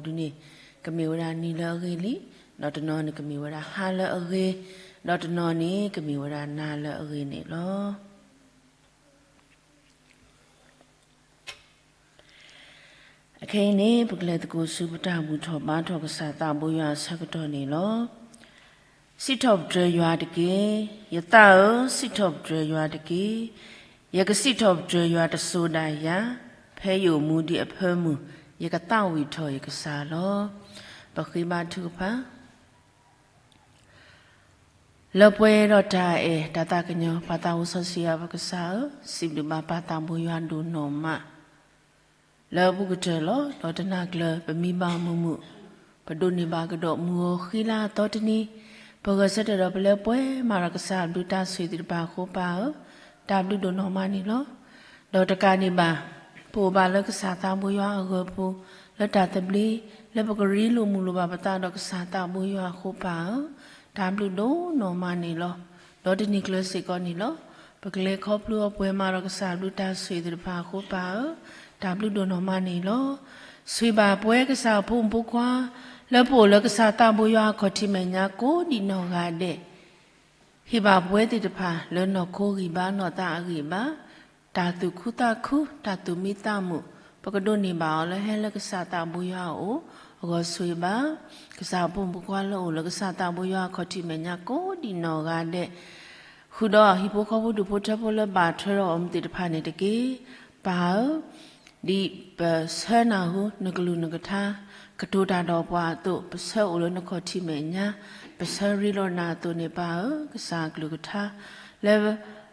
ဒုန့ၣ် ကမ့ၢ်ဝဲဒၣ်နံၤလၢအဂ့ၤလံ, ဒီးတနီၤန့ၣ်ကမ့ၢ်ဝဲဒၣ်ဟါလၢအဂ့ၤ, ဒီးတနီၤန့ၣ်ကမ့ၢ်ဝဲဒၣ်နၤလၢအဂ့ၤန့ၣ်လီၤ. အခဲအံၤန့ၣ် ပကလဲၤသကိးဆူပတၢ်ဘူၣ်ထီၣ်ဘါထီၣ်ကစၢ်သးဘိယွၤအဆၢကတီၢ်န့ၣ်လီၤ. စံးထီၣ်ပတြၢၤယွၤတက့ၢ်. ယသးဧၢ, စံးထီၣ်ပတြၢၤယွၤတက့ၢ်. ယကစံးထီၣ်ပတြၢၤယွၤတစိၤဒၣ်ယၤ, ဖဲယအိၣ်မူဒံးအဖၢမုၢ်, ယကသးဝံၣ်ထီၣ်ယကစၢ်လီၤ. ပဃ့ဘါထုကဖၣ်. လၢပှဲၤဒီးတၢ်အဲၣ်တၢ်သးကညီၤ ပၢ်သးစီဆှံယွၤပကစၢ်ဧၢ, စံးဘျုးဘၣ်ပၢ်သးဘိယွၤဒိၣ်နီၢ်မး လၢအပူၤကတၢၢ်လီၤ. ဒီးတနၤကျၢၤ ပမံဘၣ်မုာ်မုာ်, ပဒိးန့ၢ်ဘၣ်ကဒီးမုၢ်ဂီၤဃံလၤအသီတနံၤ, ပဂဲၤဆၢထၢၣ်ဒီးပလၢပှဲၤမးဒီးကစၢ်အဘျုးတၢ်ဆိၣ်ဂ့ၤသ့ၣ်တဖၣ်အဃိ ပၢ်ဧၢ, တၢ်ဘျုးဒိၣ်နီၢ်မးန့ၣ်လီၤ. ဒီးတကးဒံးဘၣ် ပအိၣ်ဘၣ်လၢကစၢ်သးဘိယွၤအဂၢၢ်ပူၤ, လၢတၢ်သဘျ့, လၢပကရ့လိာ်မုာ်လိာ်ဘၣ်ပသးဒီးကစၢ်သးဘိယွၤအဃိ ပၢ်ဧၢ, တၢ်ဘျုးဒိၣ်နီၢ်မးန့ၣ်လီၤ. ဒီးတနံၤကျၢၤစ့ၢ်ကီးန့ၣ်လီၤ. ပကလဲၤခီဖျိအီၤပှဲၤမးဒီးကစၢ်အဘျုးတၢ်ဆိၣ်ဂ့ၤသ့ၣ်တဖၣ်အဃိ ပၢ်ဧၢ, တၢ်ဘျုးဒိၣ်နီၢ်မးန့ၣ်လီၤ. ဆိၣ်ဂ့ၤဘၣ်ပဝဲကစၢ်အဖိမုၣ်ဖိခွါ လၢပအိၣ်လၢကစၢ်သးဘိယွၤအခီၣ်ထံးမဲာ်ညါကိးဒံးနီၢ်ဂၤဒဲး ဟ့ၣ်ဘၣ်ပဝဲသ့ၣ်တဖၣ်လၢနီၢ်ခိဂံၢ်ဘါနီၢ်သးအဂံၢ်ဘါ, တၢ်သူၣ်ခုသးခု, တၢ်သူၣ်မံသးမုာ်, ပကဒိးန့ၢ်ဘၣ်အီၤလၢဟဲလၢကစၢ်သးဘိယွၤအအိၣ်, အဂီၢ်ဆိၣ်ဂ့ၤဘၣ် ကစၢ်အဖိမုၣ်ဖိခွါလၢအိၣ်လၢကစၢ်သးဘိယွၤအခီၣ်ထံးမဲာ်ညါကိးဒံးနီၢ်ဂၤဒဲး, ဃုာ်ဒီးဟံၣ်ဖိဃီဖိဒူၣ်ဖိထၢဖိလၢဘၣ်ထွဲဒီးအီၤမ့ၢ်သ့ၣ်တဖၣ်န့ၣ်တက့ၢ်. ပၢ်ဧၢ, ဒ်ပဆၢနၢ်ဟူနကလုၢ်နကထါ ကတိၤတၢ်ဒီးပှၤအသိး, ပဆၢအိၣ်လၢနခီၣ်ထံးမဲာ်ညါ, ပဆၢရ့လိာ်နၤအသိးန့ၣ် ပၢ်ဧၢ, ကစၢ်အကလုၢ်ကထါ လၢ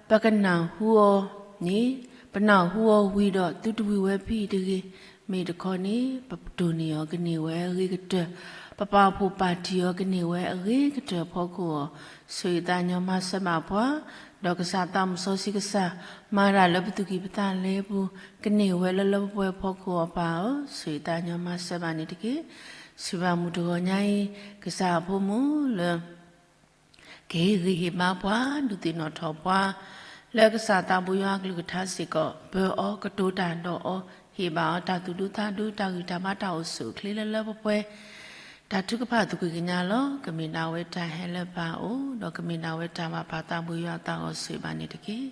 ပကနၢ်ဟူအီၤန့ၣ်, ပနၢ်ဟူအီၤဝံၤဒီးသုတဝံၤဝဲဖဲအံၤတဂ့ၤ, မ့ၢ်တခီန့ၣ် ပဒိးန့ၢ်အီၤကန့ၢ်ဝဲအဂ့ၤကတၢၢ်, ပပာ်ဖှိၣ်ပာ်တံၢ်အီၤကန့ၢ်ဝဲအဂ့ၤကတၢၢ်အဖီခိၣ်အီၤ, ဆိၣ်ဂ့ၤသးညီမၤစၢၤဘၣ်ပှၤ, ဒီးကစၢ်သးစီဆှံကစၢ် မၤတၢ်လၢပသူၣ်ကံၢ်ပသးလဲပူၤ, ကန့ၢ်ဝဲလၢလၢပှဲၤပှဲၤအဖီခိၣ်အီၤ ပၢ်ဧၢ, ဆိၣ်ဂ့ၤသးညီမၤစၢၤဘၣ်န့ၣ်တက့ၢ်. စံးဘၣ်မုၢ်တဂီၤညါအံၤ, ကစၢ်အဖိမုၣ်လၢ ကဟ့ၣ်ဂံၢ်ဟ့ၣ်ဘါပှၤ, ဒုးသ့ၣ်နီၣ်ထီၣ်ပှၤ လၢကစၢ်သးဘိယွၤအကလုၢ်ကထါစ့ၢ်ကီး, ပၢအီၤ, ကတိၤတၢ်ဒီးအီၤ, ဟ့ၣ်ဘၣ်အီၤတၢ်သူၣ်ဒူသးဒူ, တၢ်ဂံၢ်တၢ်ဘါတၢ်အိၣ်ဆူၣ်အိၣ်ချ့လၢလၢပှဲၤပှဲၤ, တၢ်ထုကဖၣ်သူၣ်ကံၢ်ကညါလီၤ. ကမ့ၢ်ဒၣ်ဝဲတၢ်ဟဲလၢပၢ်အအိၣ်, ဒီးကမ့ၢ်ဒၣ်ဝဲတၢ်ဘၣ်ပၢ်သးဘိယွၤအသးဂီၢ်ဆိၣ်ဂ့ၤဘၣ်န့ၣ်တက့ၢ်.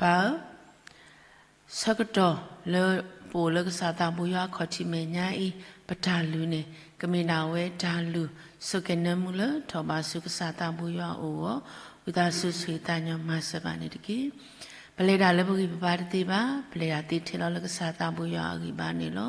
ပၢ်ဧၢ, ဆၢကတီၢ်လၢပအိၣ်လၢကစၢ်သးဘိယွၤအခီၣ်ထံးမဲာ်ညါအံၤ, ပတၢ်လုၢ်န့ၣ် ကမ့ၢ်ဒၣ်ဝဲတၢ်လုၢ် ဆိၣ်ကဲၤနၢမူလၢထီၣ်ဘးဆူကစၢ်သးဘိယွၤအအိၣ်အဂီၢ်, ဝံသးစူၤဆိၣ်ဂ့ၤသးညီမၤစၢၤဘၣ်န့ၣ်တက့ၢ်. ပလဲၤတၢ်လၢပဂံၢ်ပဘါတသ့ဘၣ်, ပလဲၤတၢ်သ့ထဲလီၤလၢကစၢ်သးဘိယွၤအဂံၢ်ဘါန့ၣ်လီၤ.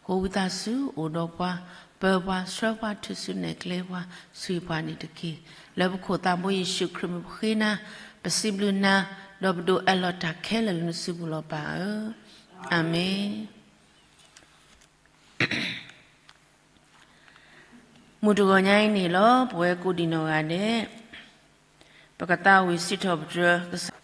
ဃိဝံသးစူၤအိၣ်ဒီးပှၤ, ပၢပှၤဆှၢပှၤ ထုးစုနဲၣ်ကျဲပှၤ ဆိၣ်ဂ့ၤပှၤန့ၣ်တက့ၢ်. လၢပခိၣ်သးဘိယ့ၣ်ၡူးခရံာ်မံၤပဃ့နၤ, ပစံးဘျုးနၤ, ဒီးပဒိးအၢၣ်လီၤတၢ်ခဲလၢာ်လၢနစုပူၤလီၤပၢ်ဧၢ, အၤမ့ၣ်. မုၢ်တဂီၤညါအံၤန့ၣ်လီၤ, ပဝဲကိးဒံးနီၢ်ဂၤဒဲး, ပကသးဝံၣ်စံးထီၣ်ပတြၢၤကစၢ်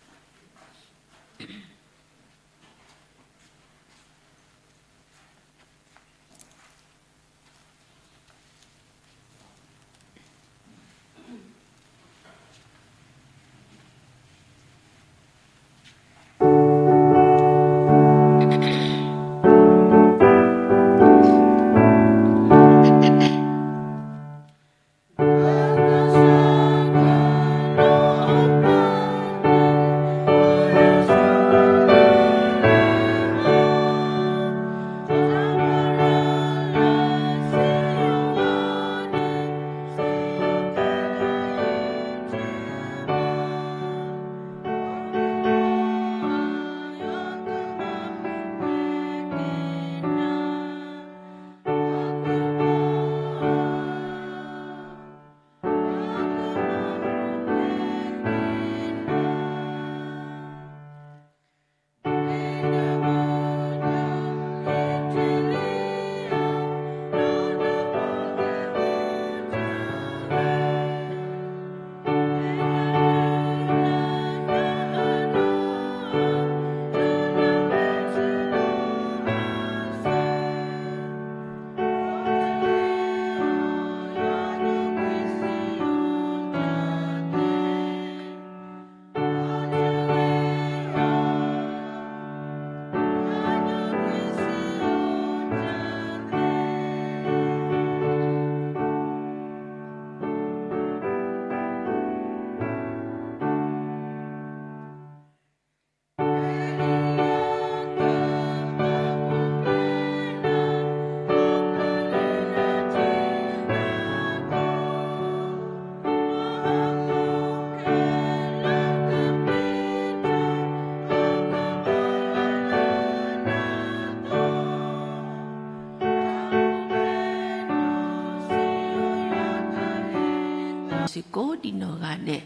စ့ၢ်ကီးဒ်နီၢ်ဂၤဒဲး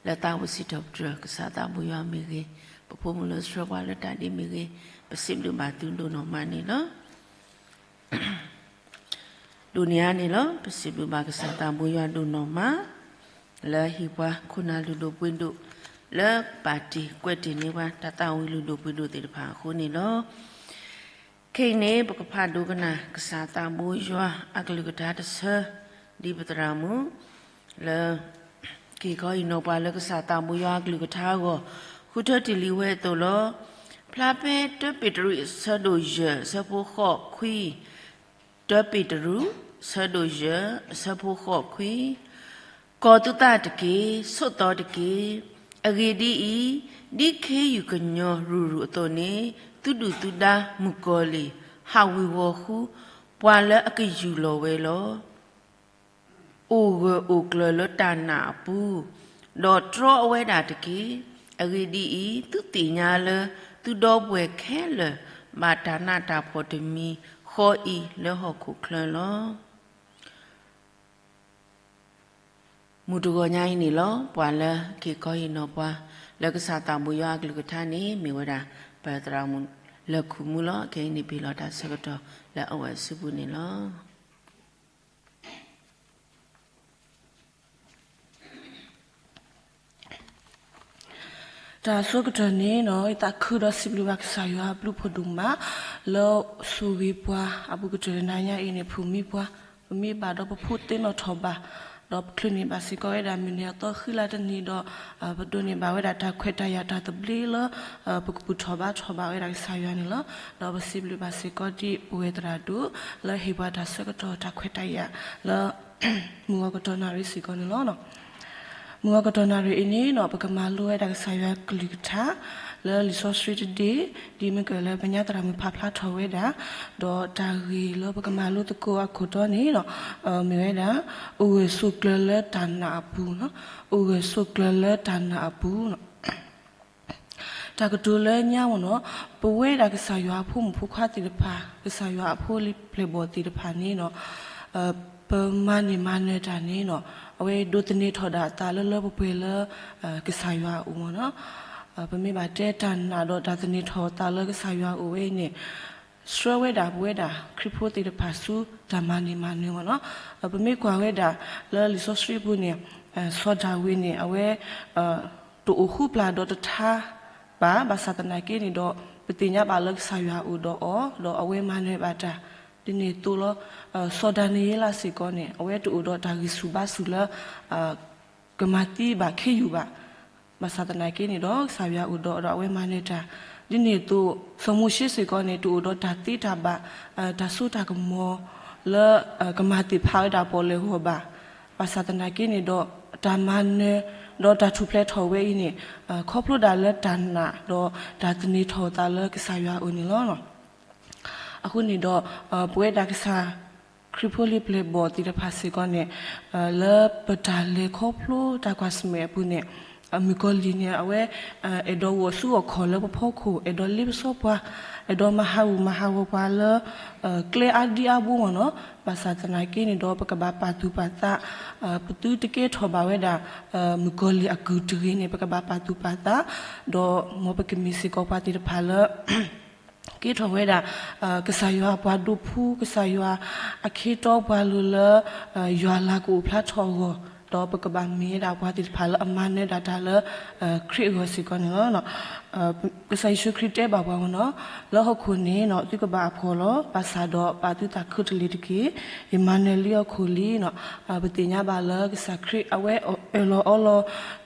လၢသးအိၣ်စံးထီၣ်ပတြၢၤ ကစၢ်သးဘိယွၤမ့ၢ်ဂ့ၤ, ပဖိမုၣ်လၢဆှၢပှၤလၢတၢ်ဒ့မ့ၢ်ဂ့ၤ, ပစံးဘျုးဘၣ်သုဒိၣ်နီၢ်မးန့ၣ်လီၤ. ဒိၣ်န့ၢ်အါန့ၣ်လီၤ. ပစံးဘျုးဘၣ်ကစၢ်သးဘိယွၤဒိၣ်နီၢ်မး လၢဟ့ၣ်ပှၤခိၣ်နၢ်လုၢ်ဒိၣ်ပှ့ၤဒိၣ် လၢပာ်တ့ၢ်ကွဲးတ့ၢ်န့ၢ်ပှၤ တၢ်သးဝံၣ်လုၢ်ဒိၣ်ပှ့ၤဒိၣ်သ့ၣ်တဖၣ်အဃိန့ၣ်လီၤ. ခဲအံၤန့ၣ် ပကဖးဒိကနၣ် ကစၢ်သးဘိယွၤအကလုၢ်ကထါတဆၢ ဒ်ပသရၣ်မုၣ် လၢ က့ၤခီဟ့ၣ်နီၤပှၤလၢကစၢ်သးဘိယွၤအကလုၢ်ကထါအဂီၢ် ဃုထၢတ့ၢ်လံဝဲအသိးလီၤ. ဖျါဖဲတၢပ့းတရူး အဆၢဒိၣ်ယဲၢ် အဆၢဖိဃိးခွံ, တၢပ့းတရူး အဆၢဒိၣ်ယဲၢ် အဆၢဖိဃိးခွံ, ကီၤသုသးတက့ၢ်, ဆိးသီတက့ၢ်. အဂ့ၢ်ဒ်အံၤ, ဒ်ခ့ယုၢ်ကညီၤရုၢ်ရုၢ်အသိးန့ၣ် သုဒုၣ်သုဒါမုၣ်ကီၤလံၢ် ဟးဝ့ၤဝီၤဃု ပှၤလၢအကယူၢ်လီၤဝဲလီၤ. အိၣ်ဂၢၢ်အိၣ်ကျၢၤလၢတၢ်နာ်အပူၤ, ဒီးတြီအဝဲဒၣ်တက့ၢ်. အဂ့ၢ်ဒ်အံၤ, သုသ့ၣ်ညါလၢသုဒီပုၢ်ဝဲၢ်ခဲလၢာ် ဘၣ်တၢ်နးတၢ်ဖှီၣ်တမံၤဃီအံၤလၢဟီၣ်ခိၣ်ချၢလီၤ. မုၢ်တဂီၤညါအံၤန့ၣ်လီၤ. ပှၤလၢက့ၤခီဟ့ၣ်နီၤပှၤ လၢကစၢ်သးဘိယွၤအကလုၢ်ကထါန့ၣ် မ့ၢ်ဝဲဒၣ် ပသရၣ်မုၣ်လၢခူၣ်မူလီၤ. ခဲအံၤန့ၣ် ပဟ့ၣ်လီၤတၢ်ဆၢကတီၢ်လၢအဝဲအစုပူၤန့ၣ်လီၤ. တၢ်အဆိကတၢၢ်န့ၣ် ယသးခုဒီးစံးဘျုးဘၣ်ကစၢ်ယွၤအဘျုးဖးဒိၣ်မး လၢဆိၣ်ဂ့ၤပှၤအပူၤကတၢၢ်လၢနၤညါအံၤန့ၣ် ဖုၣ်မံပှၤ, ပမ့ၢ်ဘၣ်ဒီးပဖိသ့ၣ်နီၣ်ထီၣ်ဘၣ်, ဒီးပချုးန့ၢ်ဘၣ်စ့ၢ်ကီးဝဲဒၣ်မုၢ်နံၤအသီဃံလၤတနံၤဒီး ပဒိးန့ၢ်ဘၣ်ဝဲဒၣ်တၢ်ခွဲးတၢ်ယာ်တၢ်သဘျ့လၢ ပကဘူၣ်ထီၣ်ဘါထီၣ်ဘၣ်ဝဲဒၣ်ကစၢ်ယွၤန့ၣ်လီၤ. ဒီးပစံးဘျုးဘၣ်စ့ၢ်ကီးဒ်ပဝဲသရၣ်ဒိၣ် လၢဟ့ၣ်ပှၤတၢ်ဆၢကတီၢ်တၢ်ခွဲးတၢ်ယာ်လၢ မုၢ်ဂီၤကတီၢ်နၣ်ရံၣ်စ့ၢ်ကီးန့ၣ်လီၤ. မုၢ်ဂီၤကတီၢ်နၣ်ရံၣ်အံၤန့ၣ် ပကမၤလိဝဲဒၣ်ကစၢ်ယွၤကလုၢ်ကထါ လၢလံာ်စီဆှံတဒ့, ဒ်မ့ၢ်ကလၢပညါသရၣ်မုၣ်ဖးဖျါထီၣ်ဝဲဒၣ်, ဒီးတၢ်ဂ့ၢ်လၢပကမၤလိသကိးအခိၣ်တီန့ၣ် မ့ၢ်ဝဲဒၣ် အိၣ်ဂၢၢ်ဆိးကျၢၤလၢတၢ်နာ်အပူၤ, အိၣ်ဂၢၢ်ဆိးကျၢၤလၢတၢ်နာ်အပူၤ တၢ်ကတိၤလၢညါမ့ၢ်နီၤ, ပဝဲဒၣ်ကစၢ်ယွၤအဖိမုၣ်ဖိခွါသ့ၣ်တဖၣ်, ကစၢ်ယွၤအဖိလံၤပျဲၢ်ဘီၣ်သ့ၣ်တဖၣ်န့ၣ်နီၤ, ပမၤန့ၢ်မၤနၢၤတၢ်န့ၣ်နီၤ, အဝဲဒိးသန့ၤထီၣ်ဒၣ်အသးလၢလၢပှဲၤပှဲၤလၢ ကစၢ်ယွၤအအိၣ်မ့ၢ်နီၤ. ပမ့ၢ်ဘၣ်တဲတၢ်နာ်ဒီးတၢ်သန့ၤထီၣ်အသးလၢကစၢ်ယွၤအအိၣ်ဝဲအံၤန့ၣ် ဆှၢဝဲဒၣ်ပဝဲဒၣ်ခရံာ်ဖိသ့ၣ်တဖၣ်ဆူတၢ်မၤန့ၢ်မၤနၢၤမ့ၢ်နီၤ. ပမ့ၢ်ကွၢ်ဝဲဒၣ်လၢလံာ်စီဆှံပူၤန့ၣ်, စီၤဒၤဝံးန့ၣ် အဝဲ တအိၣ်ဃူပျၢ်ဒီးတထါဘၣ်, ဘၣ်ဆၣ်သနာ်က့န့ၣ်ဒီး ပသ့ၣ်ညါဘၣ်လၢကစၢ်ယွၤအိၣ်ဒီးအီၤ, ဒီးအဝဲမၤနၢၤဘၣ်တၢ်, ဒ်န့ၣ်အသိးလီၤ. စီၤဒၤနံးယ့လးစ့ၢ်ကီးန့ၣ် အဝဲတအိၣ်ဒီးတၢ်ဂံၢ်ဆူၣ်ဘါဆူၣ်လၢ ကမၤသံဘၣ်ခ့ယုၢ်ဘၣ်, ဘၣ်ဆၣ်သနာ်က့န့ၣ်ဒီး ကစၢ်ယွၤအိၣ်ဒီးအီၤဒီးအဝဲမၤနၢၤတၢ်, ဒ်န့ၣ်အသိး စီၤမိၤၡ့စ့ၢ်ကီးန့ၣ် တအိၣ်ဒီးတၢ်သ့တၢ်ဘၣ်, တၢ်စိတၢ်ကမီၤလၢ ကမၤသ့ၣ်ဖးဝဲဒၣ်ပီၣ်လဲၣ်ဂီၢ်ဘၣ်, ဘၣ်ဆၣ်သနာ်က့န့ၣ်ဒီး တၢ်မၤနၢၤ ဒီးတၢ်ထူၣ်ဖျဲးထီၣ်ဝဲအံၤန့ၣ် ခီဖျိဒၣ်လၢတၢ်နာ်ဒီးတၢ်သန့ၤထီၣ်အသးလၢကစၢ်ယွၤအအိၣ်န့ၣ်လီၤ. အဃိန့ၣ်ဒီး ပဝဲဒၣ်ကစၢ်ခရံာ်ဖိလံၤပျဲၢ်ဘီၣ်သ့ၣ်တဖၣ်စ့ၢ်ကီးန့ၣ် လၢပတၢ်လဲၤခီဖျိတၢ်ကွၢ်ဆၢၣ်မဲာ်အပူၤန့ၣ် မုၣ်ကီၤလံၢ်န့ၣ် အဝဲ အဲၣ်ဒိးအိၣ်ဆူၣ်အိၣ်ချ့လၢပဖီခိၣ်, အဲၣ်ဒိးလ့ပစီပှၤ, အဲၣ်ဒိးမၤဟးဂူာ်မၤဟးဂီၤပှၤလၢ ကျဲအါဒံအါဘိမ့ၢ်နီၤ, ဘၣ်ဆၣ်သနာ်က့န့ၣ်ဒီး ပကဘၣ်ပာ်သူၣ်ပာ်သး, ပသုတကဲထီၣ်ဘၣ်ဝဲဒၣ် မုၣ်ကီၤလံၢ်အကုၢ်တဂ့ၤန့ၣ် ပကဘၣ်ပာ်သူၣ်ပာ်သး, ဒီးမ်ပကမ့ၢ်စ့ၢ်ကီးပှၤသ့ၣ်တဖၣ်လၢ ကဲထီၣ်ဝဲဒၣ် ကစၢ်ယွၤပှၤဒိးဖှူ, ကစၢ်ယွၤအခ့တီပှၤလိၤလၢ ယွၤလၤကအိၣ်ဖျါထီၣ်အဂီၢ်, ဒီးပကဘၣ်မ့ၢ်ဝဲဒၣ်ပှၤသ့ၣ်တဖၣ်လၢအမၤနၢၤဒၣ်တၢ်လၢ ခရံာ်အဂီၢ်စ့ၢ်ကီးန့ၣ်လီၤ. ကစၢ်ယ့ၣ်ၡူးခရံာ်တဲဘၣ်ပှၤမ့ၢ်နီၤ, လၢဟီၣ်ခိၣ်န့ၣ် သုကဘၣ်အဖှီၣ်လီၤ, ဘၣ်ဆၣ်ဒီးပာ်သုသးခုတလ့ၤတက့ၢ်, ယမၤနၢၤလံဟီၣ်ခိၣ်လံနီၤ. ပသ့ၣ်ညါဘၣ်လၢကစၢ်ခရံာ်အဝဲအၢၣ်လီၤအီလီၤ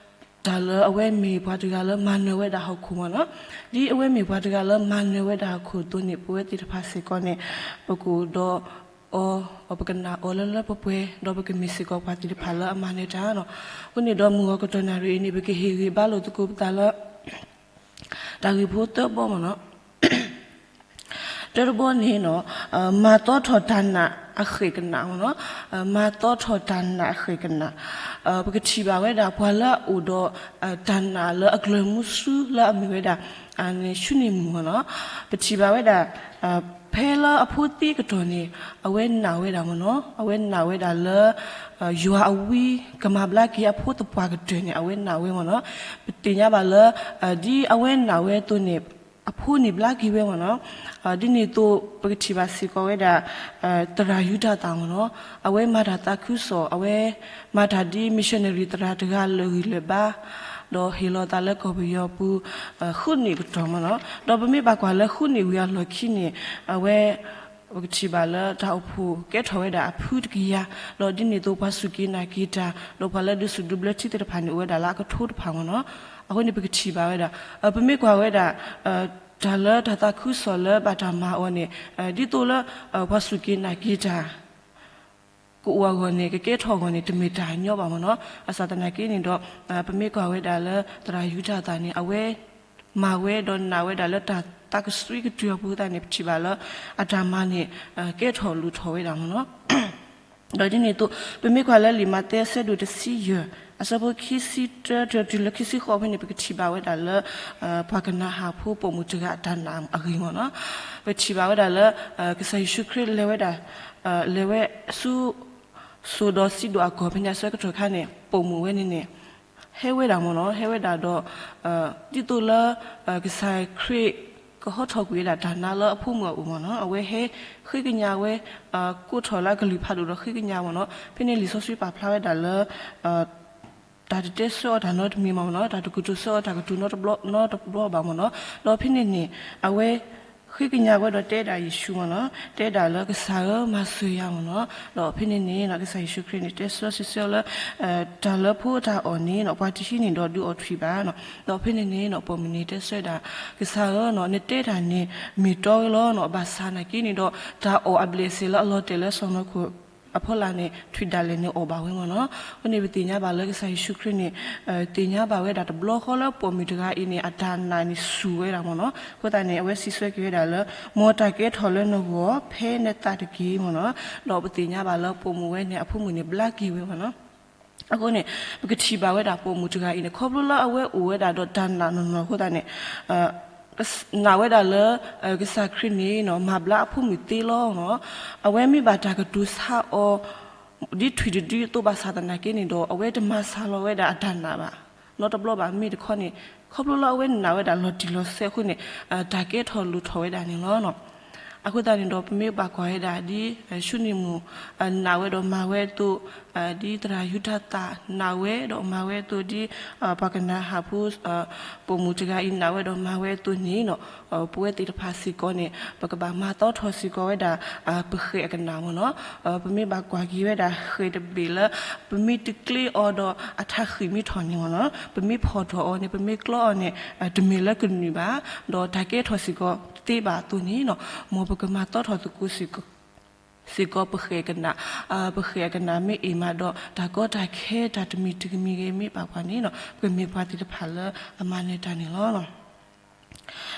တၢ်လၢအဝဲမ့ၢ်ပှၤတဂၤလၢမၤနၢၤဝဲဒၣ်ဟီၣ်ခိၣ်မ့ၢ်နီၤ. ဒ်အဝဲမ့ၢ်ပှၤတဂၤလၢမၤနၢၤဝဲဒၣ်ဟီၣ်ခိၣ်အသိးန့ၣ် ပဝဲသ့ၣ်တဖၣ်စ့ၢ်ကီးန့ၣ် ပကအိၣ်ဒီးအီၤ, ပကနာ်အီၤလၢလၢပှဲၤပှဲၤ, ဒီးပကမ့ၢ်စ့ၢ်ကီးပှၤသ့ၣ်တဖၣ်လၢအမၤနၢၤတၢ်နီၤ. အဃိန့ၣ်ဒီးမုၢ်ဂီၤကတီၢ်နၣ်ရံၣ်အံၤန့ၣ် ပကဟ့ၣ်ဂံၢ်ဘါလိာ်သကိးပသးလၢ တၢ်ဂ့ၢ်ဖိသၢဘီမ့ၢ်နီၤ. တၢတဘီန့ၣ်နီၤ, မၤသီထီၣ်တၢ်နာ်အဃဲၣ်ကနၣ်မ့ၢ်နီၤ, မၤသီထီၣ်တၢ်နာ်အဃဲၣ်ကနၣ်, ပကထံၣ်ဘၣ်ဝဲဒၣ်ပှၤလၢအအိၣ်ဒီး တၢ်နာ်လၢအကျၢၤမူဆူလၢအမ့ၢ်ဝဲဒၣ် ဆူန့ၢ်မုၢ်မ့ၢ်နီၤ, ပထံၣ်ဘၣ်ဝဲဒၣ် ဖဲလၢအဖိသံကတီၢ်န့ၣ် အဝဲနာ်ဝဲဒၣ်မ့ၢ်နီၤ, အဝဲနာ်ဝဲဒၣ်လၢ ယွၤအဝံကမၤဘျါက့ၤအဖိသပှၢ်ကတၢၢ်န့ၣ် အဝဲနာ်ဝဲမ့ၢ်နီၤ. ပသ့ၣ်ညါဘၣ်လၢ ဒ်အဝဲနာ်ဝဲအသိးန့ၣ် အဖိန့ၣ်ဘျါက့ၤဝဲမ့ၢ်နီၤ. ဒ်န့ၣ်အသိး ပကထံၣ်ဘၣ်စ့ၢ်ကီးဝဲဒၣ် သရၣ်ယူဒၤသၣ်မ့ၢ်နီၤ, အဝဲမၤတၢ်သးခုကစီၣ်, အဝဲမၤတၢ်ဒ် missionary သရၣ်တဂၤလၢာ်ဂံၢ်လၢာ်ဘါ, ဒီးဟ့ၣ်လီၤသးလၢကီၢ်ပယီၤပူၤ ဃုနံၣ်ကတီၢ်မ့ၢ်နီၤ. ဒီးပမ့ၢ်ဘၣ်ကွၢ်လၢဃုနံၣ်ဝံၤအလီၢ်ခံန့ၣ် အဝဲ ပကထံၣ်ဘၣ်လၢတၢ်အိၣ်ဖှိၣ်ကဲထီၣ်ဝဲဒၣ်အဖုတကယၤ, ဒီးဒ်န့ၣ်အသိးပှၤစူၢ်က့ၤနာ်က့ၤတၢ် ဒီးပှၤလၢဒုးစူၣ်ဒုးဘျၢထံသ့ၣ်တဖၣ်န့ၣ် အိၣ်ဝဲဒၣ်လၢအကထိတဖၣ်မ့ၢ်နီၤ. အဃိန့ၣ် ပကထံၣ်ဘၣ်ဝဲဒၣ် ပမ့ၢ်ကွၢ်ဝဲဒၣ် တၢ်လၢတၢ်သးခုကစီၣ်လၢဘၣ်တၢ်မၤအီၤန့ၣ် ဒ်သိးလၢ ပှၤစူၢ်က့ၤနာ်က့ၤတၢ် ကအိၣ်အဂီၢ်န့ၣ် ကကဲထီၣ်အဂီၢ်န့ၣ် တမ့ၢ်တၢ်ညီဘၣ်မ့ၢ်နီၤ. ဘၣ်ဆၣ်သနာ်က့န့ၣ်ဒီး ပမ့ၢ်ကွၢ်ဝဲဒၣ်လၢသရၣ်ယူဒၤသၣ်န့ၣ် အဝဲ မၤဝဲဒီးနာ်ဝဲဒၣ်လၢတၢ်သးကဆှံကတုၤအပူၤသတးန့ၣ် ပထံၣ်ဘၣ်လၢ အတၢ်မၤန့ၣ် ကဲထီၣ်လိၣ်ထီၣ်ဝဲဒၣ်မ့ၢ်နီၤ. ဒီးဒ်န့ၣ်အသိး ပမ့ၢ်ကွၢ်လၢလံာ်မးသဲအဆၢဒိၣ်တဆံယဲၢ် အဆၢဖိခံဆံတၢ တုၤလၢခံဆံဃိးဖဲန့ၣ် ပကထံၣ်ဘၣ်ဝဲဒၣ်လၢ ပှၤကနၤဧၣ်ဖိပိာ်မုၣ်တဂၤအတၢ်နာ်အဂ့ၢ်မ့ၢ်နီၤ. ပထံၣ်ဘၣ်ဝဲဒၣ်လၢ ကစၢ်ယ့ၣ်ၡူးခရံာ်လဲၤဝဲဒၣ် လဲၤဝဲဆူ စိၤဒီးစံဒိၣ်အကီၢ်ဖဲန့ၣ်အဆၢကတီၢ်ခါန့ၣ် ပိာ်မုၣ်ဝဲန့ၣ်န့ၣ် ဟဲဝဲဒၣ်မ့ၢ်နီၤ, ဟဲဝဲဒၣ်ဒီး ဒ်သိးလၢ ကစၢ်ခရံာ် ကဟီထီၣ်ကွံာ်ဝဲဒၣ်တၢ်နါလၢအဖိမုၣ်အအိၣ်မ့ၢ်နီၤ, အဝဲဟဲဃ့ကညးဝဲ ကိးထီၣ်လၢအကလုၢ်ဖးဒိၣ်ဒီးဃ့ကညးမ့ၢ်နီၤ. ဖဲန့ၣ်လံာ်စီဆှံပာ်ဖျါဝဲဒၣ်လၢ တၢ်တတဲဆၢအီၤတၢ်နီတမံၤမ့ၢ်နီၤ, တၢ်တကူၣ်တစိၤအီၤတၢ်ကတိၤနီတဘျီဘၣ်မ့ၢ်နီၤ. ဒီးဖဲန့ၣ်န့ၣ် အဝဲ ဃ့ကညးဝဲဒီးတဲဒၣ်ယ့ၣ်ၡူးမ့ၢ်နီၤ, တဲဒၣ်လၢကစၢ်ဧၢ မၤစၢၤယၤမ့ၢ်နီၤ. ဒီးဖဲန့ၣ်န့ၣ် ကစၢ်ယ့ၣ်ၡူးခရံာ်န့ၣ် တဲဆၢစံးဆၢလၢ တၢ်လၢဖိတၢ်အီၣ်န့ၣ် ပှၤတဟံးန့ၣ်ဒီးဒုးအီၣ်ထွံၣ်ဘၣ်. ဒီးဖဲန့ၣ်န့ၣ် ပိာ်မုၣ်န့ၣ်တဲဆၢဒၣ် ကစၢ်ဧၢ နတဲတၢ်န့ၣ် မ့ၢ်တီဝဲလီၤ, ဘၣ်ဆၣ်သနာ်က့န့ၣ်ဒီး တၢ်အီၣ်အဘျဲၣ်စဲးလၢအလီၤတဲာ်လၢစီၢ်နီၤခိၣ် အဖီလာ်န့ၣ် ထွံၣ်ဒၣ်လဲာ်န့ၣ်အီၣ်ဘၣ်ဝဲမ့ၢ်နီၤ. အဃိန့ၣ် ပသ့ၣ်ညါဘၣ်လၢကစၢ်ယ့ၣ်ၡူးခရံာ်န့ၣ် သ့ၣ်ညါဘၣ်ဝဲဒၣ်တဘျီဃီလၢပိာ်မုၣ်တဂၤအံၤန့ၣ် အတၢ်နာ်န့ၣ်စူၢ်ဝဲဒၣ်မ့ၢ်နီၤ. အဃိသတးန့ၣ် အဝဲစံးဆၢက့ၤဝဲဒၣ်လၢ မ်တၢ်ကဲထီၣ်လၢနဂီၢ်ဖဲနသးတက့ၢ်မ့ၢ်နီၤ. ဒီးပသ့ၣ်ညါဘၣ်လၢပိာ်မုၣ်ဝဲန့ၣ် အဖိမုၣ်န့ၣ်ဘျါက့ၤဝဲမ့ၢ်နီၤ. အဃိန့ၣ် ပကထံၣ်ဘၣ်ဝဲဒၣ်ပိာ်မုၣ်တဂၤအံၤန့ၣ် ခီဖျိလၢအဝဲအိၣ်ဝဲဒၣ်ဒီးတၢ်နာ်နီၢ်နီၢ်အဃိသတးန့ၣ် နာ်ဝဲဒၣ်လၢ ကစၢ်ခရံာ်န့ၣ် မၤဘျါအဖိမုၣ်သ့လီၤ. အဝဲမ့ၢ်ဘၣ်တၢ်ကတိၤဆါအီၤ ဒ်ထွံၣ်တဒုအသိးဘၣ်ဆၣ်သနာ်က့န့ၣ်ဒီး အဝဲတမၤဆါလီၤဝဲဒၣ်အတၢ်နာ်ဘၣ် နီတဘျီဘၣ်. မ့ၢ်တခီန့ၣ် ခီဖျိလၢအဝဲနာ်ဝဲဒၣ်လီၤတံၢ်လီၤဆဲးအဃိန့ၣ် တၢ်ကဲထီၣ်လိၣ်ထီၣ်ဝဲဒၣ်န့ၣ်လီၤ. အဃိသတးန့ၣ်ဒီး ပမ့ၢ်ဘၣ်ကွၢ်ဝဲဒၣ်ဒ် ၡူနံၣ်မုၣ် နာ်ဝဲဒီးမၤဝဲအသိး ဒ်သရၣ်ယူဒၤသၣ်နာ်ဝဲဒီးမၤဝဲအသိး ဒ်ပှၤကနၤဧၣ်ဖိ ပိာ်မုၣ်တဂၤအံၤနာ်ဝဲဒီးမၤဝဲအသိးန့ၣ် ပဝဲသ့ၣ်တဖၣ်စ့ၢ်ကီးန့ၣ် ပကဘၣ်မၤသီထီၣ်စ့ၢ်ကီးဝဲဒၣ် ပဃဲၤအကနၣ်မ့ၢ်နီၤ. ပမ့ၢ်ဘၣ်ကွၢ်က့ၤဝဲဒၣ်ဃဲၤတဘ့ၣ်လၢ ပမ့ၢ်တကျ့အီၤဒီးအထးဃံးမ့ၢ်ထီၣ်န့ၣ်မ့ၢ်နီၤ, ပမ့ၢ်ဖီၣ်ထီၣ်အီၤန့ၣ် ပမ့ၢ်ကျီအီၤန့ၣ် တမ့ၢ်လၢကနုာ်ဘၣ်, ဒီးတၢ်ကဲထီၣ်စ့ၢ်ကီးတသ့ဘၣ်အသိးန့ၣ်နီၤ, မ်ပကမၤသီထီၣ်သကိးစ့ၢ်ကီး စ့ၢ်ကီးပဃဲၤကနၣ်, ပဃဲၤအကနၣ်မ့ၢ်အ့ၣ်မးဒီး တၢ်ကီတၢ်ခဲတၢ်တမံၤတမံၤဂ့ၤမ့ၢ်ဘၣ်ပှၤန့ၣ်နီၤ, ပကမ့ၢ်ပှၤသ့ၣ်တဖၣ်လၢအမၤနၢၤတၢ်န့ၣ်လီၤ.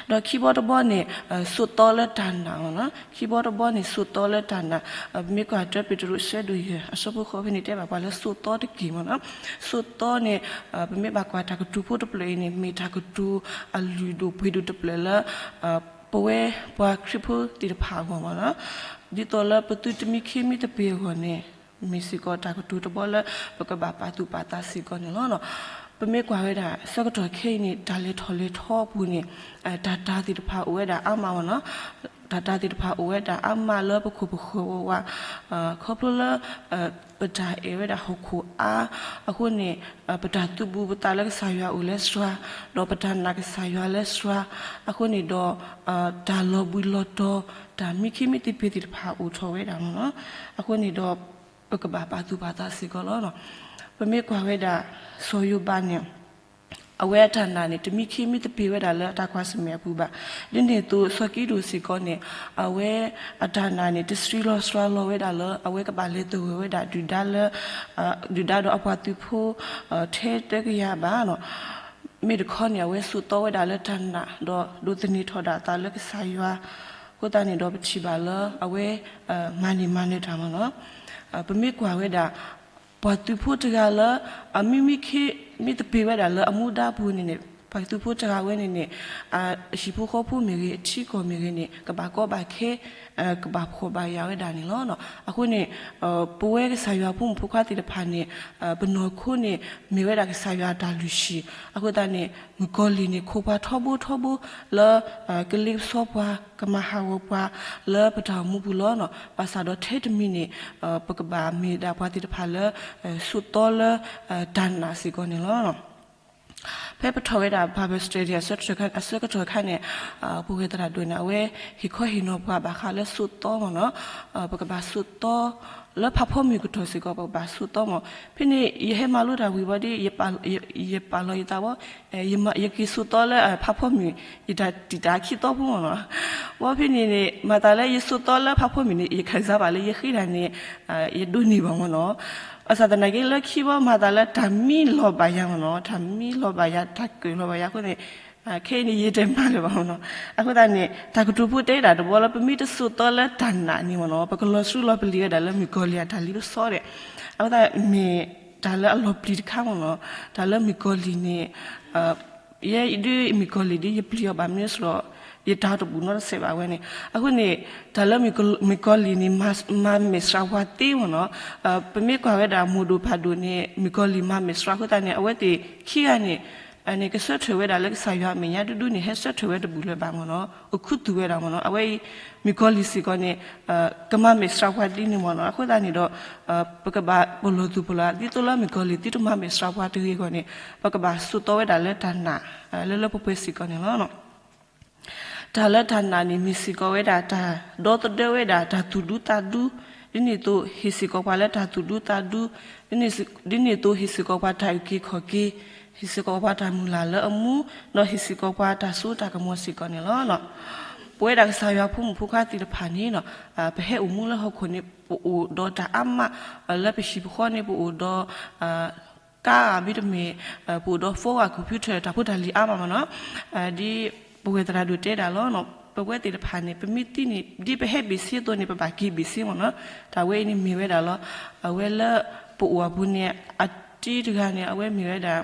ဒီးခံဘီတဘီန့ၣ် ဆိးသီလၢတၢ်နာ်မ့ၢ်နီၤ, ခံဘီတဘီန့ၣ် ဆိးသီလၢတၢ်နာ်, ပမ့ၢ်ကွၢ်တၢပ့းတရူး ဆၢဒိၣ်ယဲၢ် အဆၢဖိဃိးဖဲန့ၣ် တဲဘၣ်ပှၤလၢဆိးသီတက့ၢ်မ့ၢ်နီၤ, ဆိးသီန့ၣ် ပမ့ၢ်ဘၣ်ကွၢ်တၢ်ကတိၤဖိတဖျၢၣ်အံၤန့ၣ် မ့ၢ်တၢ်ကတိၤအလုၢ်ဒိၣ်ပှ့ၤဒိၣ်တဖျၢၣ်လၢ ပဝဲပှၤခရံာ်ဖိသ့ၣ်တဖၣ်အဂီၢ်မ့ၢ်နီၤ, ဒ်သိးလၢပသုတမံခ့မံသပ့ၤအဂီၢ်န့ၣ် မ့ၢ်စ့ၢ်ကီးတၢ်ကတိၤတဘီလၢ ပကဘၣ်ပာ်သူၣ်ပာ်သးစ့ၢ်ကီးန့ၣ်လီၤ. ပမ့ၢ်ကွၢ်ဝဲဒၣ် ဆၢကတီၢ်ခဲအံၤန့ၣ် တၢ်လဲၤထီၣ်လဲၤထီအပူၤန့ၣ် တၢ်တာ်သ့ၣ်တဖၣ်အိၣ်ဝဲဒၣ်အါမးမ့ၢ်နီၤ, တၢ်တာ်သ့ၣ်တဖၣ်အိၣ်ဝဲဒၣ်အါမးလၢပခိၣ်ပဃၢၤဝးဝး, ခီဖျိလၢ ပတၢ်အဲၣ်ဝဲဒၣ်ဟီၣ်ခိၣ်အါ, အဃိန့ၣ် ပတၢ်သုးဘူးပသးလၢကစၢ်ယွၤအိၣ်လၢစှၤ, ဒီးပတၢ်နာ်ကစၢ်ယွၤလၢစှၤ, အဃိန့ၣ်ဒီး တၢ်လီၤဘှံးလီၤတီၤ, တၢ်မံခ့မံသပ့ၤသ့ၣ်တဖၣ်အိၣ်ထီၣ်ဝဲဒၣ်မ့ၢ်နီၤ, အဃိန့ၣ်ဒီး ပကဘၣ်ပာ်သူၣ်ပာ်သးစ့ၢ်ကီးလီၤ. ပမ့ၢ်ကွၢ်ဝဲဒၣ် စီၤယိၤဘးန့ၣ် အဝဲအတၢ်နာ်န့ၣ် တမံခ့မံသပ့ၤဝဲဒၣ်လၢအတၢ်ကွၢ်ဆၢၣ်မဲာ်အပူၤဘၣ်. ဒ်န့ၣ်အသိး စီၤကံဒိၣ်စ့ၢ်ကီးန့ၣ် အဝဲအတၢ်နာ်န့ၣ် တဆှံလီၤစှၤလီၤဝဲဒၣ်လၢ အဝဲကဘၣ်လဲၤသဂၢၢ်ဝဲဒၣ်ဒုၣ်ဒါလၢ ဒုၣ်ဒါဒီးအပှၤသုးဖိ ထဲတကယၤဘၣ်နီၤ, မ့ၢ်တခီန့ၣ် အဝဲဆိးသီဝဲဒၣ်လၢတၢ်နာ် ဒီးဒိးသန့ၤထီၣ်ဒၣ်အသးလၢကစၢ်ယွၤ, အဃိသတးန့ၣ်ဒီးပထံၣ်ဘၣ်လၢအဝဲ မၤန့ၢ်မၤနၢၤတၢ်မ့ၢ်နီၤ, ပမ့ၢ်ကွၢ်ဝဲဒၣ် ပှၤသုးဖိတဂၤလၢ အမံမံခ့မံသပ့ၤဝဲဒၣ်လၢအမူဒါပူၤန့ၣ်န့ၣ် ပှၤကသူဖိတဂၤဝဲန့ၣ်န့ၣ် ဟံၣ်ဖိဃီဖိမ့ၢ်ဂ့ၤ အထံအကီၢ်မ့ၢ်ဂ့ၤန့ၣ် ကဘၣ်ကီဘၣ်ခဲ ကဘၣ်ဖှီၣ်ဘၣ်ယာ်ဝဲဒၣ်န့ၣ်လီၤ. အဃိန့ၣ် ပဝဲကစၢ်ယွၤဖိမုၣ်ဖိခွါသ့ၣ်တဖၣ်န့ၣ် ပနီၢ်ခိန့ၣ် မ့ၢ်ဝဲဒၣ်ကစၢ်ယွၤအတၢ်လုၢ်ဟံၣ် အဃိသတးန့ၣ် မုၣ်ကီၤလံၢ်န့ၣ် ခိးပှၤထီဘိထီဘိလၢ ကလ့ပစီပှၤ ကမၤဟးဂီၤပှၤ လၢပတၢ်အိၣ်မူပူၤလီၤ. ဘၣ်ဆၣ်ဒီးထဲတမံၤန့ၣ် ပကဘၣ်မ့ၢ်ဒၣ်ပှၤသ့ၣ်တဖၣ်လၢ ဆိးသီလၢ တၢ်နာ်စ့ၢ်ကီးန့ၣ်လီၤ. ဖဲပထီၣ်ဝဲဒၣ် Bible study အဆၢကတီၢ်ခါန့ၣ် ပဝဲသရၣ်ဒိၣ်န့ၣ် အဝဲဟ့ၣ်ခီဟ့ၣ်နီၤပှၤဘၣ်ဃးလၢဆိးသီမ့ၢ်နီၤ, ပကဘၣ်ဆိးသီ လၢဖးဖီမုၢ်ကတီၢ်စ့ၢ်ကီး ပကဘၣ်ဆိးသီမ့ၢ်. ဖဲန့ၣ် ယဟဲမၤလိတၢ်ဝံၤဘၣ်ဒီး ယပာ်လီၤယသးဝဲ ယက့ၤဆိးသီလၢဖးဖီမုၢ် ယတၢ်တံာ်တာ်ခံသီဖိမ့ၢ်နီၤ. ဝံၤဖဲန့ၣ်န့ၣ် မၤသးလၢယဆိးသီလၢဖးဖီမုၢ်န့ၣ် ယခံစားဘၣ်လၢယဃ့တၢ်န့ၣ် ယဒိးန့ၢ်ဘၣ်မ့ၢ်နီၤ. ဘၣ်ဆၣ်သနာ်က့လၢခံဘီမၤသးလၢတၢ်မံလီၤဘၣ်ယၤမ့ၢ်နီၤ, တၢ်မံလီၤဘၣ်ယၤ တၢ်ကၢၣ်လီၤဘၣ်ယၤအဃိန့ၣ် ခဲအံၤန့ၣ် ယတဲမၤလၢၤဘၣ်မ့ၢ်နီၤ. အဃိသတးန့ၣ် တၢ်ကတိၤဖိတဲဒၣ်တဘီလၢ ပမ့ၢ်တဆိးသီလၢတၢ်နာ်န့ၣ်မ့ၢ်နီၤ ပကလီၤစူလီၤပလံာ်ဝဲဒၣ်လၢမုၣ်ကီၤလံၢ်အတၢ်လ့ပစီဒီး အဃိသတးမ့ၢ်တၢ်လၢအလီၤပျံၤတခါမ့ၢ်နီၤ. တၢ်လၢမုၣ်ကီၤလံၢ်န့ၣ် ယဲဒ်မုၣ်ကီၤလံၢ်ဒ်ယပျံၤအီၤဘၣ်မနုၤစ့ၢ်ကီး ယတၢ်တဘူၣ်နီတစဲးဘၣ်ဝဲန့ၣ်. အဃိန့ၣ် တၢ်လၢမုၣ်ကီၤလံၢ်န့ၣ် မၤမဲာ်ဆှးပှၤသ့မ့ၢ်နီၤ. ပမ့ၢ်ကွၢ်ဝဲဒၣ်မိၢ်ဒိၣ်ဖးဒိၣ်န့ၣ် မုၣ်ကီၤလံၢ်မၤမဲာ်ဆှးအဃိသတးန့ၣ် အဝဲသ့ၣ်ခံဂၤန့ၣ် ကဆၢထၢၣ်ဝဲဒၣ်လၢကစၢ်ယွၤအမဲာ်ညါဒူဒူန့ၣ် ဟဲဆၢထၢၣ်ဝဲတဘူၣ်လၢၤဘၣ်မ့ၢ်နီၤ, အိၣ်ခူသူၣ်ဝဲဒၣ်မ့ၢ်နီၤ. အဝဲအံၤ မုၣ်ကီၤလံၢ်စ့ၢ်ကီးန့ၣ် ကမၤမဲာ်ဆှးပှၤဒ်န့ၣ်မ့ၢ်နီၤ. အဃိသတးန့ၣ်ဒီး ပကဘၣ်ပလီၢ်သူၣ်ပလီၢ်သး ဒ်သိးလၢမုၣ်ကီၤလံၢ်သုတမၤမဲာ်ဆှးပှၤတဂ့ၤအဂီၢ်န့ၣ် ပကဘၣ်ဆိးသီဝဲဒၣ်လၢတၢ်နာ် လၢလၢပှဲၤပှဲၤစ့ၢ်ကီးန့ၣ်လီၤ. တၢ်လၢတၢ်နာ်န့ၣ် မ့ၢ်စ့ၢ်ကီးဝဲဒၣ်တၢ်ဒီသဒၢဝဲဒၣ်တၢ်သူၣ်ဒူသးဒူ, ဒ်န့ၣ်အသိးဟ့ၣ်စ့ၢ်ကီးပှၤလၢတၢ်သူၣ်ဒူသးဒူ, ဒ်န့ၣ်အသိးဟ့ၣ်စ့ၢ်ကီးပှၤတၢ်အုၣ်က့ၤခီၣ်က့ၤ, ဟ့ၣ်စ့ၢ်ကီးပှၤတၢ်မုၢ်လၢ်လၢအမူ, ဒီးဟ့ၣ်စ့ၢ်ကီးပှၤတၢ်စိတၢ်ကမီၤစ့ၢ်ကီးန့ၣ်လီၤ. ပဝဲဒၣ်ကစၢ်ယွၤဖိမုၣ်ဖိခွါသ့ၣ်တဖၣ်န့ၣ် ပဟဲအိၣ်မူလၢဟီၣ်ခိၣ်န့ၣ် ပအိၣ်ဒီးတၢ်အါမး, လၢပဟံၣ်ပဃီန့ၣ် ပအိၣ်ဒီး ကါမ့တမ့ၢ် ပအိၣ်ဒီး phone ဂၤ computer တၢ်ဖိတၢ်လံၤအါမးမ့ၢ်နီၤ, ဒ်ပဝဲသရၣ်ဒိၣ်တဲဒၣ်လီၤ. ပဝဲသ့ၣ်တဖၣ်န့ၣ် ပမ့ၢ်သံန့ၣ် ဒ်ပဟဲဘ့ၣ်ဆ့အသိးန့ၣ် ပဘၣ်က့ၤဘ့ၣ်ဆ့မ့ၢ်နီၤ. တၢ်ဝဲအံၤန့ၣ်မ့ၢ်ဝဲဒၣ်လီၤ. အဝဲလၢပအိၣ်အပူၤန့ၣ် အတံၤတဂၤန့ၣ် အဝဲမ့ၢ်ဝဲဒၣ်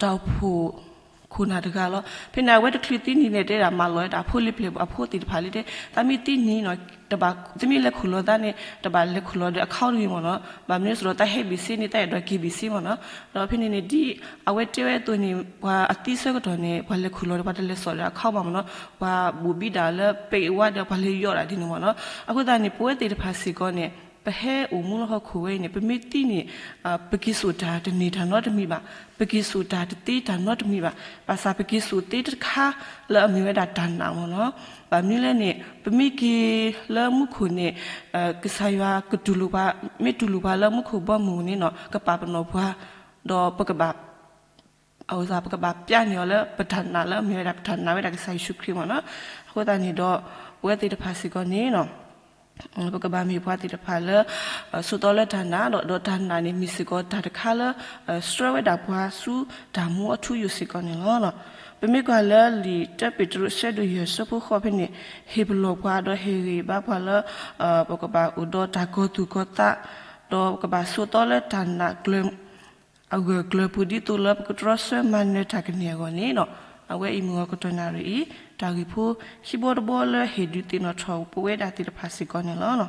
တၢ်အိၣ်ဖှိၣ်ခိၣ်နၢ်တဂၤလီၤ. ဖဲန့ၣ် အဝဲတချုးသံန့ၣ်န့ၣ် တဲဒၣ်မၤလီၤဝဲဒၣ်အဖိလံၤပျဲၢ်အဖိသ့ၣ်တဖၣ်လံတဲ သးမ့ၢ်သံန့ၣ်နီၤ တဘၣ် တမ့ၢ်လဲၤခူၣ်လီၤသးန့ၣ် တဘၣ်လဲၤခူၣ်လီၤဒီး account တဂ့ၤမ့ၢ်နီၤ. ဘၣ်မနုၤစ့ၢ်ဒီး တၢ်ဟဲဘ့ၣ်ဆ့န့ၣ် တၢ်အဲၣ်ဒိးက့ၤဘ့ၣ်ဆ့မ့ၢ်နီၤ. ဒီးဖဲန့ၣ်န့ၣ် ဒ်အဝဲတဲဝဲအသိးန့ၣ် ပှၤအသံဆၢကတီၢ်န့ၣ် ပှၤလဲၤခူၣ်လီၤဒီး ပှၤတလဲၤစိာ်ဒီး account ဘၣ်မ့ၢ်နီၤ. ပှၤဘိၣ်ဘံဒၣ်လၢ ပဲဝါဒီး ပှၤလဲၤယီၣ်ဒၣ်ဒ်န့ၣ်မ့ၢ်နီၤ. အဃိသတးန့ၣ် ပဝဲသ့ၣ်တဖၣ်စ့ၢ်ကီးန့ၣ် ပဟဲအိၣ်မူလၢဟီၣ်ခိၣ်ဝဲအံၤန့ၣ် ပမ့ၢ်သံန့ၣ် ပက့ၤစိာ်တၢ်တန့ၢ်တၢ်နီတမံၤဘၣ်, ပက့ၤစိာ်တၢ်တသ့တၢ်နီတမံၤဘၣ်. ဘၣ်ဆၣ်ပက့ၤစိာ်သ့တခါလၢအမ့ၢ်ဝဲဒၣ်တၢ်နာ်မ့ၢ်နီၤ. ဘၣ်မနုၤလဲၣ်န့ၣ် ပမ့ၢ်က့ၤလၢမူခိၣ်န့ၣ် ကစၢ်ယွၤကတူၢ်လိာ်ပှၤ, မ့ၢ်တူၢ်လိာ်ပှၤလၢမူခိၣ်ဘီမုၢ်န့ၣ်နီၤ ကပာ်ပနီၣ်ပှၤ, ဒီးပကဘၣ် အဝဲသတး ပကဘၣ်ပျးန့ၢ်အီၤလၢပတၢ်နာ်လၢအမ့ၢ်ဝဲဒၣ်ပတၢ်နာ်ဝဲဒၣ်ကစၢ်ယ့ၣ်ၡူးခရံာ်မ့ၢ်နီၤ. အဃိသတးန့ၣ်ဒီး ပဝဲသ့ၣ်တဖၣ်စ့ၢ်ကီးန့ၣ်နီၤ ပကဘၣ်မ့ၢ်ပှၤသ့ၣ်တဖၣ်လၢ ဆိးသီလၢတၢ်နာ်ဒီး ဒီးတၢ်နာ်န့ၣ် မ့ၢ်စ့ၢ်ကီးတၢ်တခါလၢ ဆှၢဝဲဒၣ်ပှၤဆူတၢ်မူအထူအယိာ်စ့ၢ်ကီးန့ၣ်လီၤ. ပမ့ၢ်ကွၢ်လၢလံာ်တၢပ့းတရူး အဆၢဒိၣ်ယဲၢ် အဆၢဖိဃိးဖဲန့ၣ် ဟ့ၣ်ပလီၢ်ပှၤဒီးဟ့ၣ်ဂံၢ်ဘါပှၤလၢ ပကဘၣ်အိၣ်ဒီးတၢ်ကီၤသူၣ်ကီၤသး ဒီးပကဘၣ်ဆိးသီလၢတၢ်နာ်ကျၢၤ အဂၢၢ်ကျၢၤပူၤ ဒ်သိးလၢပကတြီဆၢမၤနၢၤတၢ်ကန့ၢ်အဂီၢ်န့ၣ်နီၤ. အဝဲအံၤမုၢ်ဂီၤကတီၢ်နၣ်ရံၣ်အံၤ တၢ်ဂ့ၢ်ဖိခံဘီတဘီလၢဟ့ၣ်ဒုးသ့ၣ်နီၣ်ထီၣ်ပဝဲဒၣ်သ့ၣ်တဖၣ်စ့ၢ်ကီးန့ၣ်လီၤ.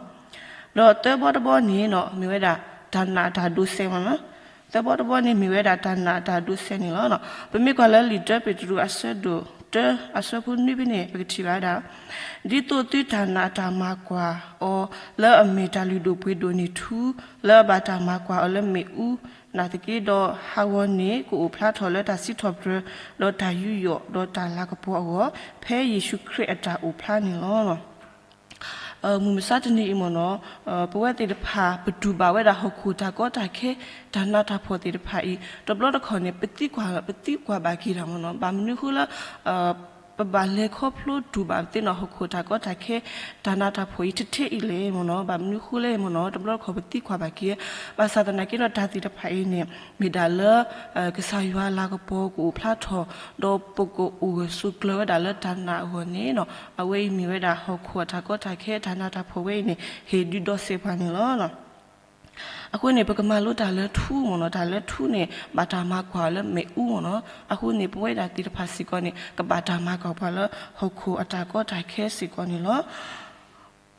ဒီးသၢဘီတဘီန့ၣ်နီၤ မ့ၢ်ဝဲဒၣ်တၢ်နာ်အတၢ်ဒိးစဲးမ့ၢ်နီၤ. သၢဘီတဘီန့ၣ်မ့ၢ်ဝဲဒၣ်တၢ်နာ်အတၢ်ဒိးစဲးန့ၣ်လီၤ. ပမ့ၢ်ကွၢ်လၢလံာ်တၢပ့းတရူးအဆၢဒိၣ်တၢ အဆၢဖိနွံဖဲန့ၣ် ပကထံၣ်ဘၣ်ဝဲဒၣ် ဒ်သိးသုတၢ်နာ်အတၢ်မၤကွၢ်အီၤ လၢအမ့ၢ်တၢ်လုၢ်ဒိၣ်ပှ့ၤဒိၣ်န့ၣ်ထူ လၢအဘၣ်တၢ်မၤကွၢ်အီၤလၢမ့ၣ်အူနာ်သက့ဒီး ဟးဂီၤန့ၣ်ကအိၣ်ဖျါထီၣ်လၢတၢ်စံးထီၣ်ပတြၢၤ ဒီးတၢ်ယူးယီၣ် ဒီးတၢ်လၤကပီၤအဂီၢ် ဖဲယ့ၣ်ၡူးခရံာ်အတၢ်အိၣ်ဖျါန့ၣ်လီၤ. မုၢ်မဆါတနံၤအံၤမ့ၢ်နီၤ ပဝဲသ့ၣ်တဖၣ် ပတူၢ်ဘၣ်ဝဲဒၣ်ဟီၣ်ခိၣ်တၢ်ကီတၢ်ခဲ တၢ်နးတၢ်ဖှီၣ်သ့ၣ်တဖၣ်အံၤ တဘျီတခီၣ်န့ၣ် ပသံကွၢ် ပသံကွၢ်ဘၣ်က့ၤတၢ်မ့ၢ်နီၤ ဘၣ်မနုၤဃိလၢ ပဘၣ်လဲၤခီဖျိတူၢ်ဘၣ်သ့ၣ်နီၣ်ဟီၣ်ခိၣ်တၢ်ကီတၢ်ခဲ တၢ်နးတၢ်ဖှီၣ်အံၤထဲထဲအံၤလဲၣ်မ့ၢ်နီၤ ဘၣ်မနုၤဃိလဲၣ်မ့ၢ်နီၤ တဘျီတခီၣ်ပသံကွၢ်ဘၣ်က့ၤ ဘၣ်ဆၣ်သနာ်က့ဒီးတၢ်သ့ၣ်တဖၣ်အံၤန့ၣ် မ့ၢ်ဒၣ်လၢ ကစၢ်ယွၤလၤကပီၤကအိၣ်ဖျါထီၣ် ဒီးပကအိၣ်ဂၢၢ်ဆိးကျၢၤဝဲဒၣ်လၢတၢ်နာ်အဂီၢ်န့ၣ်နီၤ အဝဲအံၤမ့ၢ်ဝဲဒၣ်ဟီၣ်ခိၣ်အတၢ်ကီတၢ်ခဲ တၢ်နးတၢ်ဖှီၣ်ဝဲအံၤန့ၣ် ဟ့ၣ်ဒုးဒီးစဲးပှၤန့ၣ်လီၤ. အဃိန့ၣ် ပကမၤလိတၢ်လၢထူမ့ၢ်နီၤ, တၢ်လၢထူန့ၣ် ဘၣ်တၢ်မၤကွၢ်အီၤလၢမ့ၣ်အူမ့ၢ်နီၤ. အဃိန့ၣ် ပဝဲဒၣ်သ့ၣ်တဖၣ်စ့ၢ်ကီးန့ၣ် ကဘၣ်တၢ်မၤကွၢ်ပှၤလၢဟီၣ်ခိၣ်အတၢ်ကီတၢ်ခဲစ့ၢ်ကီးန့ၣ်လီၤ.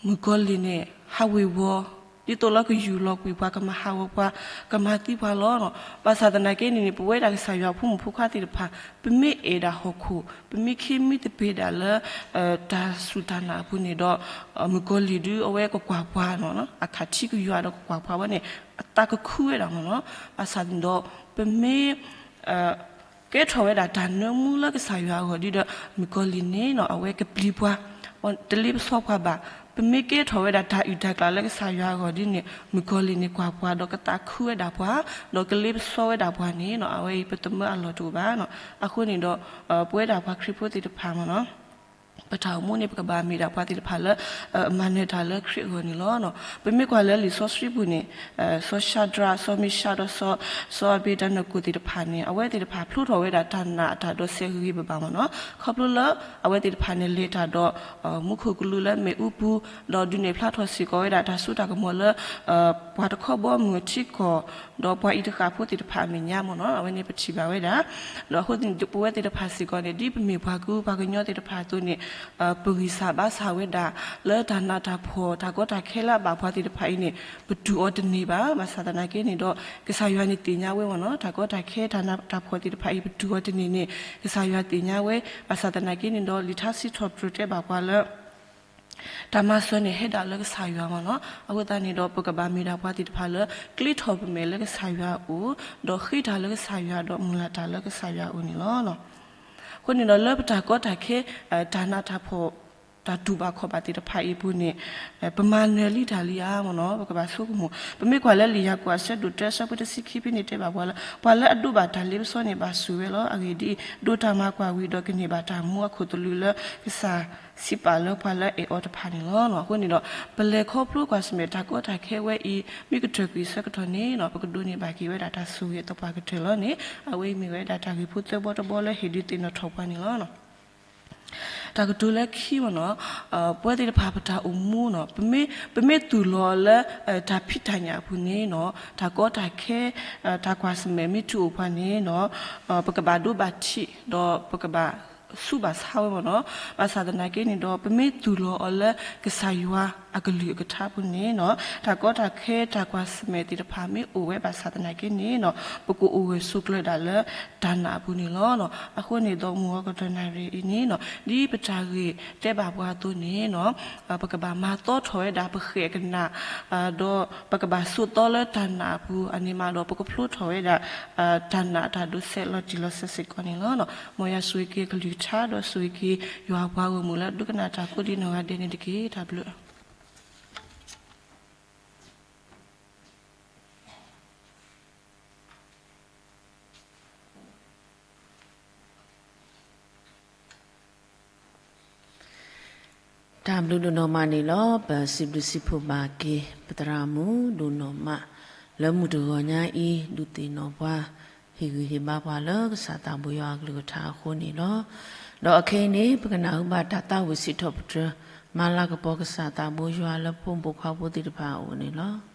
မုၣ်ကီၤလံၢ်န့ၣ် ဟးဝ့ၤဝီၤ ဒ်သိးလၢကယူၢ်လီၤကွံာ်ပှၤ ကမၤဟးဂီၤပှၤ ကမၤသံပှၤလီၤ. ဘၣ်ဆၣ်သနာ်က့န့ၣ်န့ၣ် ပဝဲဒၣ်ကစၢ်ယွၤဖိမုၣ်ဖိခွါသ့ၣ်တဖၣ် ပမ့ၢ်အဲၣ်ဒၣ်ဟီၣ်ခိၣ် ပမ့ၢ်ခ့မံသပ့ၤဒၣ်လၢ တၢ်စူၢ်တၢ်နာ်အပူၤန့ၣ်ဒီး မုၣ်ကီၤလံၢ်ဒုးအဝဲကကွၢ်ပှၤနီၤ, အခးထံကယွၤဒီးကကွၢ်ပှၤဝဲန့ၣ် အသးကခုဝဲဒၣ်မ့ၢ်နီၤ. ဘၣ်ဆၣ်န့ၣ်ဒီး ပမ့ၢ် ကဲထီၣ်ဝဲဒၣ်တၢ်နၢမူလၢကစၢ်ယွၤအဂီၢ်ဒီး မုၣ်ကီၤလံၢ်န့ၣ်နီၤ အဝဲကပျံၤပှၤ တလ့ပစီပှၤဘၣ်. ပမ့ၢ်ကဲထီၣ်ဝဲဒၣ်တၢ်အုၣ်တၢ်ကျၢၤလၢကစၢ်ယွၤအဂီၢ်ဒီးန့ၣ် မုၣ်ကီၤလံၢ်န့ၣ်ကွၢ်ပှၤဒီးကသးခုဝဲဒၣ်ပှၤ ဒီးကလ့ပစီဝဲဒၣ်ပှၤန့ၣ်နီၤ အဝဲအံၤပတမၢအလီၢ်တအိၣ်ဘၣ်နီၤ. အဃိန့ၣ်ဒီး ပဝဲဒၣ်ပှၤခရံာ်ဖိသ့ၣ်တဖၣ်မ့ၢ်နီၤ ပတၢ်အိၣ်မူန့ၣ် ပကဘၣ်မ့ၢ်ဒၣ်ပှၤသ့ၣ်တဖၣ်လၢ မၤနၢၤတၢ်လၢခရံာ်အဂီၢ်န့ၣ်လီၤ. ပမ့ၢ်ကွၢ်လၢလံာ်စီဆှံပူၤန့ၣ် စီၤၡၤဒြး စီၤမ့ၡးဒီး စီၤအဘ့းနကိၤသ့ၣ်တဖၣ်န့ၣ် အဝဲသ့ၣ်တဖၣ်ဖျိထီၣ်ဝဲဒၣ်တၢ်နာ်အတၢ်ဒိးစဲးဂ့ၤဂ့ၤဘၣ်ဘၣ်မ့ၢ်နီၤ. ခီဖျိလၢအဝဲသ့ၣ်တဖၣ်န့ၣ်လဲၤတၢ်ဒီး မူခိၣ်ကလူးလၢမ့ၣ်အူပူၤ ဒီးဒုးနဲၣ်ဖျါထီၣ်စ့ၢ်ကီးဝဲဒၣ်တၢ်စိတၢ်ကမီၤလၢ ပှၤတခီဘီမုၢ်အထံကီၢ် ဒီးပှၤအံၤတဃၣ်ဖိသ့ၣ်တဖၣ်အမဲာ်ညါမ့ၢ်နီၤ အဝဲန့ၣ်ပထံၣ်ဘၣ်ဝဲဒၣ်. ဒီးအဃိသတးန့ၣ် ပဝဲသ့ၣ်တဖၣ်စ့ၢ်ကီးန့ၣ် ဒ်ပမ့ၢ်ပှၤကညီပှၤကညီသ့ၣ်တဖၣ်အသိးန့ၣ် ပဂံၢ်စၢ်ဘါစၢ်ဝဲဒၣ် လၢတၢ်နးတၢ်ဖှီၣ်တၢ်ကီတၢ်ခဲလၢအဘၣ်ပှၤသ့ၣ်တဖၣ်အံၤန့ၣ် ပတူၢ်အီၤတန့ၢ်ဘၣ်. ဘၣ်ဆၣ်သနာ်က့န့ၣ်ဒီး ကစၢ်ယွၤန့ၣ်သ့ၣ်ညါဝဲမ့ၢ်နီၤ တၢ်ကီတၢ်ခဲတၢ်နးတၢ်ဖှီၣ်သ့ၣ်တဖၣ်အံၤ ပတူၢ်အီၤတန့ၢ်န့ၣ် ကစၢ်ယွၤသ့ၣ်ညါဝဲ. ဘၣ်ဆၣ်သနာ်က့န့ၣ်ဒီး လံာ်ထါစံးထီၣ်ပတြၢၤတဲဘၣ်ပှၤလၢ တၢ်မၤစၢၤန့ၣ်ဟဲဒၣ်လၢကစၢ်ယွၤမ့ၢ်နီၤ. အဃိသတးန့ၣ်ဒီး ပကဘၣ်မ့ၢ်ဒၣ်ပှၤသ့ၣ်တဖၣ်လၢ ကျ့ထီၣ်ပမဲာ်လၢကစၢ်ယွၤအအိၣ်, ဒီးဃ့တၢ်လၢကစၢ်ယွၤဒီးမုၢ်လၢ်တၢ်လၢကစၢ်ယွၤအအိၣ်န့ၣ်လီၤ. အဃိန့ၣ်ဒီးလၢပတၢ်ကီတၢ်ခဲ တၢ်နးတၢ်ဖှီၣ် တၢ်တူၢ်ဘၣ်ခီၣ်ဘၣ်သ့ၣ်တဖၣ်အံၤအပူၤန့ၣ် ပမၤနၢၤလံတၢ်လံဧါမ့ၢ်နီၤ ပကဘၣ်ဆိကမိၣ်. ပမ့ၢ်ကွၢ်လၢလံာ်ယၤကိာ်အဆၢဒိၣ်တၢ အဆၢဖိတဆံခံဖဲန့ၣ်တဲဘၣ်ပှၤလၢ ပှၤလၢအဒိးဘၣ်တၢ်လ့ပစီန့ၣ် ဘၣ်ဆိၣ်ဝဲလီၤ. အဂ့ၢ်ဒ်အံၤ, ဒိးတၢ်မၤကွၢ်ဝံၤဒီးကန့ၢ်ဘၣ်တၢ်မူအခိၣ်သလုးလၢ ကစၢ်စံးပာ်လၢပှၤလၢအအဲၣ်အီၤတဖၣ်န့ၣ်လီၤ. အဃိန့ၣ်ဒီး ပလဲၤခီဖျိကွၢ်ဆၢၣ်မဲာ်တၢ်ကီတၢ်ခဲဝဲအံၤ မ့ၢ်ကတၢၢ်ကွံာ်အဆၢကတီၢ်န့ၣ်နီၤ ပကဒိးန့ၢ်ဘၣ်က့ၤဝဲဒၣ်တၢ်ဆိၣ်ဂ့ၤအသပှၢ်ကတၢၢ်လီၤန့ၣ် အဝဲအံၤမ့ၢ်ဝဲဒၣ်တၢ်ဂ့ၢ်ဖိသၢဘီတဘီလၢဟ့ၣ်ဒုးသ့ၣ်နီၣ်ထီၣ်ပှၤန့ၣ်လီၤ. တၢ်ကတိၤလၢခံမ့ၢ်နီၤ ပဝဲသ့ၣ်တဖၣ်ပတၢ်အိၣ်မူနီၤ ပမ့ၢ်သူၣ်လီၤအီၤလၢ တၢ်ဖံးတၢ်ညၣ်အပူၤန့ၣ်နီၤ တၢ်ကီတၢ်ခဲ တၢ်ကွၢ်ဆၢၣ်မဲာ်မ့ၢ်တုၤအိၣ်ပှၤန့ၣ်နီၤ ပကဘၣ်ဒိဘၣ်ထံး ဒီးပကဘၣ်ဆူးဘၣ်ဆါဝဲမ့ၢ်နီၤ. ဘၣ်ဆၣ်သနာ်က့န့ၣ်ဒီး ပမ့ၢ်သူၣ်လီၤအီၤလၢကစၢ်ယွၤအကလုၢ်အကထါအပူၤန့ၣ်နီၤ တၢ်ကီတၢ်ခဲတၢ်ကွၢ်ဆၢၣ်မဲာ်သ့ၣ်တဖၣ်မ့ၢ်အိၣ်ဝဲဘၣ်ဆၣ်သနာ်က့န့ၣ်နီၤ ပကအိၣ်ဂၢၢ်ဆိးကျၢၤဒၣ်လၢတၢ်နာ်အပူၤန့ၣ်လီၤ. အဃိန့ၣ်ဒီး မုၢ်ဂီၤကတၢၢ်နၣ်ရံၣ်အံၤန့ၣ်နီၤ ဒ်ပတၢ်ဂ့ၢ်တဲဘၣ်ပှၤအသိးန့ၣ်နီၤ ပကဘၣ်မၤသီထီၣ်ဝဲဒၣ်ပဃဲၣ်ကနၣ် ဒီးပကဘၣ်ဆိးသီလၢတၢ်နာ်အပူၤ အန့ၣ်မးဒီးပကဖျိထီၣ်ဝဲဒၣ် တၢ်နာ်တၢ်ဒိးစဲးလီၤတံၢ်လီၤဆဲးစ့ၢ်ကီးန့ၣ်လီၤ. မ်ယွၤဆိၣ်ဂ့ၤက့ၤကလုၢ်ကထါ ဒီးဆိၣ်ဂ့ၤက့ၤယွၤအပှၤဂီၢ်မုၢ်လၢဒိကနၣ်တၢ်ကိးဒံးနီၢ်ဂၤဒဲးန့ၣ်တက့ၢ်. တၢ်ဘျုးတၢ်ဘျုးဒိၣ်နီၢ်မးန့ၣ်လီၤ. ပစံးဘျုးစံးဖှိၣ်ဘၣ်က့ၤ ပသရၣ်မုၣ်ဒိၣ်နီၢ်မး လၢမုၢ်တဂီၤညါအံၤ ဒုးသ့ၣ်နီၣ်ပှၤ ဟ့ၣ်ဂံၢ်ဟ့ၣ်ဘါပှၤလၢကစၢ်သးဘိယွၤအကလုၢ်ကထါအဃိန့ၣ်လီၤ. ဒီးအခဲအံၤန့ၣ် ပကနၢ်ဟူဘၣ်တၢ်သးဝံၣ်စံးထီၣ်ပတြၢၤ မၤလၤကပီၤကစၢ်သးဘိယွၤလၢပဖိမုၣ်ဖိခွါဖိသ့ၣ်တဖၣ်အအိၣ်န့ၣ်လီၤ.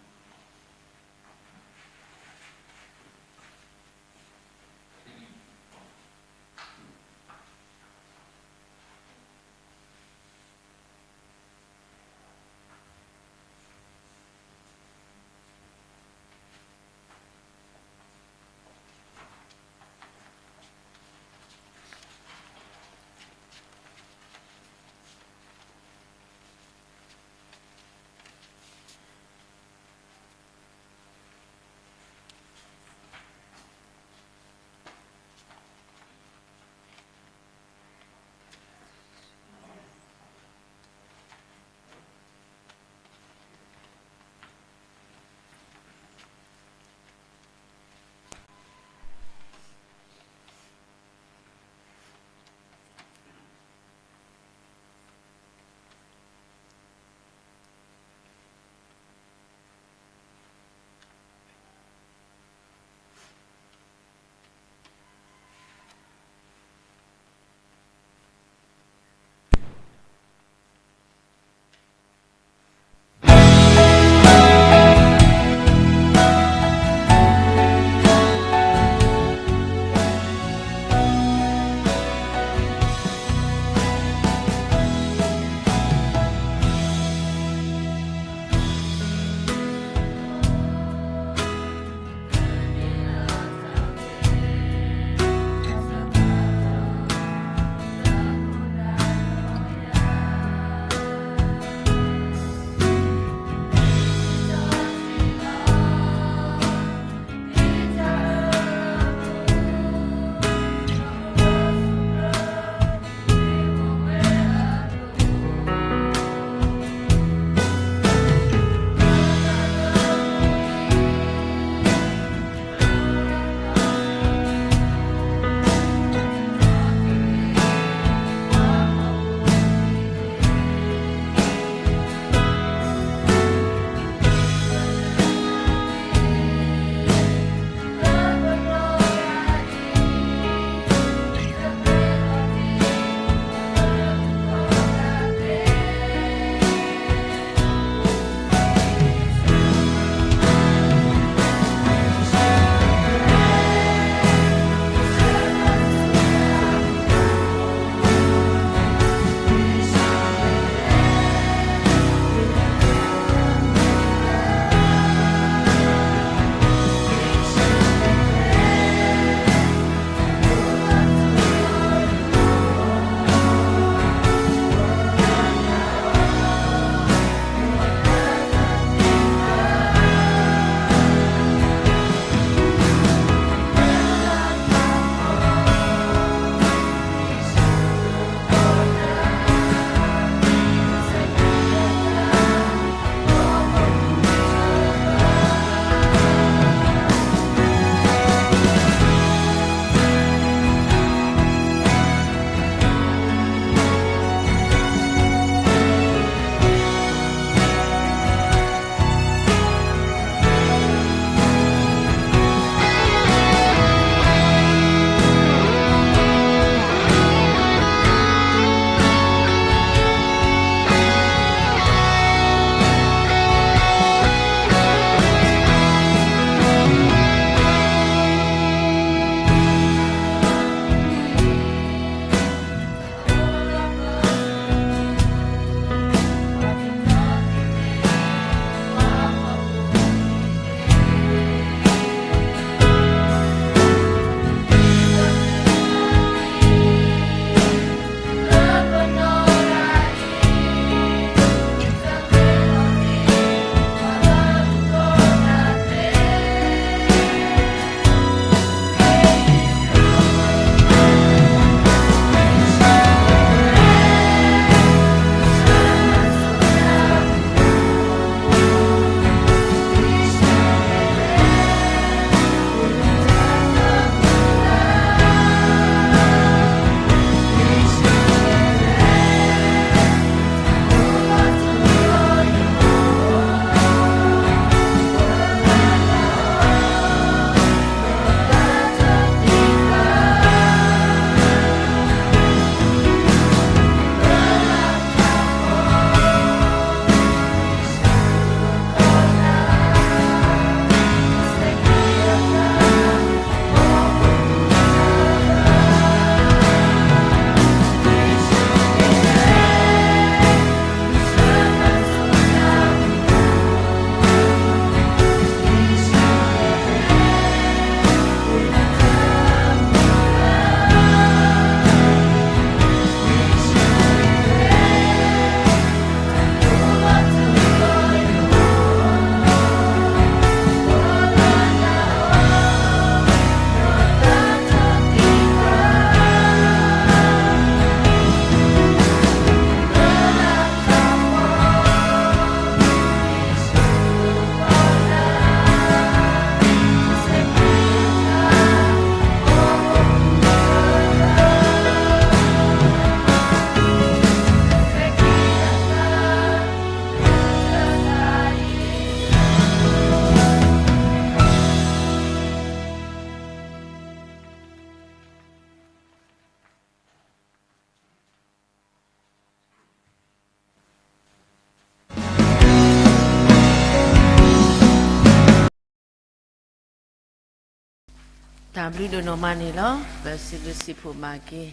တၢ်ဘျုးဒိၣ်နီၢ်မးန့ၣ်လီၤ. ပစံးဘျုးစံးဖှိၣ်မၤက့ၤ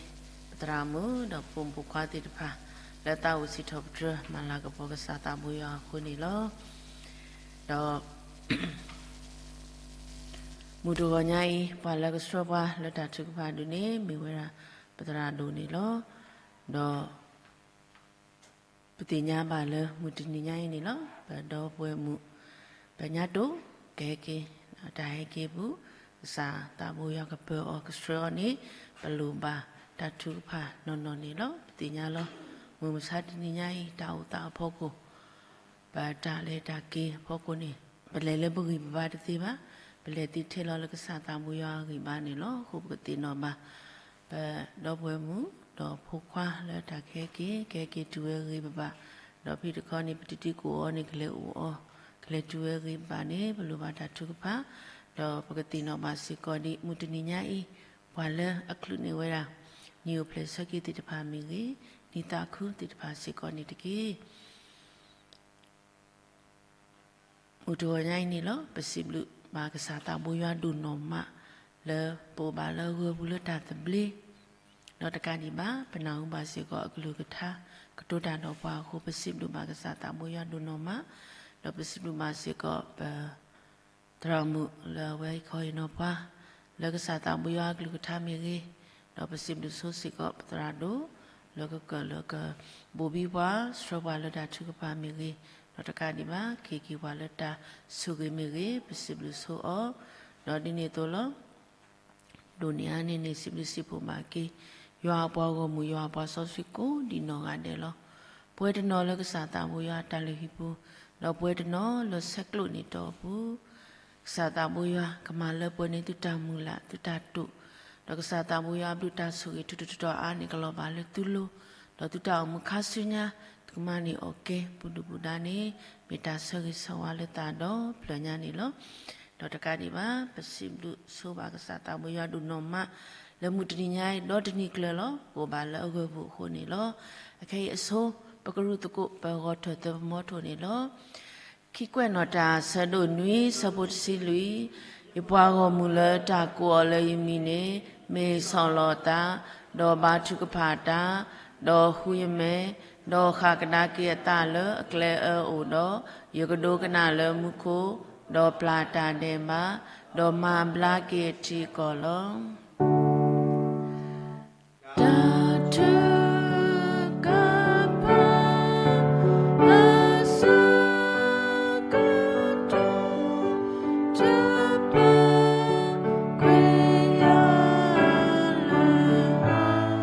ပသရၣ်မုၣ် ဒီးဖိမုၣ်ဖိခွါသ့ၣ်တဖၣ် လၢသးအိၣ်စံးထီၣ်ပတြၢၤ မၤလၤကပီၤကစၢ်သးဘိယွၤအဃိန့ၣ်လီၤ. ဒီး မုၢ်တဂီၤညါအံၤ ပှၤလၢကဆှၢပှၤလၢတၢ်ထုကဖၣ်ဒုးန့ၣ် မ့ၢ်ဝဲဒၣ် ပသရၣ်ဒိၣ်န့ၣ်လီၤ. ဒီး ပသ့ၣ်ညါဘၣ်လၢမုၢ်တနံၤညါအံၤန့ၣ်လီၤ. ပဒီပုၢ်ဝဲၢ်မုၣ် ပညါတိၢ် ကဟဲက့ၤ တၢ်ဟဲက့ၤပူၤ ကစၢ်သးဘိယွၤကပၢၤအီၤကဆှၢအီၤန့ၣ် ပလိၣ်ဘၣ်တၢ်ထုကဖၣ်နီၢ်နီၢ်န့ၣ်လီၤ. ပသ့ၣ်ညါလီၤ. မုၢ်မဆါတနံၤညါအံၤ တၢ်အိၣ်သးအဖီခိၣ် ပတၢ်လဲၤတၢ်က့ၤအဖီခိၣ်န့ၣ် ပလဲၤလၢပဂံၢ်ပဘါတသ့ဘၣ်. ပလဲၤသ့ထဲလီၤလၢကစၢ်သးဘိယွၤအဂံၢ်ဘါန့ၣ်လီၤ. အဃိပကသ့ၣ်နီၣ်ဘၣ် ပဒီပုၢ်ဝဲၢ်မုၣ် ဒီးဖိခွါလၢတၢ်ကဟဲက့ၤ ကဟဲက့ၤတုၤဝဲဂ့ၤဂ့ၤဘၣ်ဘၣ်. ဒီးဖဲတခီန့ၣ် ပတံၤသကိးအီၤန့ၣ် ကလဲၤအိၣ်အီၤ ကလဲၤတုၤဝဲဂ့ၤဂ့ၤဘၣ်ဘၣ်န့ၣ် ပလိၣ်ဘၣ်တၢ်ထုကဖၣ်. ဒီးပကသ့ၣ်နီၣ်ဘၣ်စ့ၢ်ကီးဒ်မုၢ်တနံၤညါအံၤ ပှၤလၢအချုးန့ၢ်ဝဲဒၣ် နံၣ်အိၣ်ဖျဲၣ်ဆၢက့ၤသ့ၣ်တဖၣ်မ့ၢ်ဂ့ၤ နံၣ်သးခုသ့ၣ်တဖၣ်စ့ၢ်ကီးန့ၣ်တက့ၢ်. မုၢ်တဂီၤညါအံၤန့ၣ်လီၤ. ပစံးဘျုးဘၣ်ကစၢ်သးဘိယွၤဒိၣ်နီၢ်မး လၢပအိၣ်ဘၣ်လၢအဂၢၤပူၤလၢတၢ်သဘျ့, ဒီးတကးဒံးဘၣ် ပနၢ်ဟူဘၣ်စ့ၢ်ကီးအကလုၢ်ကထါ ကတိၤတၢ်ဒီးပှၤအဃိ ပစံးဘျုးဘၣ်ကစၢ်သးဘိယွၤဒိၣ်နီၢ်မး, ဒီးပစံးဘျုးဘၣ်စ့ၢ်ကီးပ သရၣ်မုၣ်လၢအဝဲဟ့ၣ်ခီဟ့ၣ်နီၤပှၤ လၢကစၢ်သးဘိယွၤအကလုၢ်ကထါမ့ၢ်ဂ့ၤ, ဒီးပစံးဘျုးဆိစ့ၢ်ကီးပသရၣ်ဒိၣ် လၢကကၢၣ်လၢကဘိၣ်ဘံပှၤ ဆှၢပှၤလၢတၢ်ထုကဖၣ်မ့ၢ်ဂ့ၤ, ဒီးတကးဒံးဘၣ် ကဟ့ၣ်က့ၤပှၤလၢတၢ်ဆိၣ်ဂ့ၤမ့ၢ်ဂ့ၤ ပစံးဘျုးဆိအီၤ, ဒီးဒ်န့ၣ်အသိးလီၤ. ဒိးန့ၢ်အါန့ၢ်န့ၣ် စံးဘျုးစံးဖှိၣ်မၤက့ၤ ယွၤအပှၤဂီၢ်မုၢ် ယွၤအပှၤစီဆှံကိးဒံးနီၢ်ဂၤဒဲးလီၤ. ပှဲၤတနီၤလၢကစၢ်သးဘိယွၤအတၢ်လုၢ်ဟံၣ်ပူၤ, ဒီးပှဲၤတနီၤလၢဆဲးကျိးန့ၢ်တီအပူၤ, ကစၢ်သးဘိယွၤ ကမၤလၢပှဲၤန့ၢ်သုတၢ်မုၢ်လၢ် သုတၢ်တိာ်, ဒီးကစၢ်သးဘိယွၤအဘျုးတၢ်ဆိၣ်ဂ့ၤထူးထူးတီၤတီၤအါန့ၣ် ကလီၤဘၣ်လၢသုလိၤ, ဒီးသုတၢ်အိၣ်မူခါဆူညါ သုကမၤန့ၢ်အီၣ်ကဲ ပူၤဒုၣ်ပူၤဒါန့ၣ် မ့ၢ်တၢ်ဆၢဂ့ၤဆၢဝါလၢသးဒီဖျၢၣ်ညါန့ၣ်လီၤ. ဒီးတကးဒံးဘၣ် ပစံးဘျုးဆိဘၣ်ကစၢ်သးဘိယွၤဒိၣ်နီၢ်မး လၢမုၢ်တနံၤညါအံၤ ဒီတနံၤကျၢၤလီၤ ပအိၣ်ဘၣ်လၢအဂၢၤပူၤအဃိန့ၣ်လီၤ. အခဲအံၤအဆိ ပကရူၢ်သကိး ပဂီၢ်ထၢၣ်သၢပမီထိၣ်န့ၣ်လီၤ. ခံကွဲးနီၣ်တၢ် ဆၢဒိၣ်နွံ ဆၢဖိတဆံလွံၢ်, ယပှၤဂီၢ်မုၢ်လၢတၢ်ကိးအီၤလၢယမံၤန့ၣ် မ့ၢ်ဆီၣ်လီၤသး, ဒီးဘါထုကဖၣ်တၢ်, ဒီးဃုယမဲာ်, ဒီးဃၣ်ကဒါက့ၤအသးလၢအကျဲအၢအအိၣ်ဒီး, ယကဒိကနၣ်လၢမူခိၣ်, ဒီးပျၢ်တၢ်ဒဲးဘး, ဒီးမၤဘျါက့ၤအထံအကီၢ်လီၤ. တၢ်ထုကဖၣ် အဆၢကတီၢ် တပာ်ကွံာ်ယၤလၢ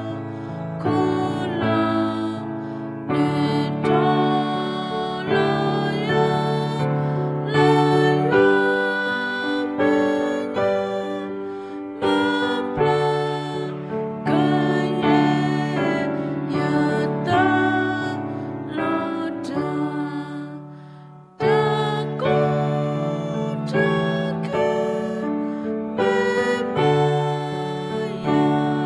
ဟီၣ်ခိၣ်လီၤ. နုာ်ထီၣ်လီၤယၤ လၢယွၤမဲာ်ညါ မၤပျၢ်ကယဲၢ် ယသးလီၤတၢ်, တၢ်ကီတၢ်ခဲ မ့ၢ်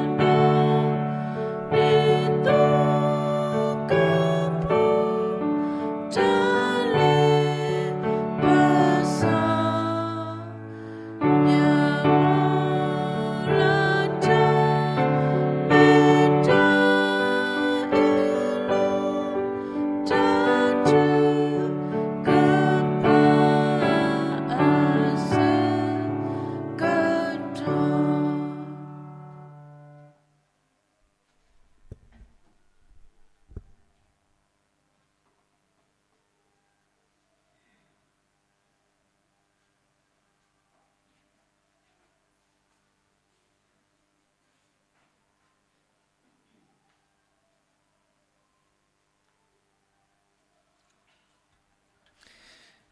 မၤယၤဒီး ဒ်သိးကပူၤ တၢ်လ့ပစီ ယမူလၢတၢ် မ့ၢ်တၢ်အ့ၣ်လိာ် တၢ်ထုကဖၣ် အဆၢကတီၢ်.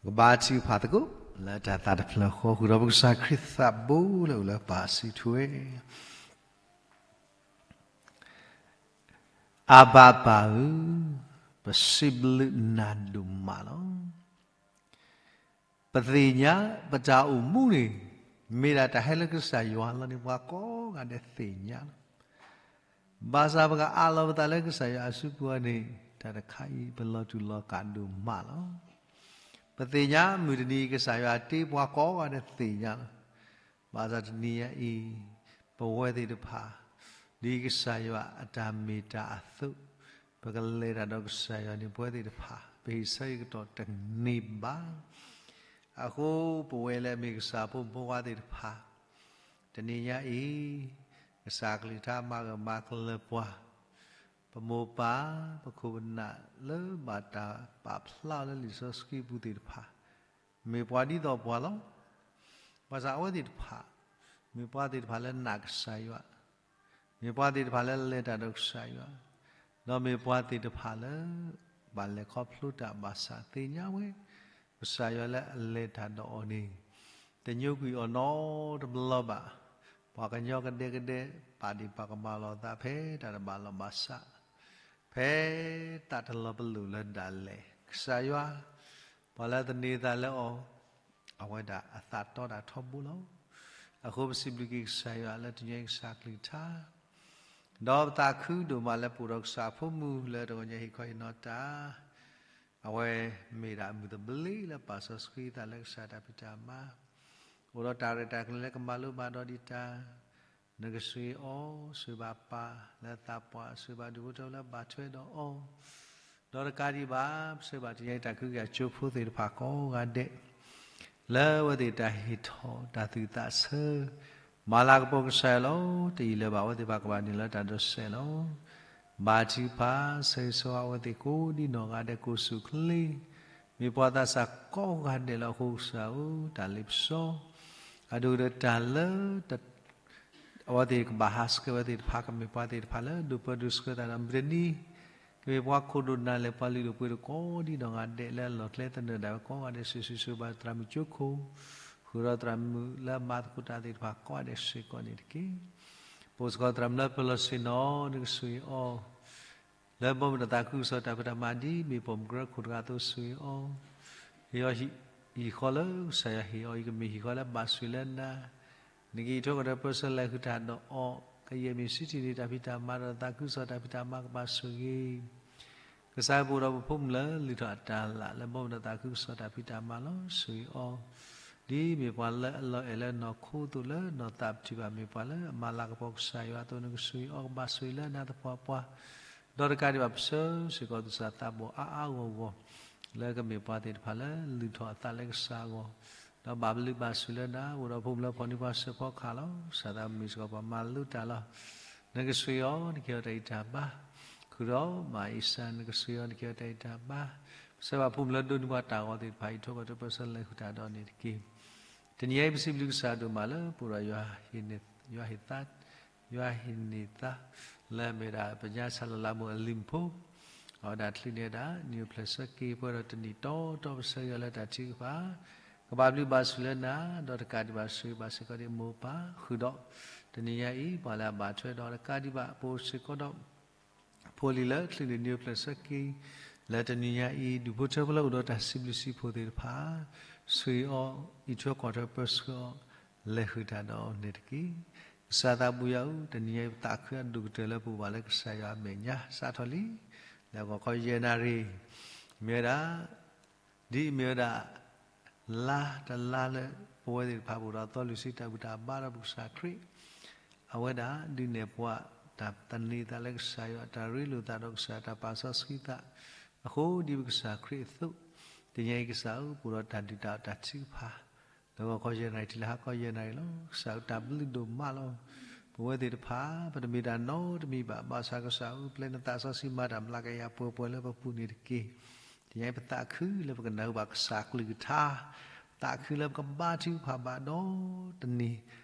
ကဘါထုကဖၣ်သကိး လၢတၢ်သးတဖျၢၣ်ဃီ ဃုာ်ဒီးပကစၢ်ခရံာ်သးဘိလၢအိၣ်လၢပၢ်စုထွဲ အၤဘၤပၢ်ဧၢ, ပစံးဘျုးနၤဒိၣ်မးလီၤ. ပသ့ၣ်ညါ ပတၢ်အိၣ်မူန့ၣ် မ့ၢ်ဒၣ်တၢ်ဟဲလၢကစၢ်ယွၤလီၤန့ၣ် ပှၤကိးဂၤဒဲးသ့ၣ်ညါလီၤ. ဘၣ်ဆၣ်ပကအးလီၤပသးလၢကစၢ်ယွၤအစုပူၤန့ၣ် တၢ်တခါအံၤ ပလီၤတူာ်လီၤကာ်ဒိၣ်မးလီၤ. ပသ့ၣ်ညါမုၢ်တနံၤကစၢ်ယွၤတ့ပှၤကိးဂၤဒဲးသ့ၣ်ညါလီၤ. ဘၣ်ဆၣ်တနံၤညါအံၤ ပဝဲသ့ၣ်တဖၣ် ဒ်ကစၢ်ယွၤအတၢ်မ့ၢ်တၢ်အသိး ပကလဲၤတၢ်ဒီးကစၢ်ယွၤန့ၣ် ပဝဲသ့ၣ်တဖၣ် ပဟ့ၣ်ဆၢဟ့ၣ်ကတီၢ်တန့ၢ်ဘၣ်. အဃိပဝဲလၢအမ့ၢ်ကစၢ်ဖိမုၣ်ဖိခွါသ့ၣ်တဖၣ် တနံၤညါအံၤ ကစၢ်ကလုၢ်ကထါမၤဂၢၢ်မၤကျၢၤပှၤ, ပမိၢ်ပၢ် ပခိၣ်ပနၢ်လၢဘၣ်တၢ်ပာ်ဖျါအီၤလၢလံာ်စီဆှံပူၤသ့ၣ်တဖၣ် မ့ၢ်ပှၤဒ်သိးပှၤလီၤ. ဘၣ်ဆၣ်အဝဲသ့ၣ်တဖၣ် မ့ၢ်ပှၤသ့ၣ်တဖၣ်လၢနာ်ကစၢ်ယွၤ, မ့ၢ်ပှၤသ့ၣ်တဖၣ်လၢလဲၤတၢ်ဒီးကစၢ်ယွၤ, ဒီးမ့ၢ်ပှၤသ့ၣ်တဖၣ်လၢ ဘၣ်လဲၤခီဖျိတၢ်ဘၣ်ဆၣ်သ့ၣ်ညါဝဲ ကစၢ်ယွၤလၢအလဲၤတၢ်ဒီးအီၤန့ၣ် တညိကွံာ်အီၤနီတဘျီဘၣ်. ပှၤကညီကဒဲကဒဲ ပာ်ဒံးပာ်ကမၣ်လီၤသးဖဲတၢ်တဘၣ်လီၢ်ဘၣ်စး, ဖဲတၢ်တလီၤပလိာ်လၢဒၣ်လဲာ် ကစၢ်ယွၤ ပှၤလၢသန့ၤသးလၢအီၤ အဝဲဒၣ်အသးတီတၢ်ထီဘိလီၤ. အဃိပစံးဘျုးက့ၤကစၢ်ယွၤလၢတနံၤညါအံၤကစၢ်ကလုၢ်ကထါ ဒီးပသးခုဒိၣ်မးလၢပအိၣ်ဒီးကစၢ်အဖိမုၣ်လၢတဂီၤညါဟ့ၣ်ခီဟ့ၣ်နီၤတၢ်, အဝဲမ့ၢ်ဒၣ်အမုၢ်သဘျ့လၢပာ်စီဆှံသးလၢကစၢ်တၢ်ဖံးတၢ်မၤ, အိၣ်ဒီးတၢ်ရဲၣ်တၢ်ကျဲၤလၢကမၤလိဘၣ်ဒီးဒံးတၢ်, နကဆိၣ်ဂ့ၤအီၤ ဆိၣ်ဂ့ၤဘၣ်ပၢ်လၢသးပှၢ် ဆိၣ်ဂ့ၤဘၣ်ဒူၣ်ဖိထၢဖိလၢဘၣ်ထွဲဒီးအီၤ ဒီးတကးဒံးဘၣ် ပဆၢဘၣ်တနံၤညါအံၤတၢ်ကဟုကယာ်ကၠိဖိသ့ၣ်တဖၣ်ကိးဂၤဒဲး လၢအဝဲသ့ၣ်တၢ်ဟ့ၣ်ထီၣ်တၢ်သူၣ်သးဆၢ မၤလၤကပီၤကစၢ်ယွၤလီၤ. တယံာ်လၢၤဘၣ် အဝဲသ့ၣ်တဖၣ်ကဘၣ်နုာ်လၢတၢ်ဒိးစဲးလီၤ. ဘါထုကဖၣ် ဆၢဂ့ၤဆၢဝါအဝဲသ့ၣ်ကိးဒ်နီၢ်ဂၤဒဲးကိးဆူၣ်ချ့ မ့ၢ်ပှၤသးစၢ်ကိးဂၤဒဲးလၢအဃိကစၢ်ဧၢ တၢ်လ့ပစီ အဒိၣ်ကတၢၢ်တၢ်လၢ အဝဲသ့ၣ်ကဘၣ်ဟးဆှဲးဝဲသ့ၣ်တဖၣ် ကမ့ၢ်ပှၤသ့ၣ်တဖၣ်လၢဒိၣ်ပၢဒိၣ်ဆှၢသးဒီးမုၢ်တနံၤ ကမ့ၢ်ပှၤခိၣ်ဒိၣ်နၢ်လဲၢ် ပှၤလုၢ်ဒိၣ်ပှ့ၤဒိၣ်ကိးဒ်နီၢ်ဂၤဒဲးလၢအလီၢ်ကျဲသနၢၣ်ဒၣ်ဝဲကိးဂၤဒဲး ဆိၣ်ဂ့ၤဆိၣ်ဝါသရၣ်မုၣ်ကၠိခိၣ် ဃုာ်ဒီးသရၣ်မုၣ်လၢအမၤသကိးတၢ်သ့ၣ်တဖၣ်ကိးဂၤဒဲးစ့ၢ်ကီးန့ၣ်တက့ၢ်. ပအိၣ်စ့ၢ်ကီးသရၣ်မုၣ်လၢပၢၤလီၢ်ဆ့ၣ်နီၤ နကဆိၣ်ဂ့ၤအီၤ လၢဘီမုၢ်ဒီးသးခုကစီၣ်တၢ်ဖံးတၢ်မၤဒ် မ့ၢ်ပိာ်မုၣ်ကရၢခိၣ်တဂၤအသိးဆိၣ်ဂ့ၤအီၤ, ဟ့ၣ်အီၤဟံၣ်ဃီလၢကစၢ်ယွၤဟ့ၣ်အီၤအံၤ ကမ့ၢ်ဟံၣ်ဃီလၢဘၣ်ဆိၣ်လၢနၤ, နကဟံးထီၣ်ကဒီးပၢဆှၢလဲၤဃုာ်တၢ်ဒီးအီၤ, ကယဲၢ်မ့ၢ်စံးထံၣ်န့ၢ်တၢ်ဖံးတၢ်မၤဒီးသးခုကစီၣ်တၢ်ဖံးတၢ်မၤကဘၣ်ဆိၣ်ဂ့ၤ ကစၢ်ပအိၣ်ဒီးပဖိမုၣ်လၢလုၢ်ထီၣ်အတၢ်လၢ် လၢဘီမုၢ်ဒီးသးခုကစီၣ်တၢ်ဖံးတၢ်မၤလီၤ. ဆိၣ်ဂ့ၤအီၤ ဒ်မ့ၢ်ပှၤလၢအလီၤအဲၣ်လၢနီၢ်ခိအသိး လၢနီၢ်သးပထံၣ်ဘၣ်မ့ၢ်ပှၤလၢအမၤလၤကပီၤကစၢ်ယွၤအသိး နကဆိၣ်ဂ့ၤအီၤ ကဘၣ်ဆိၣ်ဂ့ၤလၢနၤသပှၢ်ပှၢ်, ဒီးတကးဒံးဘၣ်ပဆၢစ့ၢ်ကီးသူၣ်စၢ်သးဘီၣ်အါအါဂီၢ်ဂီၢ် လၢကမ့ၢ်ပှၤသ့ၣ်တဖၣ်လၢလုၢ်ထီၣ်အသးလၢကစၢ်အဂီၢ်, ဒီးဘၣ်ဘျုးဘၣ်ဆိၣ်လၢနၤ အိၣ်ဒီးဖိမုၣ်လၢဖီၣ်န့ၢ်ပှၤစၢဖီကဟၣ်လီၤ. ကစၢ်သးမ့ၢ်စ့ၢ်ကီးပှၤမၤလိတၢ်လီၤ. နကဆိၣ်ဂ့ၤအီၤ နကဟ့ၣ်အီၤတၢ်ဂံၢ်တၢ်ဘါ, ဃုာ်ဒီးမၤအ့ၡါ နကဆိၣ်ဂ့ၤအီၤ နကဟ့ၣ်အီၤတၢ်ဂံၢ်တၢ်ဘါ, ပဆၢဘၣ်ဖိမုၣ်လၢဒိးန့ၢ်ပှၤတၢ်ဂီၤသ့ၣ်တဖၣ် ဟံးထီၣ်ကဒီးပၢဆှၢလဲၤဃုာ်တၢ်ဒီးန့ၣ်တက့ၢ်. တနံၤအံၤပစံးဘျုးကစၢ်ဒိၣ်မးလၢပအိၣ်ဒီးယွၤဟ့ၣ်န့ၢ်, ယွၤဟ့ၣ်သါ, ယွၤဟ့ၣ်န့ၢ်သါ လၢအမ့ၢ်ဒၣ်ပညါဆၣ်လလးမိၢ်အလံၤမုၣ်ဖိ, အဝဲဒၣ်ချုးန့ၢ်ဝဲဒၣ် နံၣ်အိၣ်ဖျဲၣ်ဆၢက့ၤပှဲၤဒီးတနံၣ်တီတီပဆၢက့ၤအီၤလၢတၢ်ထုကဖၣ်, ကဘၣ်ဘျုးဘၣ်ဆိၣ်လၢနၤ, ဒီးတကးဒံးဘၣ်ဆိၣ်ဂ့ၤဘၣ်စ့ၢ်ကီးဒံးမိၢ်ပၢ်, ဃုာ်ဒီး တနံၤညါအံၤ ပှၤလၢအဘၣ်ထွဲဒီးတကးဒံးဘၣ် ပအိၣ်စ့ၢ်ကီးဒီး ဖိလံၤလၢချုးန့ၢ်နံၣ်အိၣ်ဖျဲၣ်ဆၢက့ၤ လၢတနံၤညါအံၤ ဒူၣ်ဖိထၢဖိလၢအိၣ်ဒီးတၢ်စံးဘျုးစံးဖှိၣ်သ့ၣ်တဖၣ်, ဆိၣ်ဂ့ၤအီၤ, အံးထွဲကွၢ်ထွဲပၢဆှၢအီၤ, လဲၤဃုာ်တၢ်ဒီးအီၤန့ၣ်တက့ၢ်. ကစၢ်သးဘိယွၤဧၢ, တနံၤညါအံၤပသးခုအဒိၣ်ကတၢၢ်လၢပအိၣ်ဘၣ်လၢကစၢ်ယွၤအမဲာ်ညါ စးထီၣ်လံ လၢဂီၤခီယဲၢ်နၣ်ရံၣ်, မ့ၢ်ဝဲဒၣ် ဒ်အမ့ၢ်ဝဲဒၣ် လါတလါလၢ ပဝဲသ့ၣ်တဖၣ်ပအိၣ်ဒီးအသီလွံၢ်ဆံတၢ်ဘူၣ်တၢ်ဘါဒီးပကစၢ်ခရံာ်, အဝဲဒၣ်ဒုးနဲၣ်ပှၤ တၢ်သန့ၤသးလၢကစၢ်ယွၤ တၢ်ရ့လိာ်သးဒီးကစၢ် တၢ်ပာ်စီဆှံသး အဃိဒ်ပကစၢ်ခရံာ်အသိး, တနံၤအံၤကစၢ်ဧၢ, ပအိၣ်ဒီးတၢ်ဒုၣ်တၢ်အီၣ်တၢ်ထုကဖၣ် လၢဂီၤခီယဲၢ်နၣ်ရံၣ်ထံးလၢဟါခီယဲၢ်နၣ်ရံၣ်လီၤ. ကစၢ်ဧၢ, တၢ်ဘျုးဒိၣ်မးလီၤ. ပဝဲသ့ၣ်တဖၣ် ပတမ့ၢ်တၢ်နီတမံၤဘၣ်. ဘၣ်ဆၣ်ကစၢ်ဧၢ, ပျဲနသးစီဆှံမၤတၢ်မျးကယၤပှဲၤပှဲၤလၢပပူၤန့ၣ်တက့ၢ်. တနံၤအံၤပသးခုလၢပကနၢ်ဟူဘၣ်ကစၢ်ကလုၢ်ကထါ, ပသးခုလၢပကဘါထုကဖၣ်ဘၣ်ဒီးတနံၤ,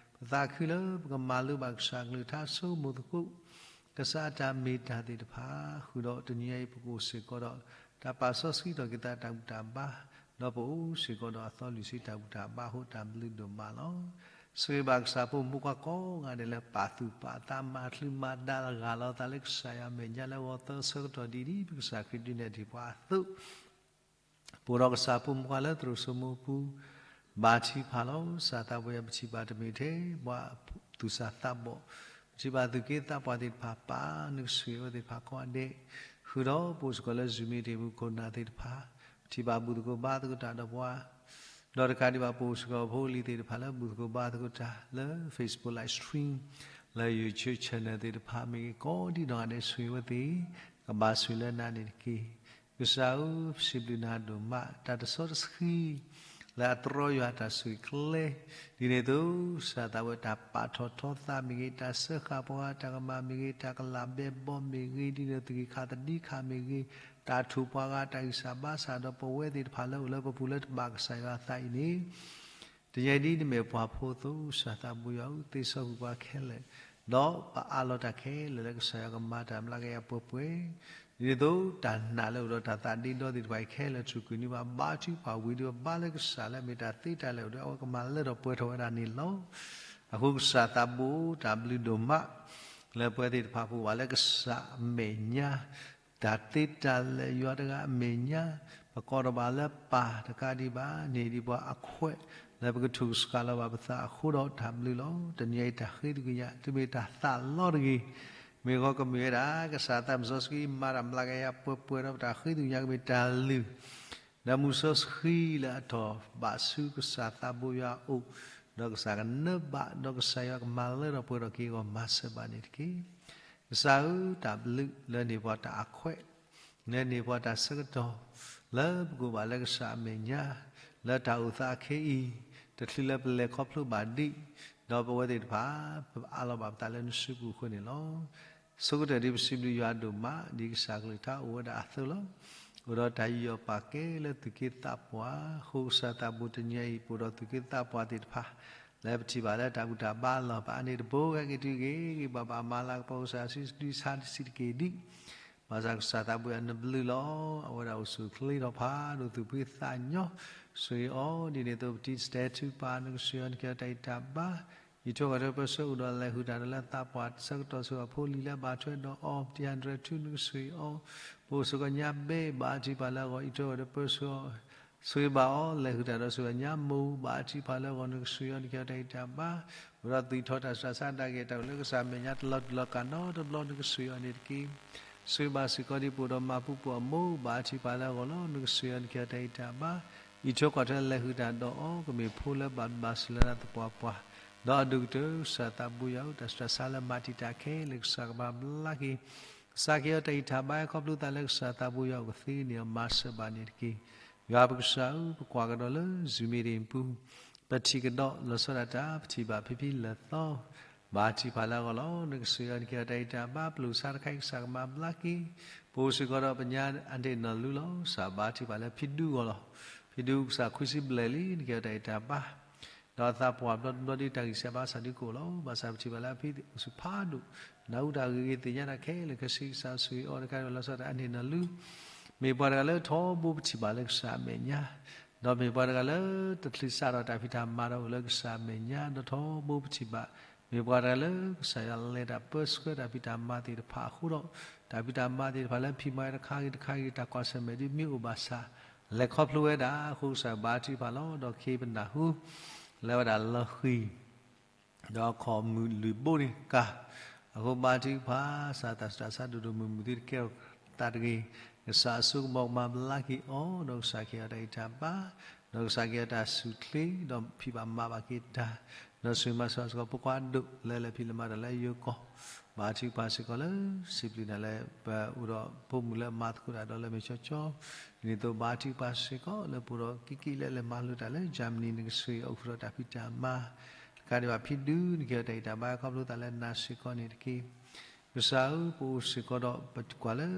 ပသးခုလၢပကမၤလိဘၣ်ကစၢ်ကလုၢ်ကထါဆိကမိၣ်သကိး ကစၢ်အတၢ်မ့ၢ်တၢ်သ့ၣ်တဖၣ်, ဃုာ်ဒီးတနံၤအံၤပကအိၣ်စ့ၢ်ကီးဒီး တၢ်ပာ်စီဆှံထီၣ်က့ၤသးတၢ်ဘူၣ်တၢ်ဘါ, ဒီးပအိၣ်စ့ၢ်ကီးဒီးအသီလွံၢ်ဆံတၢ်ဘူၣ်တၢ်ဘါအဃိ တၢ်ဘျုးဒိၣ်မးလီၤ. ဆိၣ်ဂ့ၤဘၣ်ကစၢ်ဖိမုၣ်ဖိခွါကိးဂၤဒဲးလၢပာ်သူၣ်ပာ်သးမၤချုးမၤဒါလၢဂၢ်လီၤသးလၢကစၢ်ယွၤအမဲာ်ညါလၢဂီၤသၢဆၢကတီၢ်ဒ်အံၤ ဒ်ပကစၢ်ခရံာ်ဒုးနဲၣ်ထံၣ်ပှၤအသိး ပအိၣ်ဒီးကစၢ်ဖိမုၣ်ဖိခွါလၢသရိာ်စိမိပူၤ, ဘါထုကဖၣ်လီၤ. ကစၢ်သးဘိယွၤ ပထံၣ်ဘၣ်တမ့ၢ်ထဲ ပှၤသူၣ်စၢ်သးဘီၣ်, ပထံၣ်ဘၣ်သူၣ်က့သးပှၢ်သ့ၣ်တဖၣ်ပၢ်, နကဆိၣ်ဂ့ၤအဝဲသ့ၣ်တဖၣ်ကိးဂၤဒဲး, ဃုာ်ဒီးပအိၣ်စ့ၢ်ကီးလၢ Zoom meeting မူခိၣ်နၢ်သ့ၣ်တဖၣ်, ပထံၣ်ဘၣ်ဘူၣ်သကိးဘါသကိးတၢ်ဒီးပှၤ ဒီးတကးဒံးဘၣ် ပအိၣ်စ့ၢ်ကီးဖိလံၤသ့ၣ်တဖၣ်လၢဘူၣ်သကိးဘါသကိးတၢ်လၢ Facebook live stream လၢ YouTube channel သ့ၣ်တဖၣ်မ့ၢ်ဂ့ၤ ကိးဒံနီၢ်ဂၤဒဲး ဆိၣ်ဂ့ၤဝဲသ့ၣ် ကဘၣ်ဆိၣ်ဂ့ၤလၢနၤန့ၣ်တက့ၢ်. ကစၢ်ဧၢ, ပစံးဘျုးနၤဒိၣ်မး တၢ်တစီတဆှံ လၢအတြီယွၤတၢ်ဆိၣ်ဂ့ၤကျဲ ဒ်န့ၣ်အသိး ကစၢ်သးဝဲတၢ်ပာ်ထီၣ်ထီသးမ့ၢ်ဂ့ၤ, တၢ်စၢဃာ်ပှၤဂၤတၢ်ကမၣ်မ့ၢ်ဂ့ၤ, တၢ်ကလးဘဲဘီမ့ၢ်ဂ့ၤ, ဒ်န့ၣ်အသိးသက့ၤခးသဒံခးမ့ၢ်ဂ့ၤ, တၢ်ထိၣ်ပှၤဂၤတၢ်ဂံၢ်စၢ်ဘါစၢ် ဒီးပဝဲသ့ၣ်တဖၣ်လၢအိၣ်လၢပပူၤလၢတဘၣ်ကစၢ်ယွၤအသးအံၤန့ၣ် တနံၤအံၤဒ်နမ့ၢ်ပှၤဖိအသိး ကစၢ်သးဘိယွၤဧၢ သ့စီကွံာ်ပှၤခဲလၢာ်, ဒီးပအးလီၤတၢ်ခဲလၢာ်လၢကစၢ်ယွၤကမၤတၢ်မျးကယၤပှဲၤပှဲၤ, ဒ်န့ၣ်အသိးတၢ်နာ်လၢအိၣ်ဒီးတၢ်သးဒ့ဒီသ့ၣ်တဖၣ်အံၤခဲလၢာ် ထုးကွံာ်န့ၢ်ဘၣ် ဘါထုကဖၣ်ဝံၤဒီးဘါလၢကစၢ်လၢအမ့ၢ်တၢ်သ့တၢ်လၢာ်အိၣ်ဒီး အဝဲကမၤလၢထီၣ်ပှဲၤထီၣ်ဝဲဒၣ်န့ၣ်လီၤ. အဃိကစၢ်သးဘိတၢ်ဘျုးဒိၣ်မး လၢပဝဲသ့ၣ်တဖၣ်ပအိၣ်ဘၣ်လၢကစၢ်အမဲာ်ညါ တၢ်သ့တၢ်လၢာ်ယွၤတဂၤအမဲာ်ညါ, ပကိးထီၣ်ဘၣ်လၢပၢ်တကးဒံးဘၣ် န့ၢ်ဒံးပှၤအခွဲး လၢပကထိၣ်ကစှၤလီၤဘၣ်ပသးအဃိဒီးတၢ်ဘျုးလီၤ. တနံၤအံၤတၢ်ဃ့သကွံာ်ညါ တမ့ၢ်တၢ်သးလီတဂ့ၤ, မ့ၢ်ဂီၢ်ကမ့ၢ်ဝဲဒၣ် ကစၢ်သးစီဆှံမၤတၢ်မျးကယၤပှဲၤပှဲၤဒီးပတၢ်ဃ့သကွံာ်ညါကမ့ၢ်တၢ်လုၢ် ဒီးမုၢ်စီဆှံလၢအထီၣ်ဘးဆူကစၢ်သးဘိယွၤအအိၣ်, ဒီးကစၢ်ကနၢဘၣ် ဒီးကစၢ်ယွၤကမၤလၢထီၣ်ပှဲၤထီၣ်က့ၤအဂီၢ် မၤစၢၤဘၣ်န့ၣ်တက့ၢ်. ကစၢ်ဧၢ, တၢ်ဘျုးလၢန့ၢ်ပှၤတၢ်အခွဲး, လၢန့ၢ်ပှၤတၢ်ဆၢကတီၢ်, လၢပကအိၣ်ဘၣ်လၢကစၢ်အမဲာ်ညါ, လၢတၢ်အိၣ်သးခဲအံၤ, တချုးလၢပလဲၤခီဖျိဘၣ်ဒံး, ဒီးပဝဲသ့ၣ်တဖၣ် ပအးလီၤဘၣ်ပသးလၢနစုပူၤအဃိန့ၣ်လီၤ. ဆိကတၢၢ်ဒ်ပစံးဘျုးယွၤဒိၣ်မး ဒ်ကစၢ်ကလုၢ်ကထါအိၣ်ဝဲဒၣ်အသိးလီၤ. အိၣ်ဒီးတၢ်ယူးယီၣ်ပာ်ကဲလၢသူၣ်က့သးပှၢ်, အဃိကစၢ်သးဘိတနံၤအံၤ ပအိၣ်ဒီးသူၣ်က့သးပှၢ်သ့ၣ်တဖၣ် လၢပထံၣ်ဘၣ်လၢတၢ်ဘူၣ်တၢ်ဘါလီၢ် ပအါန့ၢ်တဘိဂ့ၤက့ၤတုၤဂ့ၤဂ့ၤ ဘၣ်ဘၣ်မၤလၤကပီၤကစၢ်စုဒုးဆါတဆံးတက့ၢ်ဒံး ဘၣ်ဆၣ်ကစၢ်သးဘိယွၤနဘျုးလီၤ. အဝဲဒၣ်အိၣ်ဆူၣ်အိၣ်ချ့ထီၣ်ဖးဒိၣ်သူၣ်ဖှံသးညီ, ဆိၣ်ဂ့ၤအီၤ ဒ်န့ၣ်အသိး ပတံၤစတဲထူပာ် နကဆိၣ်ဂ့ၤအီၤ နကဲထီၣ်တၢ်အံၤတၢ်ဘါ, အံးထွဲကွၢ်ထွဲပၢဆှၢ အိၣ်ဒီးလဲၤဟုၣ်တၢ်ဒီးလၢသးပှၢ်ဆၢကတီၢ် ဆိၣ်ဂ့ၤအဖိလံၤလၢအဘၣ်ထွဲဒီးအီၤ ပတံၤဟးဒြဲထူ နကဆိၣ်ဂ့ၤအီၤ, ပအိၣ်စ့ၢ်ကီးညါဘဲ ဘၣ်အါထံပာ်လၢအဂီၢ် အံးထွဲကွၢ်ထွဲပၢဆှၢ ဆိၣ်ဂ့ၤဘၣ်အီၤ လဲၤဟုၣ်တၢ်ဒီးဆိၣ်ဂ့ၤညါမိၢ် ဘၣ်အါထံပာ်လၢအဂီၢ် နကဆိၣ်ဂ့ၤအီၤ နကဲထီၣ်တၢ်အံၤတၢ်ဘါ, အိၣ်ဒီးသံၣ်ထီၣ်တၢ်ဆူးတၢ်ဆါဒၣ်က့ၤ တၢ်အိၣ်လၢကစၢ်မဲာ်ညါတလီၤတူာ်လီၤကာ်နီတဘျီ နကဆိၣ်ဂ့ၤအီၤန့ၣ်တက့ၢ်. ဆိၣ်ဂ့ၤဘၣ်စ့ၢ်ကီးဒ်ပအိၣ်ဒီးမၤပူၤပှီၢ်မိၢ် ဘၣ်အါထံပာ်လၢအဂီၢ်လီၤ နကဆိၣ်ဂ့ၤအီၤ နကဲထီၣ်တၢ်အံၤတၢ်ဘါ, အံးထွဲကွၢ်ထွဲလဲၤဟုၣ်တၢ်ဒီးအီၤ ကမ့ၢ်ဖိလၢဘၣ်ဘျုးဘၣ်ဆိၣ်လၢနၤသပှၢ်ပှၢ်, ဒီးအဒိၣ်ကတၢၢ် ကစၢ်သးဘိယွၤဧၢ တၢ်ဆူးတၢ်ဆါလၢမၤတံာ်တာ်ခဲလၢာ် ကစၢ်ကဘၣ်ဘျါက့ၤ ကစၢ်ကဟ့ၣ်အီၤတၢ်အံးတၢ်ဘါ ခီဖျိသးလၢကစၢ်သးဘိယွၤအိၣ်ကသ့န့ၣ် မၤစၢၤဘၣ်န့ၣ်တက့ၢ်. ယွၤပကစၢ်ဧၢ, ပကွၢ်ကဒီးလၢ Zoom meeting ပူၤ, ပထံၣ်ကဒီးလီၤဆီဒၣ်တၢ် ပထံၣ်ဘၣ်ဖံဖံလၢာ်သီ, ဘၣ်ထံၣ်ဖးလၢအဂီၢ်လီၤ. နကစၢ်ယွၤ နကဟ့ၣ်အီၤတၢ်အံးတၢ်ဘါ ပလိၣ်ဆါတခါအံၤ ကစၢ်ကမၤဘျါက့ၤ, ပအိၣ်စ့ၢ်ကီးဒီးပညါအန့ၣ်နီၢ်လူလီၤ. ကစၢ်ဘၣ်ထံၣ်ဖးလၢဖံဒူအဂီၢ်လီၤ. ဖံဒူကစၢ်ခွံဆံဘျဲၣ်လံ နကဟ့ၣ်အီၤတၢ်အံးတၢ်ဘါ ဒီးအသးပှၢ်ဘျီတဘျီဒ်တၢ်ဂံၢ်စၢ်ဘါစၢ်ဒုကအိၣ်လီၤ. ဘၣ်ဆၣ်ပထံၣ်ဘၣ်လၢအဖံအိၣ်ဆူၣ်ဖးဒိၣ်, နၢ်ဟူတၢ်ဂ့ၤဂ့ၤသ့ၣ်ညါတၢ်ခဲလၢာ်ခဲဆ့ ကစၢ်ဆိၣ်ဂ့ၤအီၤတခါဒီး လီၤဆီဒၣ်တၢ်အန့ၣ်နီၢ်လူ, မ့ၢ်ပှၤတဂၤလၢထီဘိပထံၣ်ဘၣ်လၢကစၢ်အမဲာ်ညါ, ဒီးမ့ၢ်ပှၤတဂၤလၢတချုးစးထီၣ်တၢ်ဖံးတၢ်မၤဒီးအိၣ်လၢကစၢ်အမဲာ်ညါ, ဒီးထီဘိပထံၣ်ဘၣ်, မ့ၢ်ပှၤတဂၤလၢကစၢ်ယွၤလဲၤတၢ်ပၢဆှၢတၢ်ဖံးတၢ်မၤသ့ၣ်တဖၣ်အဃိဒီး, တၢ်ဖံးတၢ်မၤသ့ၣ်တဖၣ်လၢဖံးမၤတခါဂ့ၤတခါဂ့ၤ တၢ်ကွၢ်ဆၢၣ်မဲာ်ဒ်မ့ၢ်အိၣ်ဘၣ်ဆၣ် လဲၤခီဖျိဝဲဒၣ်အဃိ ကစၢ်ဘါထုကဖၣ်လီၤ. ဒီးခဲအံၤပနၢ်ဟူ လၢဝဲဒၣ်လီၤဃံၤ ဒီးအခီၣ်မုၢ်လွံၢ်ဘိန့ၣ်ကါ, အဃိဘါထုကဖၣ် ကစၢ်သးစူၤတၢ်ဆါဒိၣ်ဒိၣ်မုၢ်မုၢ်သ့တကဲထီၣ်သးတဂ့ၤ, ကစၢ်အစိကမီၤကမၤဘျါက့ၤအီၤ, ဒီးကစၢ်ကဟ့ၣ်အီၤတၢ်အံးတၢ်ဘါ, ဒီးကစၢ်ကဟ့ၣ်အီၤတၢ်ဆူၣ်ချ့, ဒီးဖံးဘၣ်မၤဘၣ်က့ၤတၢ်, ဒီးဆိၣ်ဂ့ၤမၤစၢၤစ့ၢ်ကီးဖိခွါဒိၣ်လၢလဲၤဖံးလဲၤမၤတၢ်လၢယိၤကီၢ်, ဘါထုကဖၣ်စ့ၢ်ကီးလၢ စံးဘျုးနၤလၢ ပအိၣ်ဒီးဖိမုၣ်လၢမၤသကိးတၢ်ဒီးလၢမဲာ်ကၠီကၠီ, ဒ်န့ၣ်အသိးဘါထုကဖၣ်စ့ၢ်ကီးလၢပအိၣ်ဒီးကံကံလဲလဲမၤလိတၢ်လၢ Germany နကဆိၣ်ဂ့ၤအီၤအိၣ်ဃုာ်ဒီးတၢ်ဖံးတၢ်မၤ, တကးဒံးဘၣ်ဖံဒူ နကဟ့ၣ်အီၤတၢ်အံးတၢ်ဘါခီဖျိသးလၢနၤစ့ၢ်ကီးန့ၣ်တက့ၢ်. ကစၢ်ဧၢ, ပအိၣ်စ့ၢ်ကီးဒီးပကွၢ်လၢ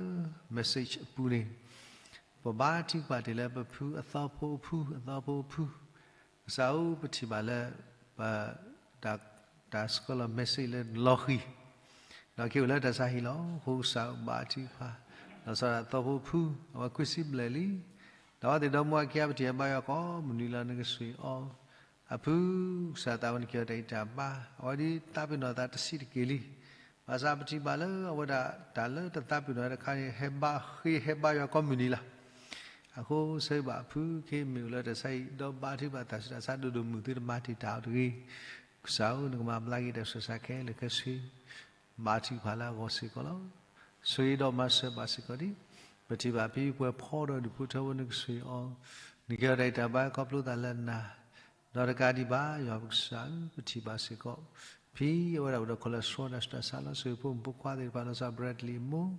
message အပူၤန့ၣ်, ပဘါထုကဖၣ်တ့ၢ်လၢပဖုအသီဖိအဖု အသီဖိအဖု, ကစၢ်ဧၢ, ပထံၣ်ဘၣ်လၢ ပ တၢ် တၢ်ဆှၢလီၤ message လၢလီၤဃံၤ, ဒီးက့ၤအိၣ်လၢတၢ်ဆါဟံၣ်လီၤ. အဃိကစၢ်ဘါထုကဖၣ်, လီၤဆီဒၣ်သီဖိဖု အဝဲခွံဆံဘျဲၣ်လံ, ဒီးအဝဲသ့ၣ်ဒီမါဝၤခံဂၤ ပထံၣ်ဘၣ်ယွၤကီၢ်မုၢ်နံၤလီၤ နကဆိၣ်ဂ့ၤအီၤ, အဖု ကစၢ်သးဝဲ နကဟ့ၣ်အီၤတၢ်အံးတၢ်ဘါ, အဝဲဒ်သးပ့ၤနီၣ်သးတဆံးတက့ၢ်လံ. ဘၣ်ဆၣ်ပထံၣ်ဘၣ်လၢအဝဲဒၣ်တၢ်လၢတသးပ့ၤနီၣ်တခါန့ၣ် ဟဲဘါဃ့ဟဲဘါယွၤကီၢ်မုၢ်နံၤလီၤ. အဃိဆၢဂ့ၤဘၣ်အဖု ခဲအံၤမ့ၢ်အိၣ်လၢတၢ်ဆါဟံၣ် ဒီးဘါထုကဖၣ်တၢ်ဆူးတၢ်ဆါဒိၣ်ဒိၣ်မုၢ်မုၢ်သ့ တမၤတံာ်တာ်အီၤတဂ့ၤ. ကစၢ်ဧၢ, နကမၤဘျါက့ၤတၢ်ဆူးတၢ်ဆါခဲလၢာ်ခဲဆ့ ဘါထုကဖၣ်လၢအဂီၢ်စ့ၢ်ကီးလီၤ. ဆိၣ်ဂ့ၤဒီးမၤစၢၤဘၣ်စ့ၢ်ကီးဒံး, ပထံၣ်ဘၣ်ဖံပှဲၤဖီဒီးဒူၣ်ဖိထၢဖိ နကဆိၣ်ဂ့ၤအီၤ, နကဲထီၣ်တၢ်အံၤတၢ်ဘါခီဖျိသးလၢနၤ, ဒီးတကးဒံးဘၣ် ယွၤပကစၢ်ဧၢ, ပထံၣ်ဘၣ်စ့ၢ်ကီး ဖံအဝဲဒၣ်အိၣ်ဒီး cholesterol တၢ်ဆူးတၢ်ဆါလီၤ. ဆိၣ်ဂ့ၤဖိမုၣ်ဖိခွါသ့ၣ်တဖၣ် လီၤဆီ Bradley အမိၢ်,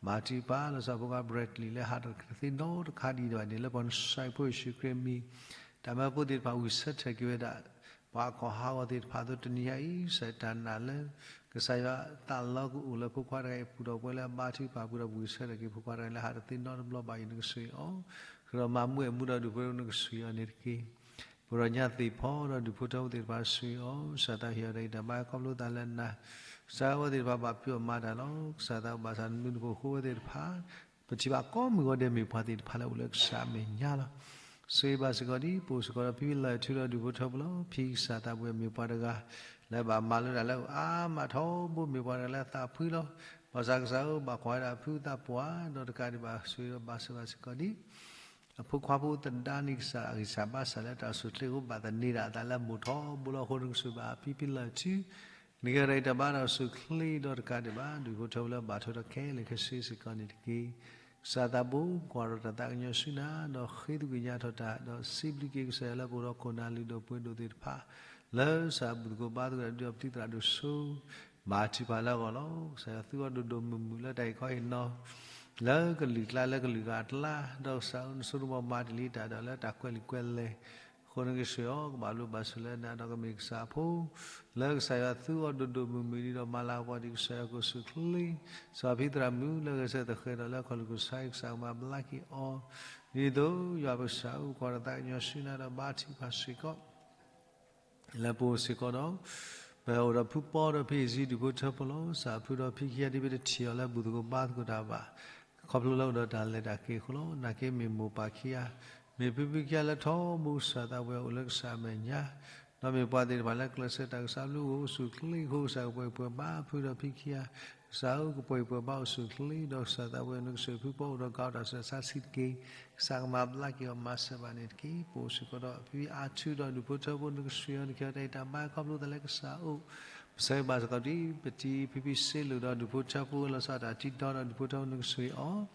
ဘါထုကဖၣ် လီၤဆီဖိခွါ Bradley လၢဟးတသ့နီတခါဒံးဘၣ်န့ၣ် လၢပှၤနဆှၢဖိယ့ၣ်ၡူးခရံာ်အမံၤ, တၢ်မၢဖိသ့ၣ်တဖၣ် ဝံၣ်ဆၢထၢၣ်က့ၤဝဲဒၣ် ပှၤအခီၣ်ဟးဂီၤသ့ၣ်တဖၣ်အသိး တနံၤညါအံၤ စၢ်တၢ်နာ်လၢ ကစၢ်ယွၤသးလီကအိၣ်လၢဖိခွါတဂၤအံၤအပူၤဒီး ပဝဲလၢအဘါထုကဖၣ်အပူၤဒီး ဝံၣ်ဆၢထၢၣ်က့ၤဖိခွါတဂၤအံၤလၢဟးတသ့နီတဘျီဘၣ်အံၤ နကဆိၣ်ဂ့ၤအီၤ, ဃုာ်ဒီးမၤမူအဲၣ်မူဒီးဒူၣ်ဖိထၢဖိ နကဆိၣ်ဂ့ၤအီၤန့ၣ်တက့ၢ်. ပဒီးညါသ့ၣ်ဖီဒီးဒူၣ်ဖိထၢဖိသ့ၣ်တဖၣ် ဆိၣ်ဂ့ၤအီၤ, ကစၢ်သးဟ့ၣ်အီၤတၢ်ဂံၢ်တၢ်ဘါခီဖျိသးလၢနၤ, ကစၢ်အဝဲသ့ၣ်တဖၣ်ဘၣ်ဖုးအီၣ်မၤတၢ်လီၤ. ကစၢ်သးဘၣ်ဆၣ်နဘျုးနဖှိၣ်အဃိ အဝဲသ့ၣ်တဖၣ် ပထံၣ်ဘၣ်ကိးမုၢ်ဂီၤဒဲး မ့ၢ်ပှၤသ့ၣ်တဖၣ်လၢအိၣ်လၢကစၢ်အမဲာ်ညါလီၤ. ဆိၣ်ဂ့ၤဘၣ်စ့ၢ်ကီးဒ် ပအိၣ်စ့ၢ်ကီးဒီး ဖံဖံလၢၢ်ထူဒီးဒူၣ်ဖိထၢဖိလီၤ. ဖံကစၢ်သးပှဲၤမ့ၢ်ပှၤတဂၤ လၢဘၣ်မၤလိတၢ်လၢအါမးထီဘိ မ့ၢ်ပှၤတဂၤလၢအသးဖှံလီၤ. ဘၣ်ဆၣ်ကစၢ်ဧၢ ဘၣ်ကွၢ်ဝဲဒၣ်အဖုသးပှၢ် ဒီးတကးဒံးဘၣ် ဆိၣ်ဂ့ၤဒီးမၤစၢၤဘၣ်စ့ၢ်ကီးဒ် အဖိခွါဖိသဒါန့ၣ် ကစၢ်အဂံၢ်စၢ်ဘါစၢ်လၢတၢ်အိၣ်ဆူၣ်ချ့အဃိ ဘၣ်သန့ၤဒၣ်အသးလၢအမိၢ်ထီဘိလီၤ. အဃိ နကဆိၣ်ဂ့ၤဘၣ်ဖံဖံလၢၢ်ထူ, နကဲထီၣ်တၢ်အံၤတၢ်ဘါဒီးအိၣ်ဆူၣ်ချ့ဒီးတကးဒံးဘၣ် ဒူၣ်ဖိထၢဖိလၢဘၣ်ထွဲဒီးခဲလၢာ်ခဲဆ့စ့ၢ်ကီးန့ၣ်တက့ၢ်. ကစၢ်သးဘိ ကွၢ်ထီၣ်တၢ်သးကညီၤဆူနၤ ဒီးဃ့သကွံာ်ညါထီၣ်တၢ် ဒီးစံးဘျုးက့ၤကစၢ်ယွၤလၢပအိၣ်ဒီးခိၣ်နၢ်လုၢ်ဒိၣ်ပှ့ၤဒိၣ်သ့ၣ်တဖၣ် လၢကစၢ်ဘူၣ်သကိးဘါသကိးတၢ် ဒုးအီၣ်ပတံၤသရၣ်ဒိၣ်စိ ဘၣ်ထုကဖၣ်လၢအဂီၢ်လီၤ. ကစၢ်ယွၤသူအီၤဒိၣ်ဒိၣ်မုၢ်မုၢ်လၢတၢ်အံၤခီအံၤနီၤ လၢကလုာ်ကျါလၢကလုာ်ဂၤအကျါ, ဒီးကစၢ်ဧၢ နဆိကမိၣ်မၤတ့ၢ်လံတၢ်ဒီးလၢတၢ်ကွဲးလံာ်ကွဲးလဲၢ်, အဃိနကဆိၣ်ဂ့ၤအီၤ ကဘၣ်ဘျုးဘၣ်ဆိၣ်လၢနၤ ဒီးကမ့ၢ်ကစၢ်ဖိ လၢကစၢ်ယွၤသူအီၤဒိၣ်ဒိၣ်မုၢ်မုၢ်ဒံးဒီး မၤလၤကပီၤဒံး ကစၢ်ယွၤကအိၣ်ဆူၣ်ချ့ စီၤဖံသရၣ်မုၣ်လၢဂဲၤဆၢထၢၣ်သဃဲၤဒီးလၢခီၣ်လိာ်ကစၢ်အံၤ ကစၢ်ကမၤဘျါက့ၤအီၤ, ဒ်သိးယွၤပကစၢ်ဧၢ ကွၢ်ထီၣ်သးကညီၤဆူနၤဒီးဘါထုကဖၣ်စ့ၢ်ကီး လၢပအိၣ်စ့ၢ်ကီးဒီး ပအိၣ်ဒီးဖုပီဒီးဖံအ့ၣ်စံဒူၣ်ဖိထၢဖိလီၤ. ကစၢ်ဖုဒီးဖံခံဂၤဒ်ပတထံၣ်အီၤလၢဘူၣ်သကိးဘါသကိးတၢ်ဘၣ် ခီဖျိလၢအိၣ်ဒီးတၢ်လဲၤတၢ်က့ၤအဃိလီၤ. နာ်က့မ့ၢ်မိၢ်ပၢ်ခံဂၤ, မ့ၢ်ဖံဖုခံဂၤလၢထီဘိ ကစၢ်သးပှဲၤအိၣ်လၢကစၢ်အမဲာ်ညါ, ဒီးမ့ၢ်ပှၤသ့ၣ်တဖၣ်လၢကျဲးစၢးတၢ်ကစၢ်ဘျုးအိၣ်ဆူၣ်ချ့အဃိ ကစၢ်ကပှဲၤပှဲၤဘါဖုဒီးဖံခံဂၤ, ကစၢ်ဧၢ ကပှဲၤပှဲၤဘါအိၣ်ဆူၣ်ချ့ ဒီးကစၢ်သးပှဲၤနကဆိၣ်ဂ့ၤဖုပီအိၣ်ဒီးကးအီၣ်တၢ်ဆူးတၢ်ဆါဆံးတက့ၢ်. ကစၢ်ကမၤဘျါက့ၤအီၤမၤစၢၤဘၣ်န့ၣ်တက့ၢ်. ပအိၣ်စ့ၢ်ကီးဒီးဖံဖံအါထူဒီးဒူၣ်ဖိထၢဖိ နကဆိၣ်ဂ့ၤအီၤ နကဲထီၣ်တၢ်အံၤတၢ်ဘါခီဖျိသးလၢကစၢ်အအိၣ်, ပဆိၣ်ဂ့ၤဘၣ်စ့ၢ်ကီးဒ်ပတံၤဖံဖံစ့လိာ်ဒီးဒူၣ်ဖိထၢဖိ လီၤဆီဒၣ်တၢ်တံၤဒီဒီးဒူၣ်ဖိထၢဖိ နကဆိၣ်ဂ့ၤအီၤ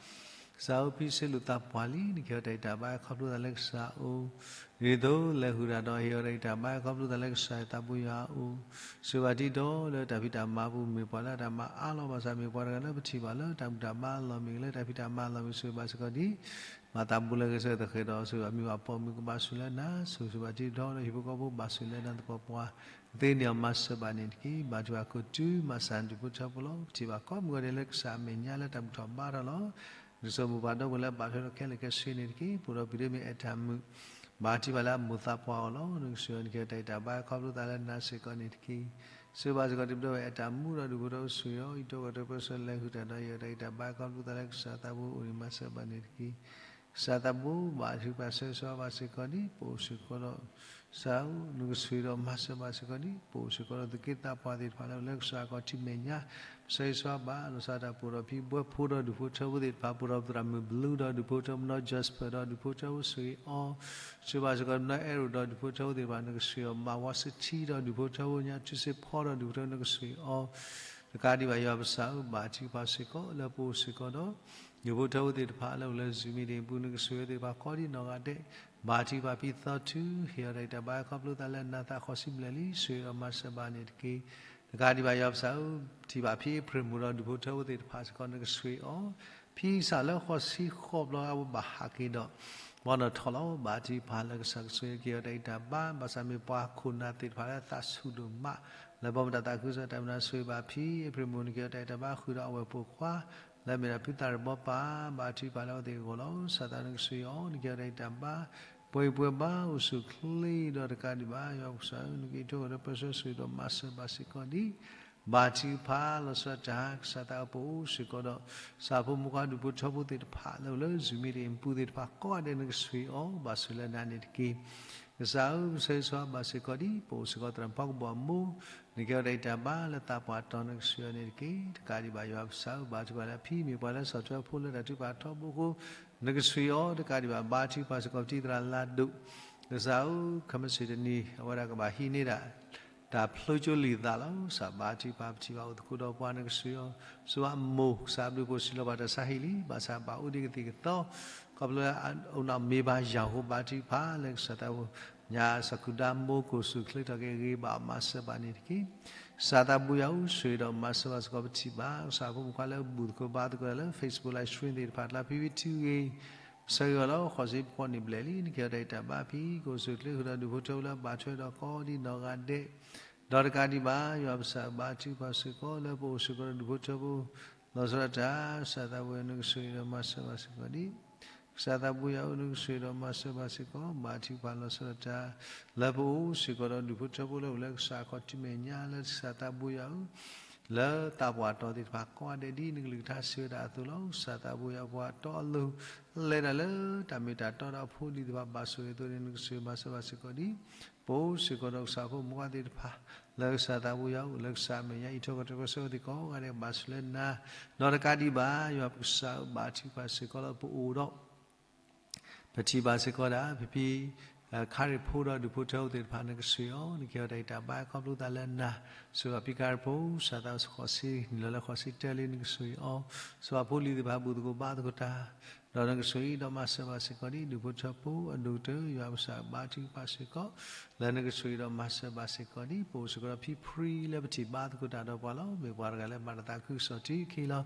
ကစၢ်ဧၢ ဖံစ့လိာ်သးပှၢ်လံ နကဲထီၣ်တၢ်အံၤတၢ်ဘါခီဖျိသးလၢကစၢ်အအိၣ်, ဒ်သိးလဲၤဃုာ်တၢ်ဒီးဟ့ၣ်အီၤတၢ်အံၤတၢ်ဘါခီဖျိသးလၢကစၢ်ယွၤသးဘိယွၤအအိၣ်, ဆိၣ်ဂ့ၤဘၣ်တံၤဒီဒီးလၢတၢ်ဖံးတၢ်မၤပူၤ မ့ၢ်ပှၤလၢအတၢ်မၤအါလီၤဘၣ်ဆၣ် မ့ၢ်ပှၤတဂၤလၢပထံၣ်ဘၣ်လၢတၢ်ဘူၣ်တၢ်ဘါအလီၢ်မ့ၢ်ဂ့ၤ လၢတၢ်ဖံးတၢ်မၤအလီၢ်မ့ၢ်ဂ့ၤ ဆိၣ်ဂ့ၤဘၣ်စ့ၢ်ကီးဒ် မၤသးဘူးလၢဂဲၤဆၢထၢၣ်သဃဲၤဒီး ဆိၣ်ဂ့ၤဘၣ်မုၢ်ဘၣ်ပှၢ်မုၢ်ကဘၣ်ဆူၣ်လၢနၤ, ဆိၣ်ဂ့ၤဘၣ်တံၤဒီဒီးဟံၣ်ဖိဃီဖိဘၣ်ဆူၣ်လၢနၤသပှၢ်ပှၢ်, သ့န့ၢ်အီၤမၤစၢၤဘၣ်န့ၣ်တက့ၢ်. ဘါထုကဖၣ်ခိၣ်တုၤမၤစၢၤဒူၣ်ဖိထၢဖိလီၤ. ပထံၣ်ဘၣ်ကိးမုၢ်ဂီၤဒဲးလၢကစၢ်အမဲာ်ညါလၢတၢ်ဘူၣ်ထီၣ်ဘါထီၣ်လီၤ. နကစၢ်မိၢ်ပၢ်ဒီပုၢ်ဝဲၢ်လၢဘၣ်ထွဲဒီးခဲလၢာ်ခဲဆ့န့ၣ်တက့ၢ်. ပအိၣ်ဒီးပံၤဒ့မ့ၢ်အဲၣ်တၢ်မုာ် ဘါထုကဖၣ်လၢအမိၢ်သးပှၢ်အီၤလီၤ. နကဆိၣ်ဂ့ၤအီၤ နကဲထီၣ်တၢ်အံၤတၢ်ဘါခီဖျိသးလၢနၤစ့ၢ်ကီးန့ၣ်တက့ၢ်. ဆိၣ်ဂ့ၤဘၣ်စ့ၢ်ကီးတံၤပဒီပုၢ်ဝဲၢ်အဲၣ်တၢ်မူဒီးဒူၣ်ဖိထၢဖိ ဆိၣ်ဂ့ၤအီၤ အံးထွဲကွၢ်ထွဲပၢဆှၢလဲၤဃုာ်တၢ်ဒီး ဟ့ၣ်အီၤတၢ်အံၤတၢ်ဘါခီဖျိသးလၢကစၢ်သးဘိအိၣ်န့ၣ် မၤစၢၤဘၣ်န့ၣ်တက့ၢ်. ကစၢ်သးဘိ ဘါထုကဖၣ်ဆိၣ်ဂ့ၤဘၣ်စ့ၢ်ကီးဒ် ပအိၣ်စ့ၢ်ကီးဒီး ကစၢ်ဧၢ နကဆိၣ်ဂ့ၤဒီးမၤစၢၤဘၣ်စ့ၢ်ကီးဒ် ပအိၣ်စ့ၢ်ကီးဒီးသုးက့သးပှၢ်သ့ၣ်တဖၣ်လၢအိၣ်လၢကစၢ်ကီၢ်ထံမဲာ်ညါ, ပဆိၣ်ဂ့ၤဆိၣ်ဂ့ၤဘၣ် လီၤဆီဒၣ်တၢ် ပအိၣ်ဒီးဖံဘှဲဖိဒီးဒူၣ်ဖိထၢဖိသ့ၣ်တဖၣ်, ပအိၣ်ဒီးပသရၣ်မုၣ်ဘျုးဒီးဒူၣ်ဖိထၢဖိ နီၢ် Jasper ဒီးဒူၣ်ဖိထၢဖိ ဆိၣ်ဂ့ၤအီၤ, ဆိၣ်ဂ့ၤဘၣ်စ့ၢ်ကီး နီၢ်အဲၣ်ရိၣ်ဒီးဒူၣ်ဖိထၢဖိသ့ၣ်တဖၣ် နကဆိၣ်ဂ့ၤအီၤ, မၤဝီစထံဒီးဒူၣ်ဖိထၢဖိညါ ထူစ့ဖီဒီးဒူၣ်ဖိထၢဖိ နကဆိၣ်ဂ့ၤအီၤ, တကးဒံးဘၣ် ယွၤပကစၢ်ဧၢ ဘါထုကဖၣ်စ့ၢ်ကီး လၢပအိၣ်စ့ၢ်ကီးဒီး ဒူၣ်ဖိထၢဖိသ့ၣ်တဖၣ်လၢအိၣ်လၢ Zoom meeting အပူၤ နကဆိၣ်ဂ့ၤသ့ၣ်တဖၣ်ကိးဒံးနီၢ်ဂၤဒဲး, ဘါထုကဖၣ်ဖံသီထူ ဟ့ၣ်အီၤတၢ်အံၤတၢ်ဘါခီဖျိသးလၢနၤသးဃိးဆံဘျဲၣ်လံ ဆိၣ်ဂ့ၤဒီးမၤစၢၤဘၣ်န့ၣ်တက့ၢ်. တကးဒံးဘၣ် ယွၤပကစၢ်ဧၢ ထံၣ်ဘၣ်ဖံအ့ဖြ့ၣ်မူဒီးဒူၣ်ဖိထၢဖိသ့ၣ်တဖၣ်စ့ၢ်ကီး နကဆိၣ်ဂ့ၤအီၤ, ဖံစးလၢဃိးဆံဃိးဘျီအဝဲဘၣ်ဟးက့ၤဒီး ဘီနီၢ်ထီၣ်လီၤ. ဘါထုကဖၣ်လၢကစၢ်ကဆိၣ်ဂ့ၤက့ၤအီၤတၢ်အံၤတၢ်ဘါ ဘၣ်ဆၣ်မ့ၢ်ပှၤခိၣ်နၢ်သ့ၣ်တဖၣ်လၢသးဆူၣ်ဒိၣ်မး လၢဘီမုၢ်တၢ်သးခုကစီၣ်တၢ်မနုၤ ဆိၣ်ဂ့ၤဘၣ်ဖံအ့ဖြ့ၣ်မူ နက့ၤအီၤတၢ်အံၤတၢ်ဘါ ဃုာ်ဒီးအဝဲၢ်ပိာ်ခွါ လၢအမ့ၢ်ဒၣ်ဖုသးရ့ၣ်ဘီပၢ် ဘါထုကဖၣ်လၢအဝဲသ့ၣ်အဂီၢ်လီၤ. ကစၢ်သးနကဆိၣ်ဂ့ၤအီၤ နက့ၤအီၤတၢ်အံၤတၢ်ဘါ ပှဲၤပှဲၤဘါ အိၣ်ဆူၣ်ချ့ဒီးတကးဒံးဘၣ် ယွၤပကစၢ်ဧၢ နက့ၤထီၣ်ကဒီးပၢဆှၢဆိၣ်ဂ့ၤဒီးမၤစၢၤဘၣ်စ့ၢ်ကီးဒ် ဘါထုကဖၣ်လီၤဆီဒၣ်တၢ် ကစၢ်သးပအိၣ်စ့ၢ်ကီးဒီး ဆၣ်ဖိမုၣ်ခွါဒူၣ်ဖိထၢဖိသ့ၣ်တဖၣ်လၢအိၣ်လၢ Zoom meeting အပူၤသ့ၣ်တဖၣ်ကိးဂၤဒဲး နကဆိၣ်ဂ့ၤအီၤ ဘၣ်ဆိၣ်လၢနၤန့ၣ်တက့ၢ်. ကစၢ်ဧၢ ပဆိၣ်ဂ့ၤဆိၣ်ဂ့ၤဘၣ်စ့ၢ်ကီးဒ် ပအိၣ်စ့ၢ်ကီးသရၣ်မုၣ်ဖီကဘီၤအမိၢ် နက့ၤအီၤတၢ်အံၤတၢ်ဘါလၢသးပှၢ်တီၤ နကဆိၣ်ဂ့ၤအီၤန့ၣ်တက့ၢ်. တကးဒံးဘၣ် ယွၤပကစၢ်ဧၢ ဘါထုကဖၣ်လၢဖံမ့ၢ်ပှၤလၢဆီၣ်ထွဲဖိလၢတၢ်ထုကဖၣ်ထီဘိအဃိ နကဆိၣ်ဂ့ၤအီၤ တကးဒံးဘၣ် ဘါထုကဖၣ်စ့ၢ်ကီးပတံၤသရၣ်လါဒိၣ် ကစၢ်ဧၢ ခဲမုၢ်ဆ့ၣ်တနံၤ အဝဲဒၣ်ကဘၣ်ဟံးန့ၢ်ဒၣ် တၢ်ဖျိကၠိလံာ်သးလီၤ. ကစၢ်ဘါထုကဖၣ် ပထံၣ်ဘၣ်အိၣ်သကိးဒီးပှၤ နကဆိၣ်ဂ့ၤအီၤ, ဆိၣ်ဂ့ၤအမိၢ် ကစၢ်ဘျုးဖှိၣ်စံးလီၤဘၣ်တၢ်ဆါဟံၣ်လံ, ဘၣ်ဆၣ်ဘၣ်အိၣ်ဒံးကသံၣ်ကသီ ခီ ခီဖျိလၢအအိၣ်နီၢ်မ့ၢ်ဘၣ်ယၤအဃိ ဘါထုကဖၣ်လၢကစၢ်သးပူၤ ညါစၢ်ခူၣ်ဒါမိၢ်ကိၢ်ဆူၣ်ချ့ထီၣ်က့ၤဂ့ၤဘၣ်မၤစၢၤဘၣ်န့ၣ်တက့ၢ်. ကစၢ်သးပူၤယွၤဧၢ, ဆိၣ်ဂ့ၤဒီးမၤစၢၤဘၣ်စ့ၢ်ကီးပထံၣ်ဘၣ် ကစၢ်ဖိမုၣ်ခွါလၢဘူၣ်သကိးဘါသကိးတၢ်လၢ Facebook live stream သ့ၣ်တဖၣ် တလါဖံဖံထံဂ့ၤ ဆၢဂ့ၤအီၤလီၤ. ဃိးဆံပှဲၤန့ၣ်ဘျဲၣ်လံ နကဲထီၣ်တၢ်အံၤတၢ်ဘါဖံ ကအိၣ်ဆူၣ်ချ့ဃုာ်ဒီးဒူၣ်ဖိထၢဖိလၢအဘၣ်ထွဲဒီးကိးဒံးနီၢ်ဂၤဒဲး ဒီးတကးဒံးဘၣ် ယွၤပကစၢ်ဘါထုကဖၣ်စ့ၢ်ကီး လၢပအိၣ်စ့ၢ်ကီးဒီးဒူၣ်ဖိထၢဖိ လီၤဆီဒၣ်တၢ် ကစၢ်သးပူၤယွၤ နကဆိၣ်ဂ့ၤဒီးမၤစၢၤဘၣ်စ့ၢ်ကီးဒံး ကစၢ်သးပူၤယွၤဧၢ, နကဆိၣ်ဂ့ၤဒီးမၤစၢၤဘၣ်စ့ၢ်ကီး ဘါထုကဖၣ်လီၤဆီဒၣ်တၢ် လၢပအိၣ်စ့ၢ်ကီးဒီးဒူၣ်ဖိထၢဖိလၢအိၣ်လၢကစၢ်အခီၣ်ထံးမဲာ်ညါ လၢကစၢ်သးပူၤယွၤဧၢ, လၢသးပှၢ်တီၤသ့ၣ်တဖၣ်ကိးဂၤဒဲးဒ်နကလုၢ်ကထါစံးဝဲဒၣ်အသိးလီၤ. ကစၢ်သးပူၤယွၤ ပှၤတီအလိၤ လဲၤတၢ်လၢတၢ်မ့ၢ်တၢ်တီဒီးအဖိအလံၤသ့ၣ်တဖၣ်ဘၣ်ဆိၣ်ဂ့ၤအသိးန့ၣ် နကဆိၣ်ဂ့ၤမၤစၢၤဘၣ်စ့ၢ်ကီးဒံး ပအိၣ်စ့ၢ်ကီးဒီးကစၢ်ဖိမုၣ်ခွါသ့ၣ်တဖၣ် လၢကစၢ်သးပူၤယွၤအိၣ်လၢကစၢ်အမဲာ်ညါ အံးထွဲကွၢ်ထွဲကီၢ်ဆၢဝဲသ့ၣ်ကိးဂၤဒဲး ဘၣ်ဆိၣ်လၢနၤ ဒီးတကးဒံးဘၣ် ယွၤပကစၢ်ဧၢ ဘါထုကဖၣ်စ့ၢ်ကီးလၢပအိၣ်ဒီး ပထံၣ်ဘၣ်စ့ၢ်ကီးဒၣ် ဖံဖံ ခါရ့ၣ်ဖိဒီးဒူၣ်ဖိထၢဖိသ့ၣ်တဖၣ် နကဆိၣ်ဂ့ၤအီၤ နကဲထီၣ်တၢ်အံၤတၢ်ဘါခီဖျိသးလၢနၤ ဆိၣ်ဂ့ၤဘၣ်ဖံခါရ့ၣ်ဖိ စၢ်သးစ့ၢ်ဃီးဆံ နံၣ်လီၤလၢဃိးဆံတၢလံ နကဆိၣ်ဂ့ၤအီၤ ဆိၣ်ဂ့ၤဖိလံၤသ့ၣ်တဖၣ် ဘူၣ်သကိးဘါသကိးတၢ် ဒီးနကဆိၣ်ဂ့ၤဒီးမၤစၢၤဘၣ်စ့ၢ်ကီးဒံး ဒူၣ်ဖိထၢဖိအဒိၣ်ကတၢၢ် ယွၤပကစၢ်ဘါထုကဖၣ်စ့ၢ်ကီး လၢနကဆိၣ်ဂ့ၤဒီးမၤစၢၤဘၣ်စ့ၢ်ကီးဒံး ပအိၣ်စ့ၢ်ကီးဒီးဖံဖရံလၢပထံၣ်ဘါသကိးတၢ်ဒီးပှၤလီၤ. မ့ၢ်ပှၤတဂၤလၢမၤတၢ်သးခုကစီၣ်ထံခံလီၤ.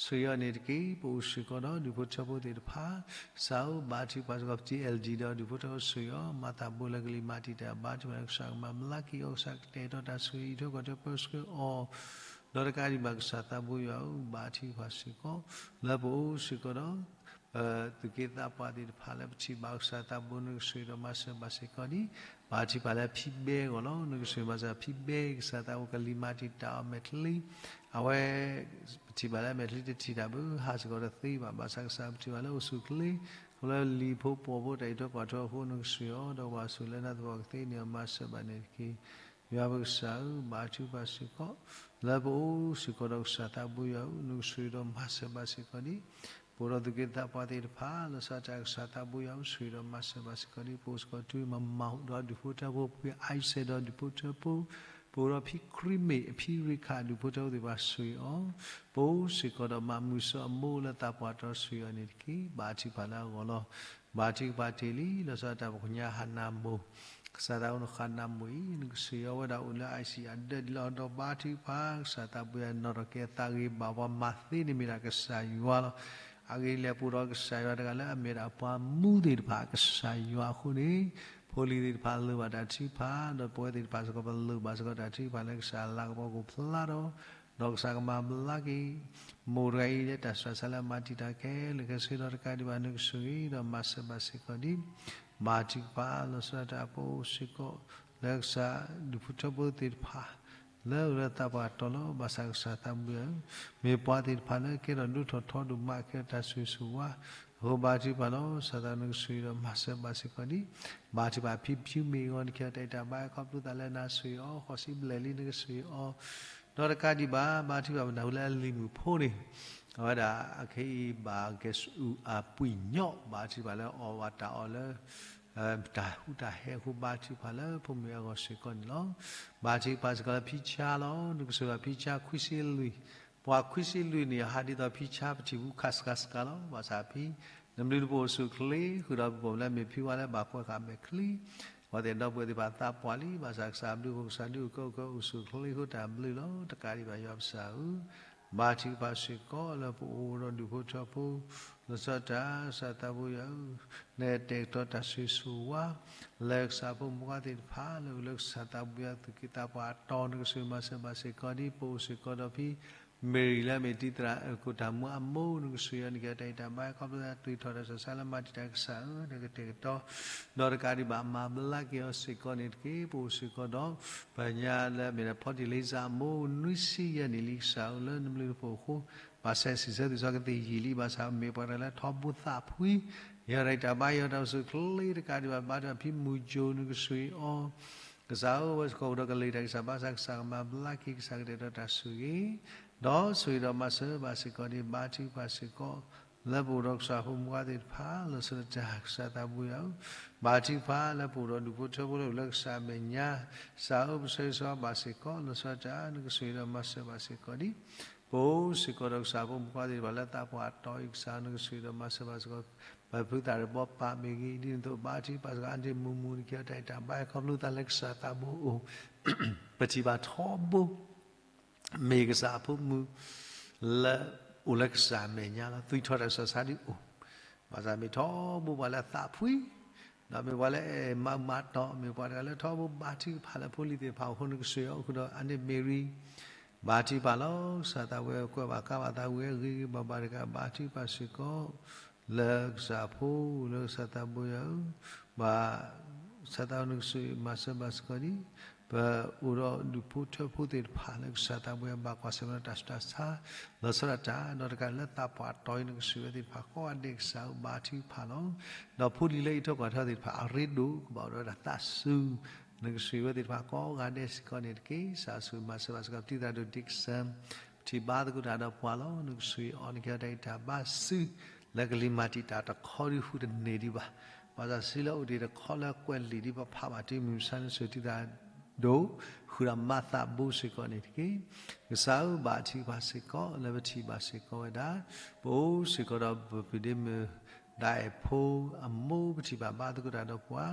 ဆိၣ်ဂ့ၤအီၤန့ၣ်တက့ၢ်. ပအိၣ်စ့ၢ်ကီးဒီးဒူၣ်ဖိထၢဖိသ့ၣ်တဖၣ် ကစၢ်ဧၢ ဘါထုကဖၣ်စ့ၢ်ကီး ပထံၣ် L D ဒီးဒူၣ်ဖိထၢဖိ ဆိၣ်ဂ့ၤအီၤ မၤသးဘိလၢကလံၤမၤတံာ်တာ် ဘါထုကဖၣ်လၢကစၢ်ကမၤဘျါက့ၤအီၤ ကစၢ်ကတဲာ်ကတီၤတၢ်ဆိၣ်ဂ့ၤ အံးထွဲကွၢ်ထွဲပၢဆှၢအီၤ ဒီးတကးဒံးဘၣ် ကစၢ်သးဘိယွၤဧၢ ဘါထုကဖၣ်စ့ၢ်ကီး လၢပအိၣ်စ့ၢ်ကီးဒီး ပသူၣ်က့သးပှၢ်သ့ၣ်တဖၣ်လၢပထံၣ်ဘၣ်ကစၢ်သးဘိ နကဆိၣ်ဂ့ၤဒီးမၤစၢၤဘၣ်စ့ၢ်ကီးဒံး ဘါထုကဖၣ်လၢဖံဘဲအဂီၢ်လီၤ. နကဆိၣ်ဂ့ၤမၤစၢၤဖံဘဲ ကစၢ်သးဘိကလံၤမၤတံာ်တာ်အီၤမဲာ်ချံ အဝဲ ပထံၣ်ဘၣ်လၢမဲာ်ချံတထံၣ်တၢ်ဘၣ် ဟးစ့ၢ်ကီးတသ့ဘၣ် ဘၣ်ဆၣ်ကစၢ်ပထံၣ်ဘၣ်လၢအိၣ်ဆူၣ်ချ့ အိၣ်လၢလံၤဖိပိာ်ဖိတၢ်အံးထွဲကွၢ်ထွဲအဃိ နကဆိၣ်ဂ့ၤအီၤ ဒီးဝဲဆိၣ်လၢနၤသပှၢ်ကသ့န့ၣ် မၤစၢၤဘၣ်န့ၣ်တက့ၢ်. ယွၤပကစၢ်ဧၢ ဘါထုကဖၣ်စ့ၢ်ကီး လၢပအိၣ်စ့ၢ်ကီးဒီးကစၢ်သးဘိယွၤဧၢ နကဆိၣ်ဂ့ၤဒီးမၤစၢၤဘၣ်စ့ၢ်ကီးဒံး ပအိၣ်ဒီးသူၣ်က့သးပှၢ်သ့ၣ်တဖၣ် လီၤဆီဒၣ်တၢ် ကစၢ်သးဘိယွၤဧၢ ဆိၣ်ဂ့ၤဒီးမၤစၢၤဘၣ်စ့ၢ်ကီးဒံး ပအိၣ်စ့ၢ်ကီးတုၤမၤမၤဟူးဒီးဒူၣ်ဖိထၢဖိ ဖံအါယံၤစဲးဒီးဒူၣ်ဖိထၢဖိ ပအိၣ်ဒီးဖံခရံမ့ၣ် အဖံရ့ခၣ် ဒူၣ်ဖိထၢဖိသ့ၣ်တဖၣ် ဆိၣ်ဂ့ၤအီၤ ပအိၣ်စ့ၢ်ကီးဒီးမၤမုာ်စီၤအမိၢ်လၢသးပှၢ်တီၤ ဆိၣ်ဂ့ၤအီၤန့ၣ်တက့ၢ်. ဘါထုကဖၣ်လၢအဂီၢ်လီၤ. ဘါထုကဖၣ်တ့ၢ်လံ လီၤဆီဒၣ်တၢ် ပကညါဟးနးမိၢ် ကစၢ်သးအိၣ်နဃးနးမိၢ်အံၤ နကဆိၣ်ဂ့ၤအီၤဝဲဒၣ်အိၣ်လၢ I C U အဒၢးဒ်လီၤ ဒီးဘါထုကဖၣ် ကစၢ်သးဘိယွၤ နီၣ်ထီၣ်က့ၤအသးဂ့ၤဘၣ် ပှၤမၤသ့န့ၣ်မ့ၢ်ဒၣ်ကစၢ်ယွၤလီၤ. အဂ့ၢ်ဒ်လဲၣ် ပအိၣ်ဒီးကစၢ်ယွၤတဂၤလၢအမ့ၢ်ဒၣ်ပှၤမူသ့ၣ်တဖၣ်အကစၢ်ယွၤအဃိန့ၣ် ဖိလံၤသ့ၣ်တဖၣ်လၢာ်ဘၣ်တၢ်ထုကဖၣ် ဒီးပဝဲသ့ၣ်တဖၣ်စ့ၢ်ကီး ပလၢာ်ဘၣ်စ့ၢ်ကီးတၢ်ထုကဖၣ်လၢကစၢ်အလၤကပီၤကအိၣ်ဖျါထီၣ် ဒီးကစၢ်ကမၤဘျါက့ၤ မိၢ်တဂၤအံၤလၢတၢ်ဆှၢဆါလၢအမၤတံာ်တာ်ခဲလၢာ်ခဲဆ့ဒီးတကးဒံးဘၣ် နကဆိၣ်ဂ့ၤဒီးမၤစၢၤဘၣ်စ့ၢ်ကီးဒံး ဘါထုကဖၣ်လီၤဆီဒၣ်တၢ် ပအိၣ်စ့ၢ်ကီး လၢကစၢ်ဒူၣ်ဖိထၢဖိသ့ၣ်တဖၣ် လၢအအိၣ်လၢသးပှၢ်တီၤလီၤ. ဘၣ်ဆၣ်ကစၢ်သးဘိယွၤဧၢ မ့ၢ်ပှၤသ့ၣ်တဖၣ်လၢကဲထီၣ်ဒိၣ်ထီၣ်ထီဒိၣ်မး ကဲထီၣ်တၢ်ဆိၣ်ဂ့ၤဆိၣ်ဝါ အဃိဘါထုကဖၣ်လီၤ. ကစၢ်သးနကဆိၣ်ဂ့ၤဒီးမၤစၢၤဘၣ်စ့ၢ်ကီးဒံး ဘါထုကဖၣ်ဖံဖံမ့ၢ်အဂီၢ် နကဲထီၣ်တၢ်အံၤတၢ်ဘါခီဖျိသးလၢနၤ ဆိၣ်ဂ့ၤအီၤ ဃိးဆံဘျဲၣ်လံ နကဆိၣ်ဂ့ၤအီၤ ဒီးတကးဒံးဘၣ် ဘါထုကဖၣ်ပနၢ်ဟူလၢအလံၤမုၣ်ဖိန့ၣ် အဝဲဒၣ်အခဲအံၤဘၣ်ကဲဆူ အပှ့ၤညီ ဘါထုကဖၣ်လၢအီၣ်ဘၣ်တၢ်အီၣ်လၢ တၢ်ဟူးတၢ်ဟဲအဃိ ဘါထုကဖၣ်လၢဖိမုၣ်အဂီၢ်စ့ၢ်ကီးန့ၣ်လီၤ. ဘါထုကဖၣ်စ့ၢ်ကီးလၢဖံဆါလီၤ. နကဆိၣ်ဂ့ၤဘၣ်ဖံဆါခွံဆံလွံၢ်, ပှၤခွံဆံလွံၢ်န့ၣ် ဟးဒ်သိးဖံဆါပထံၣ်ဖူခါစှၤစှၤလီၤ. ဘၣ်ဆၣ်ဖံ နဘျုးနဖှိၣ်အိၣ်ဆူၣ်ချ့ ဃုာ်ဒီးပပိာ်မုၣ်လၢမ့ၢ်ဖံဝါလၢဘၣ်ကွဲးဃာ်မဲာ်ချံ ပှၤသ့ၣ်ဒီပုၢ်ဝဲၢ်သ့ၣ်တဖၣ်သးပှၢ်လံ. ဘၣ်ဆၣ်ကစၢ်ဘျုးဖှိၣ် ကစၢ်ဒုးအိၣ်ကၢအိၣ်ကၢအိၣ်ဆူၣ်ချ့အဃိ တၢ်ဘျုးလီၤ. တကးဒံးဘၣ်ယွၤပကစၢ်ဧၢ ဘါထုကဖၣ်စ့ၢ်ကီးလၢပအိၣ်ဒီးဒူၣ်ဖိထၢဖိ လီၤဆီဒၣ်တၢ် ကစၢ်သးဘိယွၤဧၢ, နကတဲာ်ကတီၤတၢ်ဆိၣ်ဂ့ၤဆိၣ်ဝါ လၢကစၢ်ဖိမုၣ်ဖိသ့ၣ်တဖၣ် လၢအအိၣ်လၢကစၢ်သးဘိယွၤသူၣ်က့သးပှၢ်အတီၤ နကဆိၣ်ဂ့ၤမၤစၢၤဘၣ်စ့ၢ်ကီးဒံး ပအိၣ်စ့ၢ်ကီးဒီးဖံ မ့ၢ်ရံလၢအမ့ၢ်တံၤသရၣ် ကိၣ်တၢ်မူအမိၢ် နကဆိၣ်ဂ့ၤအီၤ နကဲထီၣ်တၢ်အံၤတၢ်ဘါခီဖျိသး သွံၣ်ထီၣ်တၢ်ဆှၢဆါလၢမၤတံာ်တာ်ကစၢ်ဧၢ နကတဲာ်ကတီၤ ဒီးတကးဒံးဘၣ်မၤဘျါက့ၤအီၤစ့ၢ်ကီးန့ၣ်တက့ၢ်. ပအိၣ်စ့ၢ်ကီးဒီး ပညါလၢအမ့ၢ်ဒၣ်ဖီတံၢ်လံစၢ်အမိၢ် နွံဆံယဲၢ်နံၣ်လံကစၢ်ဧၢ လၢနဘျုးနဖှိၣ်အဃိ ဘၣ်ဆၣ်စံးဆၢသုးစီကသ့ၣ်ယံာ်လံ ဘၣ်ဆၣ်မ့ၢ်ပှၤတဂၤလၢထီဘိသးဖှံ ယဲထီၣ်တၢ်အံၤတၢ်ဘါ ယဲထီၣ်တၢ်အိၣ်ဆူၣ်ချ့ တကးဒံးဘၣ် ဘါထုကဖၣ်ဖံမုၢ်ကၠိ နကဆိၣ်ဂ့ၤအီၤ ကစၢ်ဧၢ ဝဲစ့ၢ်ကီးအိၣ်ဒီးကလုၢ်တၢ်ဂံၢ်စၢ်ဘါစၢ် ကစၢ်ကမၤဘျါက့ၤ ကစၢ်ကတဲာ်ကတီၤတၢ်ဆိၣ်ဂ့ၤ ဒီးဆိၣ်ဂ့ၤဒီးမၤစၢၤဘၣ်စ့ၢ်ကီးဒံး ဘါထုကဖၣ်စ့ၢ်ကီး လၢပအိၣ်ဒီးကစၢ်ဖိမုၣ်ဖိသ့ၣ်တဖၣ် လီၤဆီဒၣ်တၢ် ကစၢ်သးဘိယွၤဧၢ, ဘါထုကဖၣ်လၢပအိၣ်ဒီးဒူၣ်ဖိထၢဖိလၢအအိၣ်လၢကစၢ်အမဲာ်ညါ, ကစၢ်ဧၢ ပဆၢဂ့ၤဆၢဝါဘၣ်စ့ၢ်ကီး လီၤဆီဒၣ်တၢ် နကဆိၣ်ဂ့ၤဒီးမၤစၢၤဘၣ်စ့ၢ်ကီးဒံး, ပအိၣ်စ့ၢ်ကီးဒီးကစၢ်ဖိမုၣ်ဖိသ့ၣ်တဖၣ်လၢသးပှၢ်အတီၤအံၤ ကစၢ်ဧၢ နကဆိၣ်ဂ့ၤဒီးမၤစၢၤဘၣ်စ့ၢ်ကီး ပဖုသးတဘီပာ်မ့ၢ်ဂ့ၤ, ဒ်န့ၣ်အသိး ဘါထုကဖၣ်စ့ၢ်ကီး အါန့ၢ်မုာ်မုာ် နကဲထီၣ်တၢ်အံၤတၢ်ဘါ ခီဖျိသးလၢကစၢ်သးဘိအိၣ်, ပထံၣ်ဘၣ်ထီဘိ မ့ၢ်ကစၢ်အဖိမုၣ် လၢအိၣ်လၢကစၢ်အမဲာ်ညါလီၤ. သွံၣ်ထီၣ်တၢ်ဆူးတၢ်ဆါဒ်အိၣ်, ဘၣ်ဆၣ်မ့ၢ်ထီဘိပှၤလၢအသးဖှံ, ဒီးမ့ၢ်ပှၤလၢအအဲၣ်မၤမၤတီၢ်, မ့ၢ်ပှၤတဂၤလၢထီဘိဘါထုကဖၣ်လၢဖိလံၤသ့ၣ်တဖၣ်အဃိ နကစၢ်ယွၤအိၣ်ဃုာ်ဒီး အါန့ၢ်မ့ၢ်ရံ ဘါထုကဖၣ်လီၤ. ကစၢ်သးဘိယွၤ ကွဲးဘၣ်ကါဘၣ်သးဝံၤ ဂ့ၤဂ့ၤဘၣ်ဘၣ်တကး ဘါထုကဖၣ်စ့ၢ်ကီး လၢကစၢ်အဖိ, လၢကစၢ်သးဘိယွၤဧၢ, ဘၣ် ကစၢ်သးဘိ နကစၢ်ယွၤမၤစၢၤဘၣ်စ့ၢ်ကီးဒံး ပအိၣ်ဒီးဒူၣ်ဖိထၢဖိသ့ၣ်တဖၣ် လၢကစၢ်သးဘိယွၤ ဘၣ်ကွၢ်ဆၢၣ်မဲာ်ဒီးတၢ်ဆူးတၢ်ဆါ လီၤဆီဒၣ်တၢ် ဒီးတကးဒံးလၢသးပှၢ်တီၤအံၤ နကစၢ်ယွၤသ့ၣ်တဖၣ်ကိးဂၤဒဲး ကစၢ်ဧၢ ဘါထုကဖၣ်လီၤ. ဒီးဖိလံၤလၢအံးထွဲကွၢ်ထွဲသ့ၣ်တဖၣ် အရ့ဒိၣ် ကဘၣ်အိၣ်ဒီးဝဲဒၣ်သးစူၤ နကစၢ်ယွၤသ့ၣ်တဖၣ်ကိးဂၤဒဲးစ့ၢ်ကီးန့ၣ်တက့ၢ်. ကစၢ်ဧၢ ဆိၣ်ဂ့ၤမၤစၢၤဘၣ်စ့ၢ်ကီး ပတံၤသရၣ်ဒိၣ်ဒ့ကစၢၣ်, ပထံၣ်ဘါသကိးတၢ်ဒီးပှၤလီၤ. နကစၢ်ယွၤအီၤ နကဲထီၣ်တၢ်အံးတၢ်ဘါစု လၢကလံၤမၤတံာ်တာ်တခီဒံး ဃုာ်တန့ၢ်ဒံးဘၣ်. ဘၣ်ဆၣ်စံးလၢအိၣ်တ့ၢ်တခီလၢကွဲးလံာ်ဒံး ပဖးဘၣ်တုၤမုၢ်မဆါ နကစၢ်ယွၤတံၤသရၣ်ဒိၣ် ဃုာ်ဒီးမၤသးဘိစ့ၢ်ကီးန့ၣ်တက့ၢ်. ကစၢ်ဧၢ ဘါထုကဖၣ်စ့ၢ်ကီး လၢပထံၣ်ဘၣ်စ့ၢ်ကီးဝဲဒၣ် ပအိၣ်စ့ၢ်ကီးဒီးပပုၢ်ဒ့မုၣ် ဒၣ်အဲၣ်ဖိအမိၢ် ပထံၣ်ဘၣ်ဘါသကိးတၢ်ဒီးပှၤ,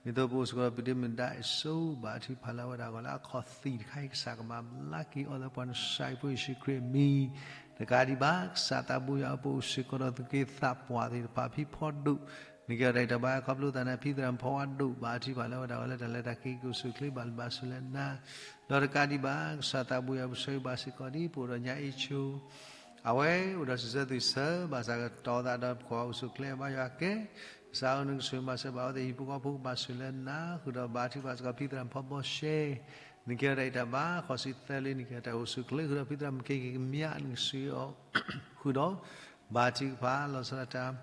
ဒ်သိးပအိၣ်စ့ၢ်ကီးဒီးပုၢ်ဒ့မုၣ်ဒၣ်အဲၣ်စိ ဘါထုကဖၣ်လၢအဝဲဒၣ်အဂီၢ်လၢအခီၣ်သံၣ်တခါအံၤ ကစၢ်ကမၤဘျါက့ၤအီၤလၢပှၤနစၢ်အဖိယ့ၣ်ၡူးခရံာ်အမံၤ, တကးဒံးဘၣ် ကစၢ်သးဘိယွၤဧၢ ပအိၣ်စ့ၢ်ကီးဒီးသုးက့သးပှၢ်သ့ၣ်တဖၣ်ဖံဖီဒိၣ်, နကဲထီၣ်တၢ်အံးတၢ်ဘါ ခီဖျိသးန့ၣ် ဖံသရၣ်ဖီဝါဒိၣ် ဘါထုကဖၣ်လၢအဝဲဒၣ်အဂီၢ်လၢတၢ်လဲၤတၢ်က့ၤ ကအိၣ်ဆူၣ်အိၣ်ချ့ဘၣ်လၢဘၣ်ဆိၣ်လၢနၤ, ဒီးတကးဒံးဘၣ် ကစၢ်သးဘိယွၤဧၢ ပဆၢဂ့ၤဘၣ်စ့ၢ်ကီးဒံး ပအိၣ်ဒီးညါအ့ၣ်ဆိ အဝဲအိၣ်ဒီးစံးဆၢသွံၣ်ဆၢ ဘၣ်ဆၣ်ကတီၤသးဒီးပကွၢ်အိၣ်ဆူၣ်အိၣ်ချ့ဘါယွၤကဲ, ကစၢ်ဧၢ နကဆိၣ်ဂ့ၤမၤစၢၤဘၣ်အဝဲသ့ၣ်ဟံၣ်ဖိဃီဖိကဘၣ်ဆိၣ်ဂ့ၤလၢနၤ, ဃုာ်ဒီးဘါထုကဖၣ်စ့ၢ်ကီးဖံသရၣ်ဖီဘီရှဲ, နကဲထီၣ်တၢ်အံးတၢ်ဘါ ဃိးဆံသၢလံ နကဲထီၣ်တၢ်အိၣ်ဆူၣ်အိၣ်ချ့ ဃုာ်ဒီးဖံသရၣ်မုၣ်က့ၤက့ၤကမျၢၢ် နကစၢ်ယွၤအီၤ ဃုာ်ဒီး ဘါထုကဖၣ်လီၤဆီဒၣ်တၢ်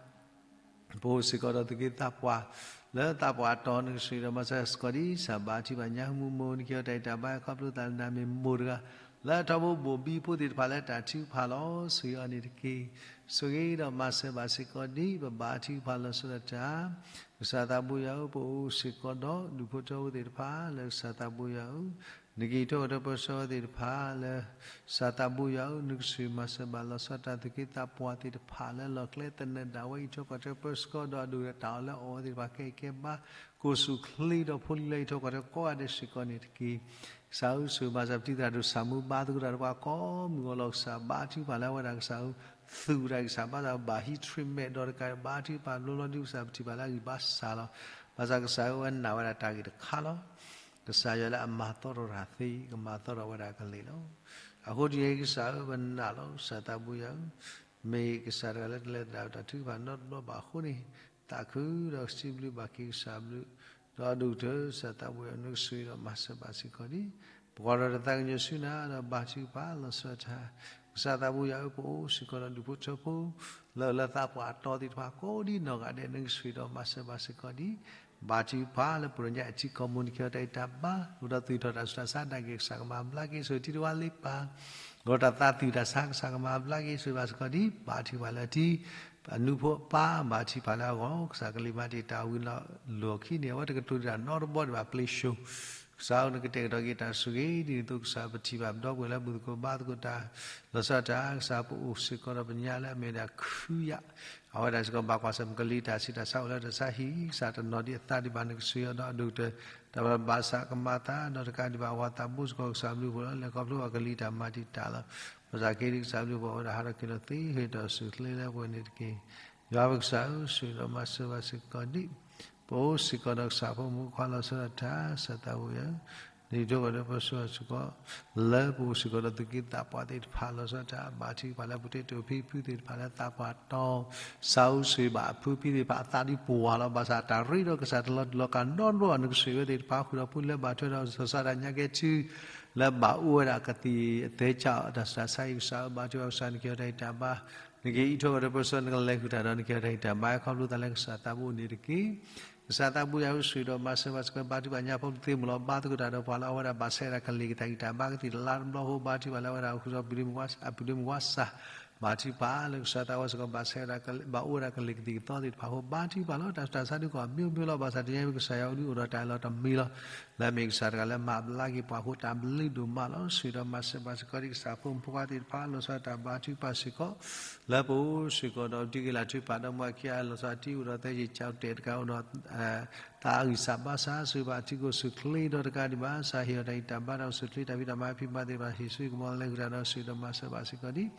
ပအိၣ်စ့ၢ်ကီးဒီးသုးက့သးပှၢ် လၢသးပှၢ်အတီၤ နကဆိၣ်ဂ့ၤဒီးမၤစၢၤစ့ၢ်ကီးဒံး ကစၢ်ဘါထုကဖၣ်ညါ ဟံၣ်မူမူ နကဲထီၣ်တၢ်အံးတၢ်ဘါ ခီဖျိသးလၢနၤမ့ၢ်မိၢ်တဂၤ လၢထီဘိဘိၣ်ဘံဖိသ့ၣ်တဖၣ်လၢတၢ်ထုကဖၣ်လီၤ ဆိၣ်ဂ့ၤအီၤန့ၣ်တက့ၢ်. ဆိၣ်ဂ့ၤဒီးမၤစၢၤဘၣ်စ့ၢ်ကီးဒံး ပဘါထုကဖၣ်လီၤဆီဒၣ်တၢ် ကစၢ်သးဘိယွၤဧၢ ပအိၣ်စ့ၢ်ကီးဒီးဒူၣ်ဖိထၢဖိသ့ၣ်တဖၣ် လၢကစၢ်သးဘိယွၤဧၢ နကအံးထွဲကွၢ်ထွဲပၢဆှၢဝဲသ့ၣ်တဖၣ်လၢ ကစၢ်သးဘိယွၤဧၢ နကဆိၣ်ဂ့ၤမၤစၢၤဘၣ်လီၤဆီဒၣ်တၢ် သုးက့သးပှၢ်သ့ၣ်တဖၣ်လၢလီၢ်ကျဲသနၢၣ်ဒၣ်ဝဲ အံးထွဲကွၢ်ထွဲပၢဆှၢဒီးအဒိၣ်ဒီးတၢ်အီၣ်လၢအီၣ်ဝဲသ့ၣ်တဖၣ် ကဲအံၤကဲဘါ ကအိၣ်ဆူၣ်အိၣ်ချ့ဒီးဖိလံၤလၢအံးထွဲကွၢ်ထွဲကိးဂၤဒဲးစ့ၢ်ကီးန့ၣ်တက့ၢ်. ကစၢ်ဧၢ ဆိၣ်ဂ့ၤမၤစၢၤပတံၤသရၣ်ဒိၣ်ဆၣ်မူ ဘါသကိးတၢ်ဒီးပှၤကိးမုၢ်ဂီၤလီၤ ကစၢ်ဘါထုကဖၣ်လၢအဝဲဒၣ်ကစၢ်ဧၢ သူၣ်ဝဲဒၣ်ကစၢ်ဘါသးဘၣ်ဟံး treatment ဒီးတကးဘါထုကဖၣ်ဘျီဘျီဒ်ကစၢ်ပထံၣ်ဘၣ်လၢအဂံၢ်ဘါစၢ်လီၤ. ဘၣ်ဆၣ်ကစၢ်ဧၢ အဝဲနာ်ဝဲဒၣ်တၢ်ဂ့ၢ်တခါလီၤ. ကစၢ်ယွၤလၢအမၤသီထီၣ်တၢ်သ့ ကမၤသီထီၣ်ဝဲဒၣ်ကလ့ၢ်လီၤ. အဃိတနံၤအံၤ ကစၢ်ဧၢ ပနာ်လီၤ ကစၢ်သးဘိယွၤဧၢ မ့ၢ်ကစၢ်တဂၤလၢတလဲၤသဒၣ်တၢ်ထုကဖၣ်နီတဘျီဘၣ်အဃိန့ၣ် သးခုဒီးစံးဘျုးဘၣ်က့ၤကစၢ်ဘျုး ဒီးအဒိၣ်ကတၢၢ် ကစၢ်သးဘိယွၤ နကဆိၣ်ဂ့ၤဒီးမၤစၢၤဘၣ်စ့ၢ်ကီးဒံး ပကွၢ်ဒီးတၢ်သးကညီၤဆူနၤဒီးဘါထုကဖၣ်လီၤဆီဒၣ်တၢ် ကစၢ်သးဘိယွၤဧၢ ပအိၣ်စ့ၢ်ကီးဒီးဒူၣ်ဖိထၢဖိ လၢအအိၣ်လၢသးပှၢ်အတီၤသ့ၣ်တဖၣ်ကိးဒ်နီၢ်ဂၤဒဲး နကဆိၣ်ဂ့ၤဒီးမၤစၢၤဘၣ်စ့ၢ်ကီးဒံး ဘါထုကဖၣ်လၢပရိညါအထံကီၢ်မူ နကဲထီၣ်တၢ်အံးတၢ်ဘါ အိၣ်ဒီးသွံၣ်ထီၣ်တၢ်ဆူးတၢ်ဆါဒၣ်က့ၤ ကစၢ်ကမၤဘျါက့ၤ ဆိၣ်ဂ့ၤထံတဝါလ့ပၢ် အိၣ်ဒီးတၢ်သးသွံၣ်တၢ်ဆါ ကစၢ်ကမၤဘျါက့ၤ ဆိၣ်ဂ့ၤဘၣ်စ့ၢ်ကီးဒံး ဘါထုကဖၣ်လၢထံ အနူဖိအပၢ် ဘါထုကဖၣ်လၢအဂီၢ် ကစၢ်ကလံၤမၤတံာ်တာ်ဝံၤလီၤလိာ်အခံန့ၣ် အဝဲတကတိၤတၢ်နီတဘီဒံးဘၣ် ပျ့ၤၡိ ကစၢ်ဧၢ နကတဲာ်ကတီၤက့ၤတၢ်ဆိၣ်ဂ့ၤ ဒ်န့ၣ်အသိး ကစၢ်ပထံၣ်ဘၣ်ပဒီပုၢ်ဝဲၢ်လၢမုၢ်သကိးဘါသကိးတၢ် လီၤဆီဒၣ်တၢ် ကစၢ်ပအိၣ်စ့ၢ်ကီးဒီးပညါလၢအမ့ၢ်ဝဲဒၣ်ခုယၣ် အဝဲဒၣ်စ့ၢ်ကီးဘၣ်ကွၢ်ဆၢၣ်မဲာ်ကလံၤတၢ်ဆူးတၢ်ဆါအိၣ်လၢတၢ်ဆါဟံၣ် ကစၢ်တနီၤဒံးအသးဒံးဘၣ် နကဆိၣ်ဂ့ၤအီၤဒီးအဒိၣ်ကတၢၢ် တၢ်ဘၣ်ဆၣ်ကမၤသး ဒီးတကးဒံးဘၣ် အဝၤသးဘိစ့ၢ်ကီး ကစၢ်ဘျုးဖှိၣ်လီၤ လဲၤခီဖျိဘၣ်ကလံၤတၢ်မၤတံာ်တာ်လီၤ ဘၣ်ဆၣ်က့ၤဒံး ကစၢ်ဘျုးဖှိၣ်အဝဲဒၣ်ဟးထီၣ်က့ၤလီၤသ့ ဟ့ၣ်ထီၣ်ဆိၣ်ချ့လၢပှဲၤန့ၣ်တက့ၢ်. ယွၤပကစၢ်ဧၢ ဆိၣ်ဂ့ၤဒီးမၤစၢၤဘၣ်စ့ၢ်ကီးဒံး ပအိၣ်စ့ၢ်ကီးဒီးကစၢ်ဖိမုၣ်ဖိခွါလီၤဆီဒၣ်တၢ် ကစၢ်သးဘိယွၤဧၢ နအံးထွဲကွၢ်ထွဲပၢဆှၢစ့ၢ်ကီး လၢပအိၣ်စ့ၢ်ကီးဒီးသုးက့သးပှၢ်သ့ၣ်တဖၣ်လီၤဆီဒၣ်တၢ် ဘါထုကဖၣ်လၢပကတဲတ့ၢ်ဖံဖုသ့ၣ်တဖၣ်လၢသးပှၢ်တီၤ ကစၢ်ဧၢ ဆိၣ်ဂ့ၤဘၣ်အဖုဖံသ့ၣ်တဖၣ်အသးဒံးပှၤလီၤ ဘၣ်ဆၣ်တၢ်ရ့ဒီးကစၢ်တလီၤတူာ်လီၤကာ်နီတဘျီဘၣ် နကဆိၣ်ဂ့ၤဝဲသ့ၣ်တဖၣ် ဃုာ်ဒီးဖိလၢဘၣ်ထွဲဒီးစီၤစါတၢ်ညါကဲထံ လၢဘၣ်အိၣ်ဝဲဒၣ်ကသံၣ်အသဲဆးအီၤ တၢ်ဆူးတၢ်ဆါအံၤ ကစၢ်ဧၢ ဘါထုကဖၣ်ကစၢ် နကဲထီၣ်တၢ်အံးတၢ်ဘါ နက့ၤအံးထွဲကွၢ်ထွဲပၢဆှၢ နကလဲၤဃုာ်တၢ်ဒီး နကဲထီၣ်တၢ်အံးတၢ်ဘါ ခီဖျိသးလၢကစၢ်သးဘိန့ၣ်တက့ၢ်. ကစၢ်သးဘိယွၤဧၢ ဆိၣ်ဂ့ၤဒီးမၤစၢၤဘၣ်စ့ၢ်ကီး ဘါထုကဖၣ်ညါဖိသ့မိၢ်လီၤ ဘါသကိးတၢ်ဒီးပှၤလၢအဝဲဒၣ်ဘၣ်ဆဲးဝဲဒၣ်ကလံၤကသးအံးတၢ်ဘါကသံၣ်တလါတဘျီဃီ ဘါထုကဖၣ်လၢအဝဲဒၣ်ဃုာ်ဒီး အပုၢ်ဒ့မုၣ်ဝါစၢ် ဘါထုကဖၣ်လၢကစၢ်သးဝဲစ့ၢ်ကီး ဘၣ်ဆဲးဝဲဒၣ် ဘၣ်အိၣ်ဝဲဒၣ်ကလံၤကသံၣ်ကသီသ့ၣ်တဖၣ်အဃိ ဘါထုကဖၣ်လီၤ တၢ်ဆူးတၢ်ဆါဒုးကီၢ်မ့ၢ်မ့ၢ်လီၤ ဘၣ်ဆၣ်တနံၤအံၤ ကစၢ်ယွၤအိၣ်ဒံးအိၣ်ဒီးတၢ်အၢၣ်လီၤတမံၤလီၤ. လၢအမ့ၢ်ကစၢ်တဂၤလၢမၤဘျါက့ၤပှၤအဃိ တၢ်ဘျုးဒိၣ်မးလီၤ. ဆှၢဒီးမၤစၢၤဘၣ်စ့ၢ်ကီးဒံး ကစၢ်ဖိမုၣ်ဖိခွါသ့ၣ်တဖၣ် လီၤဆီဒၣ်တၢ်ဘါထုကဖၣ်စ့ၢ်ကီး လၢပအိၣ်စ့ၢ်ကီးဒီး ဒုးက့ၤလၢထူၣ်ဖးဒီးမုၢ်အခံအလီၤဆီ တံၤအိၣ်ဒီးသဲယံာ်ကၠီတဲာ်တကး အိၣ်ဒီး သးအုးစၢ်ဘါစၢ် ဆှၢဘၣ်ထံကီၢ်ဆူၣ်ချ့ဒီးတကးဒံးဘၣ် ကစၢ်ဟ့ၣ်အီၤတၢ်ဂံၢ်တၢ်ဘါဒီးကစၢၢ်ချ့တၢ်ဖံးတၢ်မၤဖံးမၤသ့ၣ်တဖၣ် ဟ့ၣ်ဆူကမီၤလၢဃုာ်တၢ်ဒီးဆှၢဒီးမၤစၢၤဘၣ်စ့ၢ်ကီးဒံး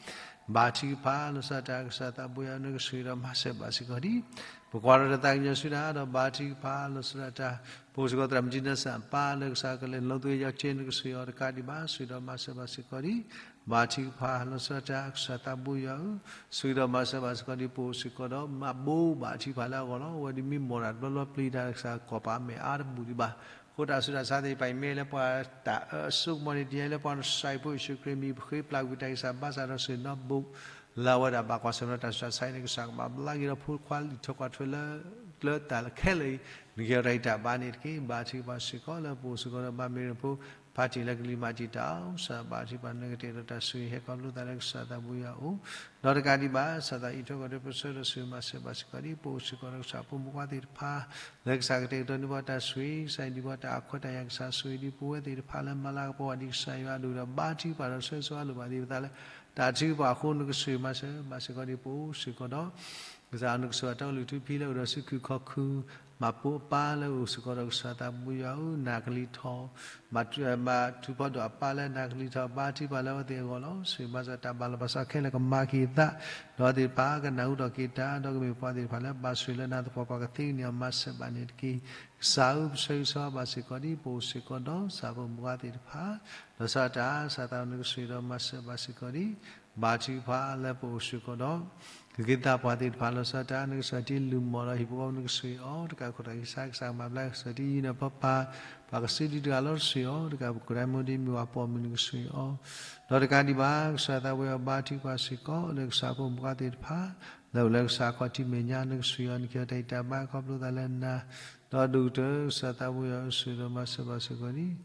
ဘါထုကဖၣ် လီၤဆီဒၣ်တၢ် ကစၢ်သးဘိယွၤ နကဆှၢဒီးမၤစၢၤဘၣ်စ့ၢ်ကီးဒံး ပကွၢ်ဒီးတၢ်သးကညီၤဆူနၤဒီးဘါထုကဖၣ် လီၤဆီဒၣ်တၢ် ပအိၣ်စ့ၢ်ကီးသရၣ်မုၣ်ဒံနၢ်စၢ်အပၢ်လၢကစၢ်ကလဲၤလီၤသွဲယီၤကၠ့ နကဆှၢအီၤတကးဒံးဘၣ် ဆှၢဒီးမၤစၢၤဘၣ်စ့ၢ်ကီးဒံး ဘါထုကဖၣ် လီၤဆီဒၣ်တၢ် ကစၢ်သးဘိယွၤဧၢ ဆှၢဒီးမၤစၢၤဘၣ်စ့ၢ်ကီးဒံး ပအိၣ်စ့ၢ်ကီးဒီးမၤဘိးဘါထုကဖၣ်လၢအဂီၢ်လီၤ. အဝဲဒၣ်မ့ၢ်မီၢ်တၢ်တဘျီဘျီပျံၤတၢ် ကစၢ်ကီၢ်ပၤမဲာ်အါတဘူၣ်ဒံးဘၣ် အဃိတၢ်ဆူးတၢ်ဆါသ့ၣ်တဖၣ်အံၤ မ့ၢ်လၢပှၤတၢ်အၢအစိကမီၤန့ၣ် တယံာ်လၢပှၤကစၢ်အံၤဖိယ့ၣ်ၡူးခရံာ်မံၤ ပဃ့ပျၢ်ကွံာ်တၢ်ဂံၢ်စၢ်ဘါစၢ်ဒီးဆှၢနီၣ်ဘိး လၢအဝဲဒၣ်ဘၣ်ကွၢ်ဆၢၣ်မဲာ်တၢ်ဆူးတၢ်ဆါအံၤန့ၣ် ကစၢ်ကမၤဘျါက့ၤဒီးဖိခွါလံာ်ထီၣ်ကွၢ်ထွဲလၢ လၢတၢ်ခဲလၢာ်အံၤ နကဟ့ၣ်အီၤတၢ်ဂံၢ်တၢ်ဘါန့ၣ်တက့ၢ်. ဘါထုကဖၣ်စ့ၢ်ကီး လၢပအိၣ်စ့ၢ်ကီးဒီးဘၣ်မ့ၢ်ရဖိ ဖါတံၢ်လၢကလံၤမၤတံာ်တာ်အီၤ ကစၢ်ဘါထုကဖၣ် နကတဲာ်ဒီးတၢ်ဆိၣ်ဂ့ၤဟဲခီဖျိသးလၢကစၢ်သးဘိယွၤအအိၣ် ဒီးတကးဒံးဘၣ် ကစၢ်သးအံးထွဲကွၢ်ထွဲပၢဆှၢဒီးဆှၢမၤစၢၤဘၣ်စ့ၢ်ကီးဒံး ပအိၣ်စ့ၢ်ကီးဒီးကစၢ်ဖိမုၣ်ဖိခွါသ့ၣ်တဖၣ် လၢကစၢ်ကတဲာ်ကတီၤန့ၢ်ပှၤတၢ်ဆိၣ်ဂ့ၤ ကစၢ်အံၤဒုးပှၤတၢ်အခွဲးတၢ်ယာ် ကစၢ်ဆိၣ်ဂ့ၤဒံးပဝဲသ့ၣ်တဖၣ်လၢမၤလၤကပီၤဝဲဒံး ကစၢ်ယွၤအဒိၣ်ဒီး ဘါထုကဖၣ်ဒီးဆှၢဆိအလိၣ်ဘၣ်သ့ၣ်ပသးလၢ တၢ်ထုကဖၣ်အဃိ နကဆိၣ်ဂ့ၤမၤစၢၤဘၣ်စ့ၢ်ကီးဒံး ပအိၣ်စ့ၢ်ကီးဒီး ကစၢ်နကဆိၣ်ဂ့ၤအတၢ်အိၣ်လုၢ်ထူဖံးလၢအိၣ်ဒီးစုခုၣ်ခီၣ်ခုၣ် မၤပိာ်အပၢ်လၢအိၣ်စ့ၢ်ကီးဒီးကစၢ်သးဘိယွၤဧၢ နၢ်ကလံၤထီၣ် မၤထူးဖီဒိၣ်အပၢ်လၢနၢ်ကလံၤထီၣ် ဘါထုကဖၣ်လၢအဝဲသ့ၣ်အဂီၢ်လီၤ. ဆိၣ်ဂ့ၤမၤစၢၤတၢ်ဘၣ်လီၤပၢ်စီဆှံခဲလၢာ်ကမၤက့ၤအသး ဒီးအဝဲသ့ၣ်တဖၣ်ကနၢ်ဟူထီၣ်က့ၤတၢ် ဒီးကမ့ၢ်ပှၤသ့ၣ်တဖၣ်လၢဘၣ်ဆိၣ်ဂ့ၤလၢနၤသပှၢ်ပှၢ် ကသ့ကန့ၢ်အီၤ မၤစၢၤဘၣ်န့ၣ်တက့ၢ်. ကစၢ်ဧၢ ပဆၢဂ့ၤဆၢဝါဘၣ်စ့ၢ်ကီးဒံး ပအိၣ်စ့ၢ်ကီးဒီး ကစၢ်ဖိမုၣ်ဖိခွါသ့ၣ်တဖၣ် လီၤဆီဒၣ်တၢ် ကစၢ်သးဘိယွၤနကဆိၣ်ဂ့ၤဒီးမၤစၢၤဘၣ်စ့ၢ်ကီးဒံး ဘါထုကဖၣ်လၢပအိၣ်စ့ၢ်ကီးဒီး သူၣ်က့သးပှၢ်သ့ၣ်တဖၣ် လီၤဆီဒၣ်တၢ် နကစၢ်တ့လုၢ်မီၢ်ဒီးဟံၣ်ဖိဃီဖိ နကဆိၣ်ဂ့ၤအီၤ တကးခိၣ်တၢ်ဂံၢ်စၢ် ကစၢ်ကမၤဘျါ ကစၢ်တ့ယုၢ်န့ၣ်ပပၢ် ပှၤကစုဒုတဂၤလီၤ ဆိၣ်ဂ့ၤအီၤ တကးပကိးဒၣ်မ့ၢ်ဒ်မ့ၢ်ဝၤပိာ်မုၣ် နကဆိၣ်ဂ့ၤအီၤ ဒီးတကးဒံးဘၣ် ကစၢ်သးဘိယွၤ ဘါထုကဖၣ်စ့ၢ်ကီး လၢကစၢ်ဖိမုၣ်ဖိခွါသ့ၣ်တဖၣ် လၢအိၣ်လၢကစၢ်ခီၣ်ထံးမဲာ်ညါ နကဆိၣ်ဂ့ၤအီၤ နကဟ့ၣ်အီၤတၢ်ဂံၢ်တၢ်ဘါ ခီဖျိသးလၢနၤ ဒီးဒိၣ်ကတၢၢ် ကစၢ်သးဘိယွၤ ဆိၣ်ဂ့ၤဒီးမၤစၢၤဘၣ်စ့ၢ်ကီးဒံး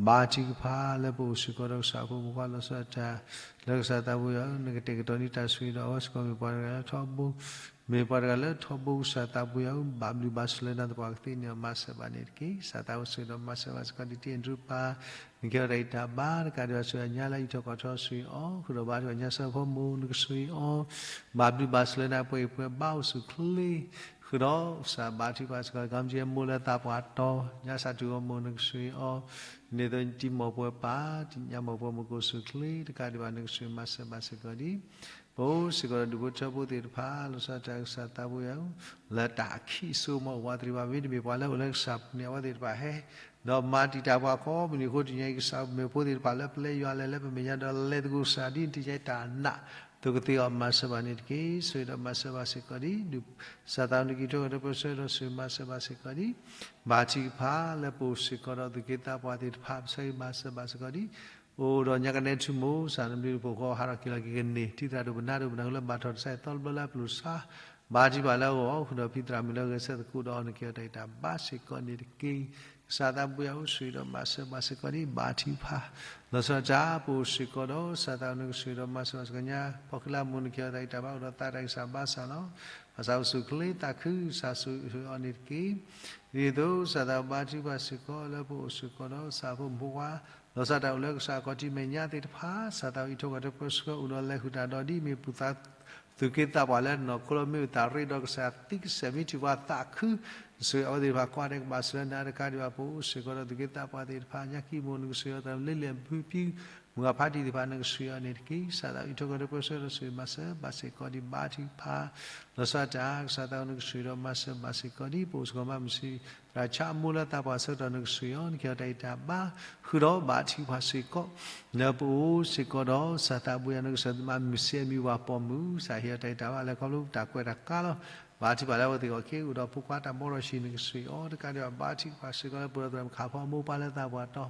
ဘါထုကဖၣ်လၢပအိၣ်စ့ၢ်ကီးဒီးကစၢ်ဖိမုၣ်ဖိခွါ လီၤဆီဒၣ်တၢ် လၢကစၢ်သးဘိယွၤ နကတဲာ်ကတီၤန့ၢ်တၢ်ဆိၣ်ဂ့ၤဒီးအဝဲစ့ၢ်ကီး မ့ၢ်ပှၤတဂၤလၢထီဘိ မ့ၢ်ပှၤတဂၤလၢထီဘိ ကစၢ်သးဘိယွၤ ဘၣ်ဘျုးဘၣ်ဆိၣ်လၢနၤသပှၢ် ကသ့န့ၢ်အီၤ မၤစၢၤဘၣ်န့ၣ်တက့ၢ်. ကစၢ်သးဘိဆိၣ်ဂ့ၤဒီးမၤစၢၤဘၣ်စ့ၢ်ကီး ဒ်တ့ၢ်အဒြူပၢ် နကဟ့ၣ်အီၤတၢ်ဂံၢ်တၢ်ဘါ တကးဒံးဘၣ် ဆိၣ်ဂ့ၤညါလၢအံးထွဲကွၢ်ထွဲ ဆိၣ်ဂ့ၤအီၤ ဃုာ်ဒီးဘါထုကဖၣ်ညါ ဆၢဖိမုၣ် နကဆိၣ်ဂ့ၤအီၤ ဘၣ်ဘျုးဘၣ်ဆိၣ်လၢနၤ ပှၤအံၤပှၤဘါအိၣ်ဆူၣ်ချ့ ဃုာ်ဒီးကစၢ်ဘါထုကဖၣ်စ့ၢ်ကီး ကမၤက့ၤမိၢ်လၢသးပှၢ်တီၤ ညါစၢ်ထူၣ်ဂီၢ်မိၢ် နကဆိၣ်ဂ့ၤအီၤ န့ၣ်သိးတံၤမီၢ်ပှဲၤပၢ် တံၤညါမီၢ်ပှဲၤမီၢ်ကိၣ်ဆူၣ်ချ့ တကးဒံးဘၣ် နကဆိၣ်ဂ့ၤမၤစၢၤဘၣ်စ့ၢ်ကီးဒ် ပအိၣ်စ့ၢ်ကီးဒီးဒူၣ်ဖိထၢဖိသ့ၣ်တဖၣ် လီၤဆီဒၣ်တၢ် ကစၢ်သးဘိယွၤ လၢတၢ်အခံးအစိကမီၤအိၣ်ဝးတရံးဘၣ် မ့တမ့ၢ်ပှၤလၢအိၣ်လၢကစၢ်ပူၤန့ၣ် အဝဲသ့ၣ်တဖၣ်ဟဲ ဒီးမၤတံာ်တာ်ပှၤကိးမုၢ်နံၤအဃိ တနံၤအံၤ ကစၢ်အိၣ်မ့ၢ်ဖိသ့ၣ်တဖၣ်လၢပျဲယွၤလဲၤလၢပမဲာ်ညါဒီးလဲၤသကိးကစၢ်ဒ်န့ၣ် တနံၤအံၤတၢ်နာ် သုကသ့အီၤ မၤစၢၤဘၣ်န့ၣ်တက့ၢ်. ဆိၣ်ဂ့ၤဒီးမၤစၢၤဘၣ်စ့ၢ်ကီးဒ် ကစၢ်သးနကံၢ်ထီၣ်ကဒီးပၢဆှၢဒီးဆိၣ်ဂ့ၤမၤစၢၤဘၣ်စ့ၢ်ကီးဒ် ဘါထုကဖၣ်လၢပအိၣ်စ့ၢ်ကီးဒီးသူၣ်က့သးပှၢ်သ့ၣ်တဖၣ် ပဆၢဂ့ၤမၤစၢၤဘၣ်စ့ၢ်ကီးဒ် အိၣ်ဒီးညါကနဲထူမိၢ် ကစၢ်နဘျုးနဖှိၣ်ဃီ ဟးထီၣ်က့ၤလီၤက့ၤကန့ၢ် ထံသရၣ်ဒိၣ်ပနၢ်ဒိၣ်ပနၢ်ဃုာ်လၢဘၣ်ထီၣ်တစဲးသီတဘျီလၢအပျိၢ်ဆါ ဘါထုကဖၣ်လၢအဂီၢ် ဃုာ်ဒီးဖံသရၣ်မုၣ်လၢဂဲၤဆၢသကိးဒီးအီၤ နကဟ့ၣ်အီၤတၢ်ဂံၢ်တၢ်ဘါစ့ၢ်ကီးန့ၣ်တက့ၢ်. ကစၢ်သးဘိယွၤ ဆိၣ်ဂ့ၤဒီးမၤစၢၤဘၣ်စ့ၢ်ကီးဒ် ဘါထုကဖၣ် လီၤဆီဒၣ်တၢ် ပအိၣ်စ့ၢ်ကီးဒီး ကစၢ်သးနကဆိၣ်ဂ့ၤဒီးမၤစၢၤဘၣ်စ့ၢ်ကီးညါ ဖီခိၣ်လၢအမိၢ် နကဟ့ၣ်အီၤတၢ်ဂံၢ်တၢ်ဘါ အိၣ်ဒီးသးတၢ်ဂံၢ်စၢ်ဘါစၢ်လီၤ. ဘၣ်ဆၣ်အိၣ်ဆူၣ်ချ့သးခု ကစၢ်ဆိၣ်ဂ့ၤအီၤန့ၣ်တက့ၢ်. ဒ်သိးကစၢ်သးဘါထုကဖၣ်စ့ၢ်ကီး လၢပအိၣ်စ့ၢ်ကီးဒီးကစၢ်ဖိမုၣ်ဖိခွါ လီၤဆီဒၣ်တၢ်အိၣ်လၢကစၢ်ခီၣ်ထံးမဲာ်ညါသ့ၣ်တဖၣ် ကစၢ်သးအံးထွဲကွၢ်ထွဲပၢဆှၢအိၣ်ဒီးလဲၤဃုာ်တၢ်ဒီးဒ်မ့ၢ်ပူၤသး သူၣ်က့သးပှၢ်လၢနီၢ်ခိလီၤ မ့ၢ်အိၣ်သးရ့ဒီးကစၢ်သံကစဲာ် မ့ၢ်ထုးပှၤသးခု ဆိၣ်ဂ့ၤအဝဲသ့ၣ်တဖၣ် ကွၢ်ဒဲးကဘၣ်ဆိၣ်လၢနၤတကးဒံးဘၣ် ပအိၣ်စ့ၢ်ကီးဒီးသူၣ်က့သးပှၢ်သ့ၣ်တဖၣ် ညါခံမိၢ် နကဆိၣ်ဂ့ၤအီၤ သရၣ်မုၣ်လ့လ့ၣ်အဖုဖံ မုၢ်ဂၤဖါတံၢ်သ့ၣ်တဖၣ် နကဆိၣ်ဂ့ၤအီၤန့ၣ်တက့ၢ်. ကစၢ်သးအံးထွဲကွၢ်ထွဲပၢဆှၢဒီးဆိၣ်ဂ့ၤမၤစၢၤဘၣ်စ့ၢ်ကီးဒ် ဘါထုကဖၣ် လီၤဆီဒၣ်တၢ် ကစၢ်သးနကဆိၣ်ဂ့ၤဒီးမၤစၢၤဘၣ်စ့ၢ်ကီးဒ် ပအိၣ်စ့ၢ်ကီးမၤမုာ်ဆံး သရၣ်ဆါအမိၢ်လၢသးပှၢ်ဆၢကတီၢ် နကဆိၣ်ဂ့ၤအီၤ နကဟ့ၣ်အီၤတၢ်ဂံၢ်တၢ်ဘါ ဃုာ်ဒီးဘါထုကဖၣ်စ့ၢ်ကီး လၢပအိၣ်စ့ၢ်ကီးဒီး ကစၢ်သးဘိယွၤ နကစၢ်မၤမုာ်ဆံးအမံၤဝၤပိာ်မုၣ် ကစၢ်ဟ့ၣ်အီၤတၢ်ဂံၢ်တၢ်ဘါလၢခီဖျိတၢ်ကွဲးတၢ်ကါလီၤ. ဘါထုကဖၣ်လၢအဝဲသ့ၣ်အဂီၢ်က့ အိၣ်ဒီးဖိခွါတၢ်ဘီတၢ်ဆံး နကဆိၣ်ဂ့ၤအီၤ တကးဒံးဘၣ် ဘါထုကဖၣ်စ့ၢ်ကီးလၢပှၤဒီးသရၣ်မုၣ်ခးဖီအမိၢ်ပၢ်လၢသးပှၢ်တီၤ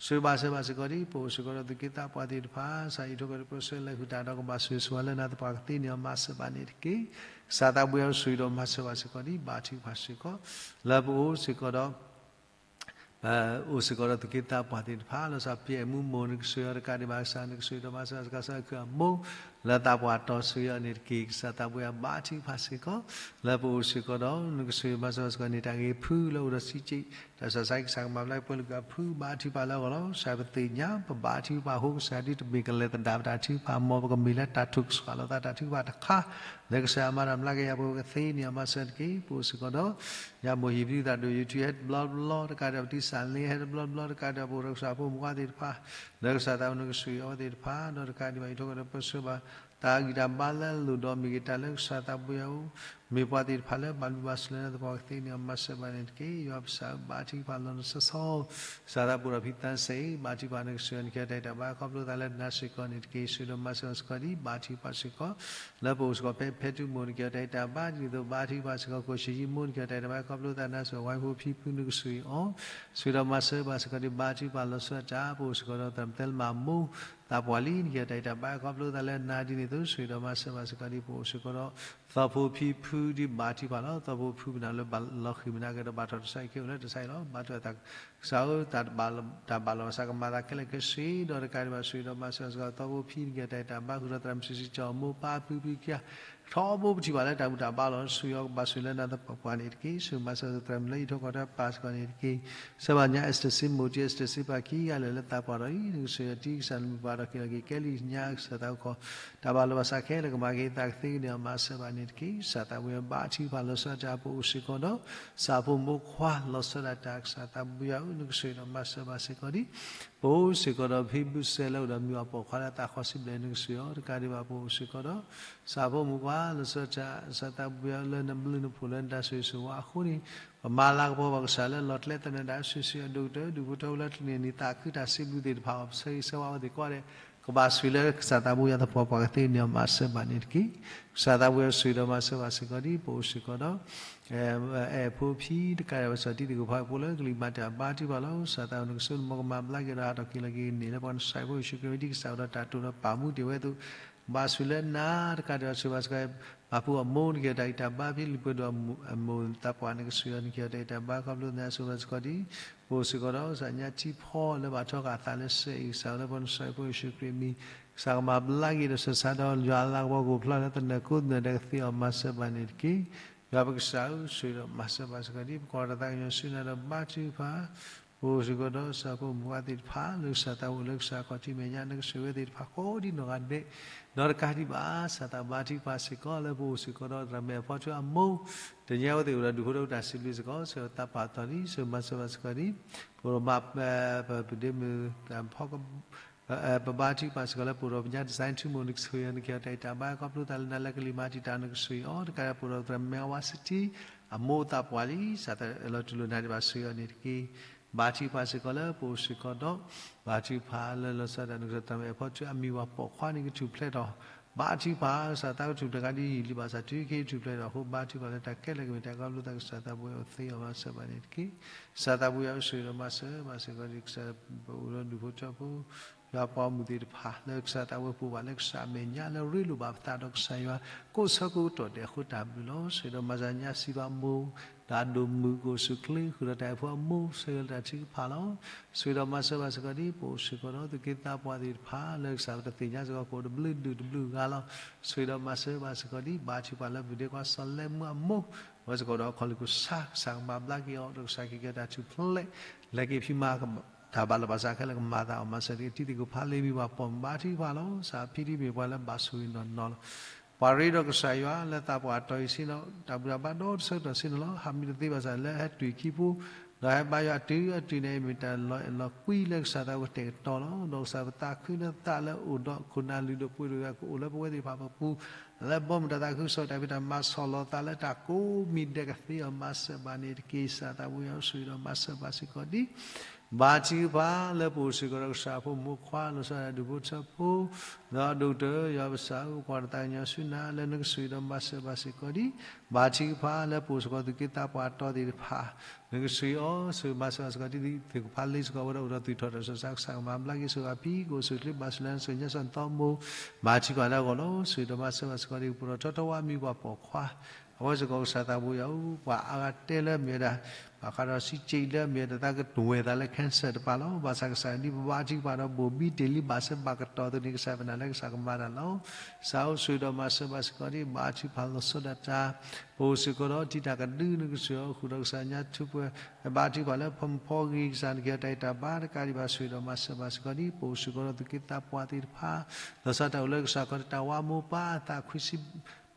ဆိၣ်ဂ့ၤဘၣ်စၢၤဘၣ်စ့ၢ်ကီးဒ် ပအိၣ်စ့ၢ်ကီးဒီးသူၣ်က့သးပှၢ်သ့ၣ်တဖၣ် ကစၢ်အံးထွဲကွၢ်ထွဲပၢဆှၢလဲၤဃုာ်တၢ်ဒီးကဘၣ်ဆိၣ်ဂ့ၤဆိၣ်ဝါလၢနၤသပှၢ်ကသ့န့ၢ်အီၤ မၤစၢၤဘၣ်န့ၣ်တက့ၢ်. ကစၢ်သးဘိယွၤဆိၣ်ဂ့ၤဒီးမၤစၢၤဘၣ်စ့ၢ်ကီးဒ် ဘါထုကဖၣ်စ့ၢ်ကီး လၢပအိၣ်စ့ၢ်ကီးဒီး ပအိၣ်စ့ၢ်ကီးဒီးသူၣ်က့သးပှၢ်သ့ၣ်တဖၣ် လီၤဆီပျဲမူမိၢ် နကဆိၣ်ဂ့ၤအီၤတကးဒံးဘၣ် ကစၢ်နကဆိၣ်ဂ့ၤဒီးမၤစၢၤဘၣ်စ့ၢ်ကီး ကစၢ်ခုၣ်အမိၢ် လၢသးပှၢ်တီၢ်ဆူအံၤန့ၣ်တက့ၢ်. ကစၢ်သးပှၢ်ယွၤဘါထုကဖၣ်စ့ၢ်ကီး လၢပအိၣ်စ့ၢ်ကီးဒီး နကစၢ်ယွၤမၤစၢၤဘၣ်စ့ၢ်ကီးန့ၣ် တၢ်ဂ့ၤဖုလၢအိၣ်ဒီးစံးက့ၣ် တၢ်ဆၢကဆၢကစၢ်ကမၤဘျါပှဲၤလၢကဖု ဘါထုကဖၣ်လၢအဂီၢ်လီၤ. ကစၢ်ပသ့ၣ်ညါ ပဘါထုကဖၣ်အဃိ ကစၢ်ဒုးတမ့ၢ်ကလဲၤသဒၣ်ပတၢ်ထုကဖၣ် မ်ပကမ့ၢ်လၢတၢ်ထုကဆှီလီၤသးတၢ်ထုကဖၣ်တခါ လၢကစၢ်မၤတၢ်မျးကယၤပှဲၤ ပကသ့န့ၢ်အီၤမၤစၢၤတက့ၢ်. ပအိၣ်စ့ၢ်ကီးဒီး ယၤမိၢ်ဟံၣ်ပဒုသၣ်ဒိၣ် YouTube ဟဲတဘျီတဘျီတကးဒီး ပတံၢ်စၢ်လ့ဟဲတဘျီတဘျီတကးဒီး ပအိၣ်ဒီးကစၢ်ဖိမုၣ်ခွါသ့ၣ်တဖၣ် လၢကစၢ်သးအိၣ်နကစၢ်အံၤအီၤသ့ၣ်တဖၣ် ဒီးတကးဒံးဘၣ်အံၤထိၣ်ကဒီးပၢဆှၢဘၣ် တၢ်ဂံၢ်တၢ်ဘါလၢအလိၣ်ဒီးမ့ၢ်ဂ့ၤတၢ်လၢကစၢ်သးပှၢ်ယွၤအအိၣ် မ့ၢ်ပှၤသ့ၣ်တဖၣ်လၢဘၣ်ဘျုးဘၣ်ဆိၣ်လၢနသပှၢ်ကသ့န့ၢ်အီၤမၤစၢၤဘၣ်န့ၣ်တက့ၢ်. ယွၤပကစၢ်ဘါထုကဖၣ်လီၤနဆီဆီ ကစၢ်သးပှၢ်ဒီးဖံသးစဲအံၤ ဘါထုကဖၣ်နကစၢ်ယွၤနကဲထီၣ်တၢ်အံၤတၢ်ဘါခီဖျိသးလၢနၤစ့ၢ်ကီးန့ၣ်တက့ၢ်. ဆိၣ်ဒီးမၤစၢၤဘၣ်စ့ၢ်ကီးဒ် ဘါထုကဖၣ်စ့ၢ်ကီး လၢပအိၣ်စ့ၢ်ကီးဖဲဖဲတုမိၣ်နကဲထီၣ်တၢ်အံၤတၢ်ဘါဒ်န့ၣ်အသိး ဘါထုကဖၣ်စ့ၢ်ကီး ကိၣ်ဆံးယံမိၢ်နကဲထီၣ်တၢ်အံၤတၢ်ဘါခီဖျိသးနၤစ့ၢ်ကီး ဝဲဖိဖံဖုနကစၢ်ယွၤအံၤ ဆိၣ်ဒီးမၤစၢၤဘၣ်စ့ၢ်ကီးဒ် ဘါထုကဖၣ်လီၤဆီဒၣ်တၢ် ပအိၣ်စ့ၢ်ကီးဒီးသရၣ်မုၣ်သဲလမၤမိၢ် သးပှၢ်လံ နကဲထီၣ်တၢ်အံၤတၢ်ဘါခီဖျိသးလၢနၤဒ်န့ၣ်အသိး ဆိၣ်ဒီးမၤစၢၤဘၣ်စ့ၢ်ကီးဒ် ပအိၣ်စ့ၢ်ကီးဒီး သီဖိဖံဖုဒ်ဘါထုကဖၣ်လီၤ. သီဖိဖုမနုၤလၢဘၣ်လီၤဃံၤမနုၤကဒီး ဘၣ်ထီၣ်တစဲးခဲအိၣ်လၢတစဲးလီၤ. ဘါထုကဖၣ်သး ကစၢ်ဧၢ တၢ်ဘၣ်လီၤဘၣ်စးကမၤသးခဲလၢာ်ခဲဆ့ ဒီးတကးဒံးဘၣ် ဆိၣ်ဒီးမၤစၢၤဘၣ်စ့ၢ်ကီး သီဖိဖံနကဲထီၣ်တၢ်အံၤတၢ်ဘါ ဃုာ်ဒီးသရၣ်မုၣ်စံးစံးကၠီၣ်မိၢ်ပၢ်ဖုဖံခံဂၤ ထီဘိပထံၣ်ဘၣ်လၢတၢ်ဘူၣ်တၢ်ဘါလီၤ. ဆိၣ်ယွၤကဘၣ်ဆိၣ်လၢနၤသပှၢ်ပှၢ်န့ၣ်တက့ၢ်. ဆိၣ်မၤစၢၤသရၣ်မုၣ်လၢအံးထိၣ်ကီၢ်တၢ်ပၢ်စ့ၢ်ကီးန့ၣ်တက့ၢ်. ဆၢဘၣ်ညါ Esther စံမိၣ်တံ Esther စံပၢ်ခံဂၤလၢာ်လၢသးပှၢ်ဒီးအံၤ နကစၢ်ယွၤတံၢ်ကစၢ်နမုၢ်ပှၢ်ဒီးက့ၤလီၤက့ၤ ကဲလံညါကစၢ်သးအိၣ်ခီၣ် တၢ်ဘၣ်လီၤဘၣ်စးခဲလၢာ်ကမၤက့ၤသးကသ့ကန့ၢ်အီၤမၤစၢၤဘၣ်န့ၣ်တက့ၢ်. ကစၢ်သးပှၢ်ယွၤဘါထုကဖၣ်လီၤဆီဒၣ်တၢ် ပအိၣ်စ့ၢ်ကီးဒီး ကစၢ်ဖိမိၢ်ခွါလီၤဆီဒၣ်တၢ် ကစၢ်သးပှၢ်ယွၤဧၢ နကစၢ်ယွၤမၤစၢၤဘၣ်စ့ၢ်ကီးဒ် ပအိၣ်စ့ၢ်ကီးဒီးဖံဘုစဲလၢအိၣ်ဒီးမုၢ်အပိာ်ခွါလၢသးခီဆံဘျဲၣ်နကစၢ်ယွၤအံၤ တကးဒံးဘၣ်ပအိၣ်စ့ၢ်ကီးဒီး ကစၢ်ဖိမုၣ်ခွါလီၤဆီဒၣ်တၢ် ကစၢ်သးပှၢ်ယွၤလၢနဘျုးနဖှိၣ်လၢနတၢ်ဆိၣ်ဂ့ၤဆိၣ်ဝါအဃိန့ၣ် ပမၤလၤကပီၤဘၣ်ကစၢ်လၢလီၤကျဲသနၢၣ်ဒၣ် ဆိၣ်ဆိၣ်အဒိၣ်ကတၢၢ် ဒူၣ်ဖိထၢဖိလၢတနံၤအံၤ သးခုတၢ်စံးဘျုးသ့ၣ်တဖၣ်အီၤ ပဆၢဂ့ၤဆၢဝါအီၤသ့ၣ်ကိးဂၤဒဲး ကဘၣ်ဆိၣ်လၢကစၢ်သးပှၢ်ယွၤသပှၢ်ပှၢ်ကသ့န့ၢ်အီၤမၤစၢၤဘၣ်န့ၣ်တက့ၢ်. ကစၢ်သးပှၢ်ယွၤဆိၣ်ဒီးမၤစၢၤဘၣ်စ့ၢ်ကီးဒ် ပအိၣ်စ့ၢ်ကီးဒီး အဲၣ်ဖိဖံတကးဒံးဘၣ် ကစၢ်တံၤသကိးဖိ ဖိလၢကလံၤမၤတၢ်ဘါထုကဖၣ်လီၤ. ကစၢ်သးအိၣ်နကစၢ်နမီၢ်ကမၤဘျါက့ၤဒီးဟးထီၣ်က့ၤလီၤက့ၤကန့ၢ်လၢပှၤကစၢ်ဖိယ့ၣ်ၡူးခရံာ်ဝဲဒ်ကစၢ်အိၣ်ဒီးတၢ်တိာ်ဒီးပာ်မူတ့ၢ်ဝဲအသိး ဘၣ်ဆိၣ်လၢနၤတကးဒံးဘၣ် ဆိၣ်ဘၣ်စ့ၢ်ကီး ပၢ်ဖိအမိၢ်နကဲထီၣ်တၢ်အံၤတၢ်ဘါ ဖံလံးပှဲၤဒိၣ်အမိၢ်သးပှၢ်နကစၢ်ယွၤနကဲထီၣ်တၢ်အံၤတၢ်ဘါခီဖျိသး ဆိၣ်ဘၣ်စ့ၢ်ကီးဒ် ပအိၣ်စ့ၢ်ကီးဒီး ကစၢ်ညါထံဖီလၢဘၣ်ထီဃာ်အသးလၢစဲအံၤ ကစၢ်အိၣ်လၢပှၤကစၢ်ဖိယ့ၣ်ၡူးခရံာ်အမံၤ ကစၢ်ကမၤဘျါက့ၤဒီးဆၢဆါဒီး ယွၤအလၤကပီၤကအိၣ်ဖျါလၢသနၢၣ်ကိးသနၢၣ်ဒီးကသ့အီၤမၤစၢၤဘၣ်န့ၣ်တက့ၢ်. ယွၤပကစၢ်ဧၢ ဆိၣ်ဒီးမၤစၢၤဘၣ်စ့ၢ်ကီးဒ် ပကွၢ်တၢ်သးကညီၤဆူနၤဒီးဘါထုကဖၣ် ပအိၣ်စ့ၢ်ကီးဒီးကစၢ်ဖိမုၣ်ခွါသ့ၣ်တဖၣ် လၢကစၢ်သးအိၣ်လၢကစၢ်ခီၣ်ထံးမဲာ်ညါ နကဆိၣ်ဂ့ၤဝဲသ့ၣ်တဖၣ်ကိးဒ်နီၢ်ဂၤဒဲး ဒီးတကးဒံးဘၣ် ကစၢ်သးဘါထုကဖၣ်စ့ၢ်ကီးလၢပအိၣ်စ့ၢ်ကီးဒီးသရၣ်မုၣ်အဲၣ်ဖီထွဲအမိၢ် တနံၤအံၤအဝဲသ့ၣ်အိၣ်ဒီးဒူၣ်ဖိထၢဖိတၢ်စံးဘျုးစ့ၢ်ကီး ဆိၣ်သးပာ်သီၣ်လံ ဆိၣ်မၤစၢၤဘၣ်စ့ၢ်ကီးဒ် ပရိမၤ ပပဒ့မုၣ်တၢ်ဖီ ပဘါထုကဖၣ်စ့ၢ်ကီးလၢပအိၣ်ဒီးပညါ design ထူမိၢ် နကဆိၣ်ဂ့ၤအီၤ နကဲထီၣ်တၢ်အံၤတၢ်ဘါခီဖျိသးလၢနၤလၢကလံၤမၤတံာ်တာ် နကဆိၣ်ဂ့ၤအီၤ တကးဒံးပအိၣ်ဒီးသရၣ်မုၣ်မဲဝါစတံ အမိၢ်သးပှၢ်လံ ကစၢ်သးလီၤတူၢ်လိာ်နၤဒံးဘၣ်ဆိၣ်ဂ့ၤအီၤန့ၣ်တက့ၢ်. ဘါထုကဖၣ်စ့ၢ်ကီးလၢပအိၣ်စ့ၢ်ကီးဒီး ဘါထုကဖၣ်လၢလီၤဆီဒၣ်တၢ် နကစၢ်သရၣ်မုၣ်အဲၣ်ဖီထွဲအမံၤဝဲပိာ်ခွါန့ၣ် ကထူၣ်ဖျဲးထီၣ် ဘါထုကဖၣ် ကစၢ်သးကထူၣ်ဖျဲးကဒီး ယံာ်လံဘၣ်ဆၣ် တုၤခဲအံၤထူၣ်ဖျဲးထီၣ်အဃိ ဘါထုကဖၣ်လၢတၢ်ခဲလၢာ်ကမ့ၢ်တၢ်ခီဖျိသး ကစၢ်သးပှၢ်ယွၤအိၣ်သ့အီၤမၤစၢၤဘၣ်န့ၣ်တက့ၢ်. ကစၢ်သးပှၢ်ယွၤဆိၣ်ဂ့ၤဒီးမၤစၢၤဘၣ်စ့ၢ်ကီးဒ် ကစၢ်ပအိၣ်ဒီးဒူၣ်ဖိထၢဖိ ယွၤပှၤဂီၢ်မုၢ်သ့ၣ်တဖၣ် လၢကစၢ်သးဝဲပူၤဘၣ်လၢကစၢ်အမဲာ်ညါ လၢရ့လိာ်ဘၣ်ပသးဒီးကစၢ်ယွၤ ကိးဆၢကိးကတီၢ်ဒဲးအဃိတၢ်ဘျုးလီၤ. ဆိၣ်ဂ့ၤဒီးမၤစၢၤညါစံးဘၣ်မိၢ် ဒီးအဒိၣ်မုၣ်ကအိၣ်ဆူၣ်ချ့ ဃုာ်ဒီးတၢ်အဲၣ်ဖိအမိၢ် ဆၢဂ့ၤလၢတၢ်ထုကဖၣ်လီၤ. ဆိၣ်ဂ့ၤဒီးမၤစၢၤဘၣ်စ့ၢ်ကီးဒ် ပအိၣ်စ့ၢ်ကီးဒီးသူၣ်က့သးပှၢ်သ့ၣ်တဖၣ် လၢကစၢ်ပတသ့ၣ်ညါစ့ၢ်ကီး ကအိၣ်တဘျုးဒူၣ်တဘျုးဂၤလီၤ. ဆိၣ်ဂ့ၤဒီးမၤစၢၤဘၣ်စ့ၢ်ကီးဒ် ဘါထုကဖၣ်လၢပဒ့ကွၢ်စီၤလဲမုၢ်အမိၢ် ဝဲစ့ၢ်ကီးဒီးခီလ့ၣ်ကစၢ် ကစၢ်ကမၤဘျါက့ၤအီၤ ဒီးကစၢ်ကကဲတၢ်ထူၣ်ဖျဲး လဲၤက့ၤဖံးမၤ တၢ်ဘၣ်လီၤဘၣ်စးခဲလၢာ်ကမၤသးအီၤမၤစၢၤတက့ၢ်. တံၤသကိးဖးလ့မံၤပှၤပိာ်မုၣ်ဘါထုကဖၣ်လီၤ. ကစၢ်ဖံတံၤမ့ၢ်ပှၤလၢဘၣ်ဆိၣ်ဂ့ၤနီၢ်နီၢ်လီၤ. ပှၤရ့ဒီးကစၢ်ယွၤလၢသးပှၢ်တီၢ်အံၤဆ့ၣ်နီၤ တၢ်ဘူၣ်တၢ်ဘါဒီတဆၢကတီၢ်ဆ့ၣ်နီၤလီၤ. ဟးမံတသ့ဘၣ်ဆၣ်လၢဟဲတုၤခံပူၤ ဒီးဟဲဘါယွၤတုၤအတုၤန့ၣ် မ့ၢ်တၢ်လီၤအဲၣ်လီၤကွံလၢကစၢ်သးဝဲကတဲာ်ကတီၤလီၤ. ဒီးကစၢ်ပသးခုလၢသးလၢအိၣ်ဒီးခိၣ်နၢ်လုၢ်ဒိၣ်ပှ့ၤဒိၣ်ဂၤ ကအိၣ်လၢပဝဲသ့ၣ်တဖၣ်ပပူၤ လၢဘီမုၢ်တၢ်သးခုကစီၣ် တၢ်ဖံးတၢ်မၤဆီၣ်လီၤသးလၢတၢ်ကိးမံၤဒဲးကသ့အီၤမၤစၢၤဘၣ်န့ၣ်တက့ၢ်. ကစၢ်သးပှၢ်ယွၤဆိၣ်ဂ့ၤဒီးမၤစၢၤဘၣ်စ့ၢ်ကီးဒ် ဘါထုကဖၣ်လၢပအိၣ်စ့ၢ်ကီးဒီးကစၢ်ဖိမုၣ်ခွါ လီၤဆီဒၣ်တၢ်ဒူၣ်ဖိထၢဖိ ဒီးအဒိၣ်ကတၢၢ် ယွၤပကစၢ်ဧၢ ပကွၢ်တၢ်သးကညီၤဆူနၤ လၢနကဆိၣ်ဂ့ၤဒီးမၤစၢၤဘၣ်စ့ၢ်ကီးဒ် ဘါထုကဖၣ်လၢပအိၣ်စ့ၢ်ကီးသူၣ်က့သးပှၢ်တီၢ်သ့ၣ်တဖၣ် နကဆိၣ်ဂ့ၤအီၤ ဆိၣ်ဂ့ၤမၤစၢၤဘၣ်စ့ၢ်ကီးဒ် သ့ၣ်ကဖးလ့စ့ၢ်ကီးဝဲဒၣ်အိၣ်ဒီးသူၣ်ထီၣ်တၢ်စီဆှံ ကစၢ်ကမၤဘျါက့ၤ ဆိၣ်ဂ့ၤအီၤဖံး ကအိၣ်ဆူၣ်ချ့ဘၣ်ဆူၣ်လၢနစုညါစီၢ်နသီမိၢ် ဘါထုကဖၣ်လၢအဂီၢ်လီၤ. ဆိၣ်ဂ့ၤဒီးမၤစၢၤဘၣ်စ့ၢ်ကီးဒ် ပအိၣ်ဒီးထီထီဝါမံၤပှၤပိာ်ခွါ အဝဲစ့ၢ်ကီးကစၢ်သးပှၢ်ယွၤဧၢ ပှၤအါဂၤတဲလၢမ့ၢ်ဝဲဒၣ် ဘၣ်ဃးဒီးစံးက့လၢအမ့ၢ်တၢ်ကတဝဲၢ်သးလၢ cancer တပၤလီၤ. ဘၣ်ဆၣ်ကစၢ်ဒ်ပဘါထုကဖၣ်ဒီးဘိၣ်ဘံတ့ၢ်လံ ဘၣ်ဆၢဘၣ်ကတီၢ်သ့ၣ်န့ၣ် ကစၢ်ပနာ်လၢကစၢ်ကမၤတၢ်လီၤ. ကစၢ်အိၣ်ဆိၣ်ဂ့ၤဒီးမၤစၢၤဘၣ်စ့ၢ်ကီးဒံး ဘါထုကဖၣ်လီၤဆီဒၣ်တၢ် ပအိၣ်စ့ၢ်ကီးဒီးတံၤတၢ်ကဒုနကစၢ်အီၤဃုာ်ဒီးကစၢ်ညါထူပှဲၤ ဘါထုကဖၣ်လၢဖီမုၢ်ဖီဂ့ၤ ကစၢ်နကဟ့ၣ်တၢ်အံၤတၢ်ဘါတကးဒံးဘၣ် ဆိၣ်ဂ့ၤဒီးမၤစၢၤဘၣ်စ့ၢ်ကီးဒံး ပအိၣ်စ့ၢ်ကီးဒီးသူၣ်က့သးပှၢ်သ့ၣ်တဖၣ် လီၤဆီတၢ်အိၣ်လၢကစၢ်ခီတၢ်ဝါမိၢ်ပၢ်အသးခွံဆံ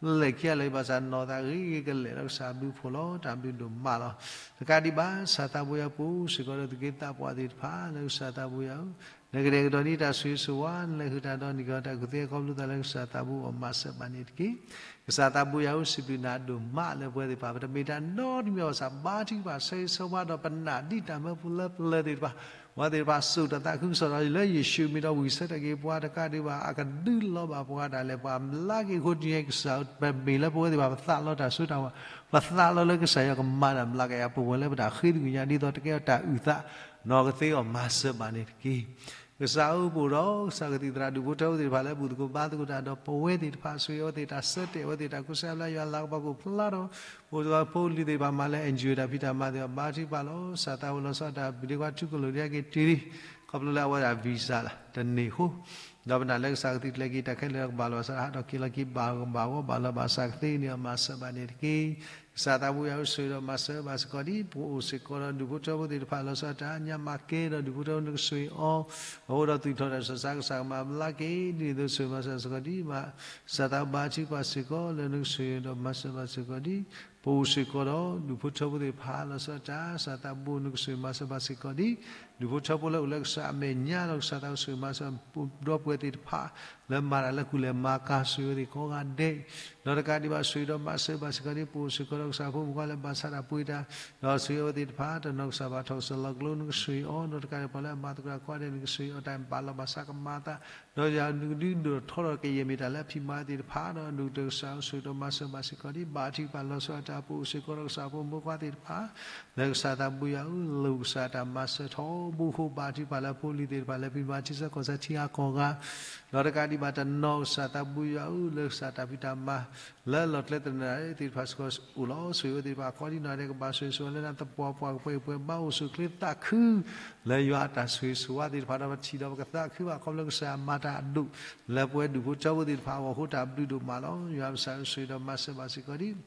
လၢခံဂၤလၢာ်ဘၣ်ဆၣ်နီၢ်သးဂ့ၤဂ့ၤကလဲာ်ဒီးကစၢ်ဘျုးဖှိၣ်လီၤ တၢ်ဘျုးဒိၣ်မးလီၤ. တကးဒံးဘၣ် ကစၢ်သးဘိယွၤပအိၣ်စ့ၢ်ကီးဒီးသူၣ်က့သးပှၢ်သ့ၣ်တဖၣ်လၢကစၢ်သးဘိယွၤဧၢ, နကတဲာ်ကတီၤန့ၢ်တၢ်ဆိၣ်ဂ့ၤဆိၣ်ဝါ နလဲၤဃုာ်တၢ်ဒီးနံၤကီၤတၢ်ကူၣ်သ့ခီဖျိသးလၢကစၢ်သးဘိအီၤ မၤစၢၤဘၣ်န့ၣ်တက့ၢ်. ကစၢ်သးဘိယွၤဧၢ စံးဘျုးနၤဒိၣ်မးလၢပဝဲသ့ၣ်တဖၣ် ပတမ့ၢ်တၢ်နီတမံၤဘၣ်ဆၣ် ဘါထုကဖၣ်ဆိၣ်ဂ့ၤဆိၣ်ဝါဒီးပနာ်ဒ်တၢ်မၢပူၤလၢပျၢၤသ့ၣ်တဖၣ် ပှၤသ့ၣ်တဖၣ်စိာ်တၢ်သးခုကစီၣ်ဒီးလၢယ့ၣ်ၡူးမံၤဒီးဝံၢ်ဆၢထၢၣ်က့ၤပှၤတကးဒံးဘၣ် အကဒုးလီၤဘၣ်ပှၤဒၣ်လဲာ် ပှၤမျးက့ၤအဃိတနံၤအံၤ ကစၢ်ဧၢ ပမ့ၢ်လၢပဝဲသ့ၣ်တဖၣ် ပသးလီတၢ်စိတၢ်ကမီၤ, ပသးလီလၢကစၢ်ယွၤကမၤတၢ်မျးကယၤပဝဲလၢပတၢ်ဃ့သကွံာ်ညါ ဒ်သိးတကဲထီၣ်တၢ်အုၣ်သး နီၢ်ကသ့အီၤ မၤစၢၤဘၣ်န့ၣ်တက့ၢ်. ကစၢ်ဧၢ ပအိၣ်ဒီးကစၢ်ကသံၣ်သရၣ်ဒူၣ်ဖိထၢဖိသ့ၣ်တဖၣ်လၢဘူၣ်သကိးဘါသကိးတၢ်ဒီးပဝဲသ့ၣ်တဖၣ် ဆိၣ်ဂ့ၤအဝဲသ့ၣ် တၢ်ဆၢတဲာ်အဝဲသ့ၣ် တၢ်ကူစါဘျါ ယွၤလၤကပီၤကအိၣ်ဖျါထီၣ် ပအိၣ်သကိးဖိလံၤသ့ၣ်တဖၣ် မၤလၢ NGO တၢ်ဖံးတၢ်မၤသ့ၣ်တဖၣ် ဘါထုကဖၣ်လီၤ ကစၢ်သးဘိလီၤဆီတၢ်ဘျုးဒ့ခွါထူကလိာ်ဒံးက့ၤတုၤလံ ခီဖျိလၢအဝဲဒၣ် visa လၢတန့ၢ်အဃိ ဒီးပနာ်လၢကစၢ်ကသံၣ်ကျဲၤက့ၤတၢ်ခဲလၢာ်ဒီးကဘၣ်လီၤဘၣ်စး ဟးထီၣ်က့ၤလီၤက့ၤဘၣ်ကဘၣ်ဂီၢ်ဘၣ်လီၤဘၣ်စးကသ့န့ၣ် မၤစၢၤဘၣ်န့ၣ်တက့ၢ်. ကစၢ်သးဘိယွၤဧၢ ဆိၣ်ဂ့ၤဒီးမၤစၢၤဘၣ်စ့ၢ်ကီးဒံး ပအိၣ်စ့ၢ်ကီးဒီးဒူၣ်ဖိထၢဖိသ့ၣ်တဖၣ်လီၤဆီတၢ် ညါမၤကဲဒီးဒူၣ်ဖိထၢဖိနကဆိၣ်ဂ့ၤအီၤ အဃိဒီးသူၣ်ထီၣ်တၢ်ဆၢစး ကစၢ်ကမၤဘျါက့ၤ ဒ်န့ၣ်အသိးဆိၣ်ဂ့ၤမၤစၢၤစ့ၢ်ကီးဒံးဘၣ် ကစၢ်သးဘိဘါထုကဖၣ်စ့ၢ်ကီးလၢနကဆိၣ်ဂ့ၤဒီးမၤစၢၤဘၣ်စ့ၢ်ကီးဒံး ပအိၣ်စ့ၢ်ကီးဒီးဒူၣ်ဖိထၢဖိသ့ၣ်တဖၣ်လီၤဆီတၢ် ကစၢ်သးဘိနကဆိၣ်ဂ့ၤမၤစၢၤဘၣ်စ့ၢ်ကီးဒံး ဒူၣ်ဖိထၢဖိလၢအိၣ်လၢကစၢ်အမဲာ်ညါဒီး ကစၢ်သးဘိဆိၣ်ဂ့ၤမၤစၢၤ ဒီပုၢ်ဝဲၢ်သ့ၣ်တဖၣ် လၢမၤတၢ်လၢကူၣ်လဲၤမၤကၤ ဆိၣ်ဂ့ၤအဝဲသ့ၣ်ကိးဂၤဒဲး ဒီးတကးဒံးဘၣ်ဆိၣ်ဂ့ၤဒီးမၤစၢၤဘၣ်စ့ၢ်ကီးဒံး ပအိၣ်စ့ၢ်ကီးဒီးကစၢ်ဖိမုၣ်ခွါလၢဘၣ်ဆါတၢ်ပှ့ၤတၢ် ဒီးဆိၣ်ဂ့ၤအဝဲသ့ၣ်တဖၣ် တနီၤကစၢ်ဘၣ်ထီၣ်ကစၢ်လီၤကျိနကဆိၣ်ဂ့ၤအီၤ ဒီးတကးဒံးပှၤလၢအမၤသကိးတၢ်ကိးဂၤဒဲးနကဆိၣ်ဂ့ၤအီၤ တၢ်ဘၣ်လီၤဘၣ်စးကမၤအသး ဒီးယွၤနကဒုးဒိၣ်ထီၣ်ဒီးကယဲၢ်မ့ၢ်တၢ်လၢအဖံးမၤသ့ၣ်တဖၣ် ဒီးဒူၣ်ကတၢၢ်ကစၢ်ဧၢ ဆိၣ်ဂ့ၤဒီးမၤစၢၤဘၣ်စ့ၢ်ကီးဒံး ဘါထုကဖၣ်လီၤဆီတၢ် ပအိၣ်စ့ၢ်ကီးဒီးကစၢ်ဖိမုၣ်ခွါသ့ၣ်တဖၣ် လၢကစၢ်သးဘိယွၤဧၢ လိၣ်ကစၢ်တၢ်မၤစၢၤထီဘိအဃိ ဘါထုကဖၣ်လၢဖိလံၤသ့ၣ်တဖၣ် လၢဖံးမၤထံဆၢကီၢ်ဆၢထံဂၤကီၢ်ဂၤ ဒီးတကးဒံးဘၣ်တနီၤကစၢ်သးဘိယွၤဧၢ လၢကစၢ်တၢ်ဖံးတၢ်မၤ လၢလီၢ်ကျဲသနၢၣ်သ့ၣ်တဖၣ်စ့ၢ်ကီးအိၣ်လီၤ ဆိၣ်ဂ့ၤအဝဲသ့ၣ်တဖၣ် ခီဒံနီၢ်ဒဲးကဘၣ်ဆိၣ်ဂ့ၤဆိၣ်ဝါလၢနသပှၢ်ပှၢ်ကပှဲၤပှဲၤဘၣ်အိၣ်ဆူၣ်ချ့သးခု လၢယွၤအတၢ်ဆိၣ်ဂ့ၤဆိၣ်ဝါသ့ၣ်တဖၣ်ဒီးပထံၣ်ဒီးပကသးခုဘၣ်ခီဖျိကစၢ်မၤတၢ်အဒိၣ် လၢပဝဲဒူၣ်ဖိထၢဖိသ့ၣ်တဖၣ်အဂီၢ်အဃိ တၢ်ဘျုးဒိၣ်မးလီၤ. ယွၤကစၢ်ဆိၣ်ဂ့ၤဒီးမၤစၢၤဘၣ်စ့ၢ်ကီးဒံး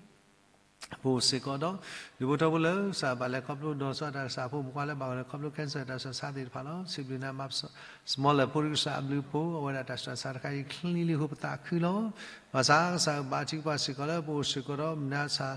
ပအိၣ်စ့ၢ်ကီးဒီး ဒူၣ်ဖိထၢဖိလၢကစၢ်ဘၣ်လဲၤခီဖျိဒီးဆီတၢ်ကစၢ်ဖိမုၣ်ခွါလၢဘၣ်ဂီၢ်လၢခီဖျိ cancer တၢ်ဆၢဆါသ့ၣ်တဖၣ်လီၤ. စံးဘျုးနၤမၤ small လၢဖိဒံကစၢ်အဘျုးအဖှိၣ် အဝဲဒၣ်တၢ်ဆၢဆါတခါအံၤချ့လံအဃိပသးခုလီၤ. ဘၣ်ဆၣ်ကစၢ်ဘါထုကဖၣ်စ့ၢ်ကီးလၢပအိၣ်စ့ၢ်ကီးဒီးမနုၤဆၣ်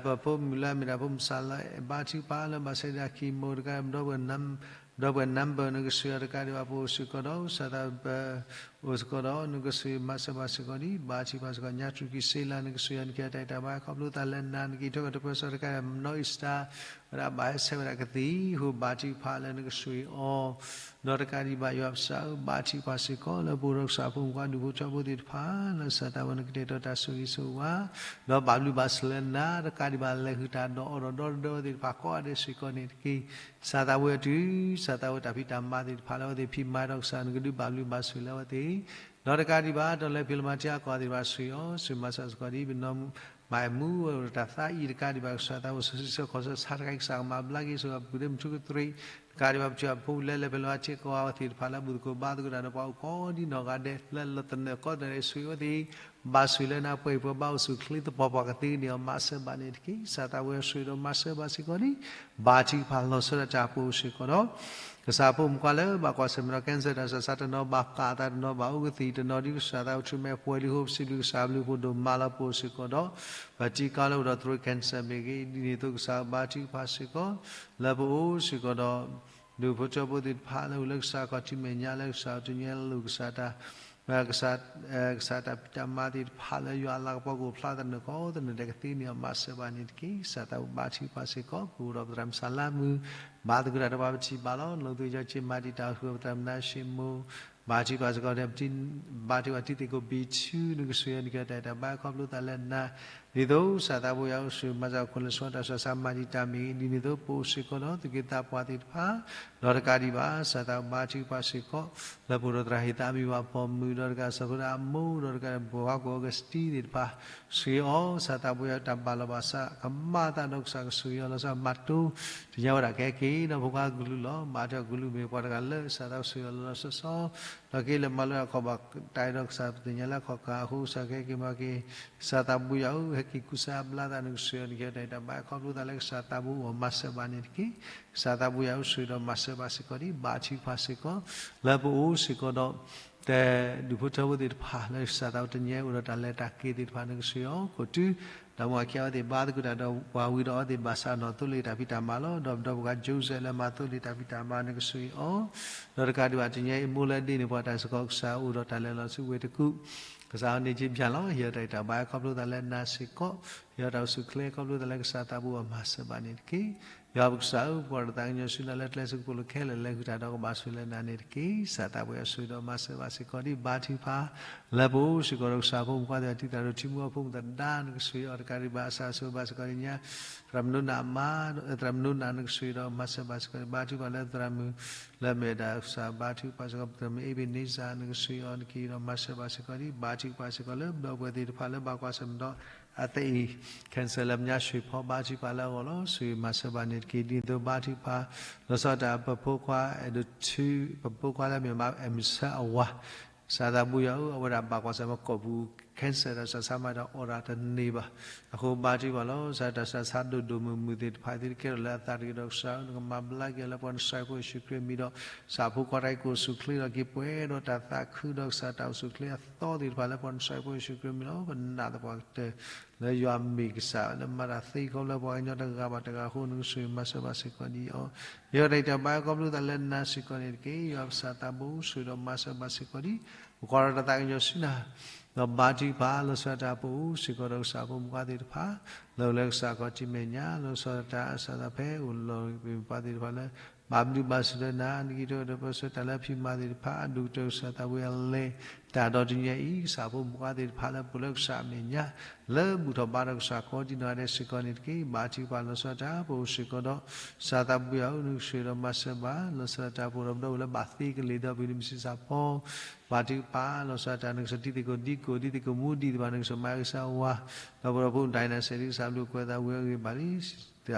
ပဖိမုၣ်လၢအမ့ၢ်ဒၣ်ဖိမုၣ်ဆၣ်လၢ ဘါထုကဖၣ်လၢဘၣ်ဆၣ်ဒၣ် chemo တကး ဒီပုၢ်ဝဲၢ် number နကဆိၣ်ဂ့ၤအီၤတကးဒံးဘၣ် ပအိၣ်စ့ၢ်ကီးဒီး ကစၢ်သး ပအိၣ်စ့ၢ်ကီးဒီး နကဆိၣ်ဂ့ၤမၤစၢၤဘၣ်စ့ၢ်ကီးဒံး ဘါထုကဖၣ်စ့ၢ်ကီး ညါတြူးကံၢ်စ့လး နကဆိၣ်ဂ့ၤအီၤ နကဟ့ၣ်တၢ်အံၤတၢ်ဘါခီဖျိသးလၢနၤ နကဟ့ၣ်ထီၣ်က့ၤတၢ်ပၢဆှၢတကးဒံး နီၢ်အံၣ်စတၢ် ဝဲဒၣ်ဘၣ်ဟဲဆဲးဝဲဒၣ်ကသံၣ်အဃိ ဘါထုကဖၣ်လၢနကဆိၣ်ဂ့ၤအီၤ ဒီးတကးဒံးဘၣ် ယွၤကစၢ်ဧၢ ဘါထုကဖၣ်စ့ၢ်ကီးလၢပအိၣ်ဒီးကစၢ်ဖိမုၣ်ခွါဒူၣ်ဖိထၢဖိသ့ၣ်တဖၣ် လၢကစၢ်သးဝဲနကတဲာ်ကတီၤတၢ်ဆိၣ်ဂ့ၤဆိၣ်ဝါ ဒီးဘၣ်ဘျုးဘၣ်ဆိၣ်လၢနၤ တကးဒံးဘၣ်လဲၤဃုာ်တၢ်ဒီးအီၤဒီးဒီတဒီသ့ၣ်တဖၣ်ကိးဂၤဒဲးစ့ၢ်ကီးန့ၣ်တက့ၢ်. ကစၢ်သးဝဲအတုၤ ကစၢ်သးဝဲတၢ်ဖံးတၢ်မၤသ့ၣ်တဖၣ်လၢအဝဲသ့ၣ်ဖံးမၤဒီးကစၢ်နကဒုးဘၣ်ဘျုးဘၣ်ဆိၣ်လၢအဝဲသ့ၣ် ဒီးတကးဒံးဘၣ် ဒီးလၢဖံးလၢမၤထံအကီၢ်သ့ၣ်တဖၣ်ဆိၣ်ဂ့ၤအီၤ ဆိၣ်ဂ့ၤမၤစၢၤစ့ၢ်ကီးဒ်ပနီၢ်မၤမူဝဲတၢ်သးအံၤတကးဒံးဘၣ် ကစၢ်သးဝဲဆိၣ်ဂ့ၤစ့ၢ်ကီး ကီၢ်ဆၢဆါတခါအံၤ ကစၢ်ကမၤဘျါက့ၤ ဆိၣ်ဂ့ၤပှၤဒ့မုၣ်ထူကရံး တကးဒံးဘၣ် ပထံၣ်ဘၣ်ဖိလၢလဲၤဖဲလဲၣ် ပှၤထံကီၢ်အဝဲသ့ၣ်တဖၣ်လၢဘူၣ်သကိးဘါသကိးတၢ်ဒီးပှၤအိၣ်ကိးဒ်နီၢ်ဂၤဒဲး လၢလီၤသနၢၣ်ကိးသနၢၣ်ဒဲး ဆိၣ်ဂ့ၤအဝဲသ့ၣ် ဘၣ်ဆိၣ်လၢနၤပှဲၤပှဲၤဘၣ်အိၣ်ဆူၣ်ချ့သပှၢ်ပှၢ်ကသ့န့ၣ်အီၤ မၤစၢၤဘၣ်န့ၣ်တက့ၢ်. ကစၢ်သးဝဲဆိၣ်ဂ့ၤဒီးမၤစၢၤဘၣ်စ့ၢ်ကီးဒံး ဘါထုကဖၣ်လီၤဆီဒၣ်တၢ်ပအိၣ်စ့ၢ်ကီးဒီး ကစၢ်ဖိမုၣ်ခွါလၢဘၣ်ကွၢ်ဆၢၣ်မဲာ်ဒီး cancer တၢ်ဆၢဆါတနီၤဘၣ်ကးအသးတနီၤဘၣ်အိၣ်ကသံၣ်တနီၤဒ်ကစၢ်သးဝဲဆူမဲာ်ပှဲၤလံအဃိ ပစံးဘျုးကစၢ်အဘျုးအဖှိၣ်ဒိၣ်မးလီၤ ပအိၣ်စ့ၢ်ကီးဒီး ပထံကီၢ်လၢအိၣ်ဒီးသရိာ် cancer မ့ၢ်ဂ့ၤ ဒ်န့ၣ်အသိးကစၢ်ဘါထုကဖၣ်စ့ၢ်ကီး လၢပအိၣ်စ့ၢ်ကီးဒီး ဒူၣ်ဖိထၢဖိသ့ၣ်တဖၣ်လၢအိၣ်လၢကစၢ်ခီၣ်ထံးမဲာ်ညါလၢကစၢ်တညီလိာ်ကစၢ်တၢ် ကစၢ် ကစၢ်တၢ်ဖံးတၢ်မၤသ့ၣ်တဖၣ်လၢယွၤအလၤကပီၤကအိၣ်ဖျါသနၢၣ်ကိးသနၢၣ်ဒဲးကသ့န့ၣ်အီၤ မၤစၢၤဘၣ်န့ၣ်တက့ၢ်. ကစၢ်သးဝဲဘါထုကဖၣ်စ့ၢ်ကီး ပအိၣ်ဒီးပသရၣ်မုၣ်ဆၣ်လါမုၢ် ဘါသကိးတၢ်ဒီးပှၤပထံၣ်ဘၣ်လီၤ လိာ်သူၣ်ယီၢ်က့ၤမၤတံာ်တာ်ဃုာ်ပသရၣ်မုၣ်နါရှ့မိၢ် ဘါထုကဖၣ်စ့ၢ်ကီး ဘါထုကဖၣ်တံၤသကိးဘံထူ နကဆိၣ်ဂ့ၤအီၤနကဟ့ၣ်တၢ်အံၤတၢ်ဘါခီဖျိသးလၢနၤ ဒ်သိးကစၢ်သးဘိယွၤအိၣ်ဆိးမၤစၢၤခိၣ်လၢဆှီတၢ်ဆူးတၢ်ဆါမၤတံာ်တာ်မ့ၢ်ဂ့ၤ, ဒ်န့ၣ်အသိး ပအိၣ်စ့ၢ်ကီးဒီးသူၣ်က့သးပှၢ်သ့ၣ်တဖၣ်, ဒီးတကးဒံးဘၣ် ကစၢ်သးဘိဘါထုကဖၣ်စ့ၢ်ကီး လၢပအိၣ်ဒီးသရၣ်ဟ့ၣ်သးမံၤဘၣ်ဖီၣ်မုၢ်, ဒီးတကးစီၤဖိတၢ်အမိၢ်, ဒီးတကးပှၤဟီၣ်ခိၣ်အီကူးစတံသ့ၣ်တဖၣ်, ဆှံအီၤ ကစၢ်သးဘိယွၤတၢ်ဘၣ်လီၤဘၣ်စး ကမၤအသးဒီးကစၢ်ကဆိၣ်ဂ့ၤအီၤလီၤဆီ မၤတိၢ် သ့ၣ်ညါဝဲဒၣ်ကဟဲက့ၤဒီးဖိခွါကလုာ်လီၤ. ဘၣ်ထွဲကလုာ်မ့ၢ်ပှၤတဂၤလၢကစၢ်သးကဆိၣ်ဂ့ၤအီၤလီၤလီၤဆီဆီ, ဒီးက့ၤလၢမၤလိတၢ်ခီၣ်ဘၣ်တၢ်အံၤဒီးကစၢ်သ့ၣ်ညါလၢအခီၣ်ကၢအဃိ ကစၢ်ကဟဲက့ၤမၤက့ၤ, ကစၢ်သးဘိယွၤဧၢ, ဟဲက့ၤကူစါဘျါသးနကဆိၣ်ဂ့ၤအီၤ နကဟဲတၢ်ဘါခီဖျိသးလၢကစၢ်သးဘိအိၣ်မၤစၢၤဘၣ်န့ၣ်တက့ၢ်. ကစၢ်သးဘိယွၤအိၣ်ဆိးဒီးမၤစၢၤဘၣ်စ့ၢ်ကီးဒံး ဘါထုကဖၣ်စ့ၢ်ကီး လၢပအိၣ်စ့ၢ်ကီးဒီး တၢ်ဒူၣ်ဖိထၢဖိသ့ၣ်တဖၣ် လၢကစၢ်သးဘိတနံၤညါအိၣ်ဒီးတၢ်လဲၤတၢ်က့ၤသ့ၣ်တဖၣ် နကဆိၣ်ဂ့ၤအီၤ ကိးတုၤ ဒီးမ့ၢ်အခံအဝဲသ့ၣ်ဘါသကိးတၢ်ဒီးပှၤဝံၤဒီးအဝဲသ့ၣ်ဘၣ်ဆၣ်နီၣ်သိလ့ၣ်တၢ်ဖံးတၢ်မၤလီၤ. ဒီးပဒီပုၢ်ဝဲၢ် Joseph လၢမၤသိလ့ၣ်တၢ်ဖံးတၢ်မၤ နကဆိၣ်ဂ့ၤအီၤ, ဒီးတကးဒံးဘၣ်တနံၤညါအံၤ မိၢ်လၢဒ့န့ၣ်ပှၤတၢ်စ့ၢ်ကီး ကစၢ်အိၣ်ဒီးတၢ်လဲၤလီၤဆူဝ့ၢ်တကူၣ်, ကစၢ်အီၤန့ၣ်က့ၤဘၣ်လီၤ. ဟ့ၣ်အီၤတၢ်အံၤတၢ်ဘါခီဖျိသးလၢနၤစ့ၢ်ကီး, ဟ့ၣ်အီၤတၢ်အိၣ်ဆူၣ်ချ့ခီဖျိသးလၢကစၢ်သးဘိအမၤစၢၤဘၣ်န့ၣ်တက့ၢ်. ယွၤပကစၢ်ဧၢ, ပကွၢ်တၢ်သးကညီၤဆူနၤလၢကျဲစကပိာ်လိၤခဲလၢာ် လဲၤဃုာ်တၢ်ဒီးကဘၣ်ဆိၣ်ဂ့ၤလၢနၤန့ၣ်တက့ၢ်. ကစၢ်သးဘိယွၤဆိၣ်ဂ့ၤဒီးမၤစၢၤဘၣ်စ့ၢ်ကီးဒံး ဘါထုကဖၣ် လၢပအိၣ်စ့ၢ်ကီးဒီးကစၢ်ဖိမုၣ်ခွါသ့ၣ်တဖၣ် တံၤသရၣ်ဒိၣ်ထံမူအဖိမုၣ်သဒါ နကဆိၣ်ဂ့ၤအီၤ တကးဒံးဘၣ် ကစၢ်ဆိၣ်ဂ့ၤဘၣ်စ့ၢ်ကီးဒံးညါ သရၣ်မုၣ်နိနၤအမါ, သရၣ်မုၣ်နိနၤ နကဆိၣ်ဂ့ၤဒီးမၤစၢၤဘၣ်စ့ၢ်ကီးဒံး ဘါထုကဖၣ်လၢသရၣ်မုၣ် လၢအမ့ၢ်ဝဲဒၣ်ကစၢ်ဘါထုကဖၣ်စ့ၢ်ကီး သရၣ်မုၣ်အ့ဘ့းနံစၢ် နကဆိၣ်ဂ့ၤအီၤ နက့ၤဒီးမၤစၢၤဘၣ်စ့ၢ်ကီးဒံး ဘါထုကဖၣ်စ့ၢ်ကီးလၢပဒီပုၢ်ဝဲၢ်သ့ၣ်တဖၣ်လၢဘၣ်ကွၢ်ဆၢၣ်မဲာ်ဒီး အသးအံၤ cancer လၢပညါ ရွှေဖီ ဘါထုကဖၣ်လၢအဂီၢ်လီၤ. ဆိၣ်ဂ့ၤမၤစၢၤဘၣ်န့ၣ်တက့ၢ်. ဒ်သိးဘါထုကဖၣ် လီၤဆီဒၣ်တၢ်ပဖိခွါ အဲၣ်ဒိးထု ပဖိခွါလၢအမ့ၢ် မါအဲၣ်မုၢ်ဆၢအဝၤ ကစၢ်သးဘိယွၤဧၢ, အဝဲဒၣ်ဘၣ်ကွၢ်ဆၢၣ်မဲာ်ကိာ်ပူၤ cancer ဒီးတၢ်ဆါမၤဒီးအိၣ်ဒၣ်တန့ၢ်ဘၣ်. အဃိဘါထုကဖၣ်လီၤဆီဒၣ်တၢ်ဆါဒိၣ်ဒိၣ်မုၢ်မုၢ်သ့ၣ်တဖၣ် သုတကဲထီၣ်လၢအသးတဂ့ၤဒီးကစၢ်ဧၢ, နကမၤဘျါက့ၤအီၤလၢပှၤနစၢ်ဖိယ့ၣ်ၡူးခရံာ်အမံၤဒီး ကစၢ်ဖိခွါတၢ်အံၤကအိၣ်ဆူၣ်ချ့ဒီးက့ၤပှဲၤဒီးတၢ်သးခုဒီးကစၢ်တၢ်အိၣ်ဆူၣ်ချ့အသီသ့ၣ်တဖၣ်လၢပှၤနစၢ်ဖိယ့ၣ်ၡူးခရံာ်အမံၤလီၤ. ပနာ်သပှၢ်ကတၢၢ် လၢယွၤမ့ၢ်ကစၢ်လၢမၤတၢ်သ့ခီဖျိပှၤကညီတဂၤဘၣ်တဂၤအဃိ နကဆိၣ်ဂ့ၤမၤစၢၤဘၣ်စ့ၢ်ကီးဒံးအီၤ, ယွၤတၢ်အံၤတၢ်ဘါခီဖျိသးလၢနၤစ့ၢ်ကီးန့ၣ်တက့ၢ်. ယွၤပကစၢ်သးဘိ ဆိၣ်ဂ့ၤဒီးမၤစၢၤဘၣ်စ့ၢ်ကီးဒံး ပကွၢ်ဒီးတၢ်သးကညီၤဆူနၤ ဒီးဘါထုကဖၣ် လီၤဆီဒၣ်တၢ်ပအိၣ်စ့ၢ်ကီးဒီးကစၢ်ဖိမုၣ်ခွါသ့ၣ်တဖၣ် လၢအိၣ်လၢကစၢ်ခီၣ်ထံးမဲာ်ညါ လီၤဆီဒၣ်တၢ်အစၢ်သးဖဲအိၣ်လီၤပှၤသ့ၣ်တဖၣ်လၢ ဘၣ်ဘျုးဘၣ်ဆိၣ်လၢနၤ နက့ၤထီၣ်ဒီးပၢဆှၢတၢ်လၢအဖံးမၤသ့ၣ်တဖၣ် အဒိၣ်ကတၢၢ်ကစၢ်သးဘိယွၤလဲၤတၢ်ဒီးတနံၤအံၤ ကစၢ်ဖိမုၣ်ခွါသ့ၣ်တဖၣ်လၢပအိၣ်လၢကစၢ်အမဲာ်ညါ လၢဘူၣ်ထီၣ်ဘါထီၣ်ကစၢ်ခီဒံနီၢ်ဂၤဒဲးစ့ၢ်ကီးန့ၣ်တက့ၢ်. ဘါထုကဖၣ် လီၤဆီဒၣ်တၢ်ပအိၣ်စ့ၢ်ကီးဒီး ကစၢ်သးဘိယွၤဧၢ နကဆိၣ်ဂ့ၤဒီးမၤစၢၤဘၣ် လီၤဆီဒၣ်တၢ်ပအိၣ်ဒီးပဒီပုၢ်ဝဲၢ်လၢဘၣ်သ့ကလ့ၢ်ဒီးပဂံၢ်နံၤမုၢ်ဆ့ၣ်ဆၣ်ဖီ ဘါထုကဖၣ် လီၤဆီဒၣ်တၢ် နကစၢ်တံၤသကိးဒံကိး ဒံသကိးမူဒံးသ့ၣ်တဖၣ် နကစၢ်မၤကစၢ်ဝါ ဒီးပဒီပုၢ်ဝဲၢ်ဒိၣ်နၤစဲးဒ်ကစၢ်ဘျုးကွဲးသးဝံၤအဂ့ၢ်ဘၣ်လံ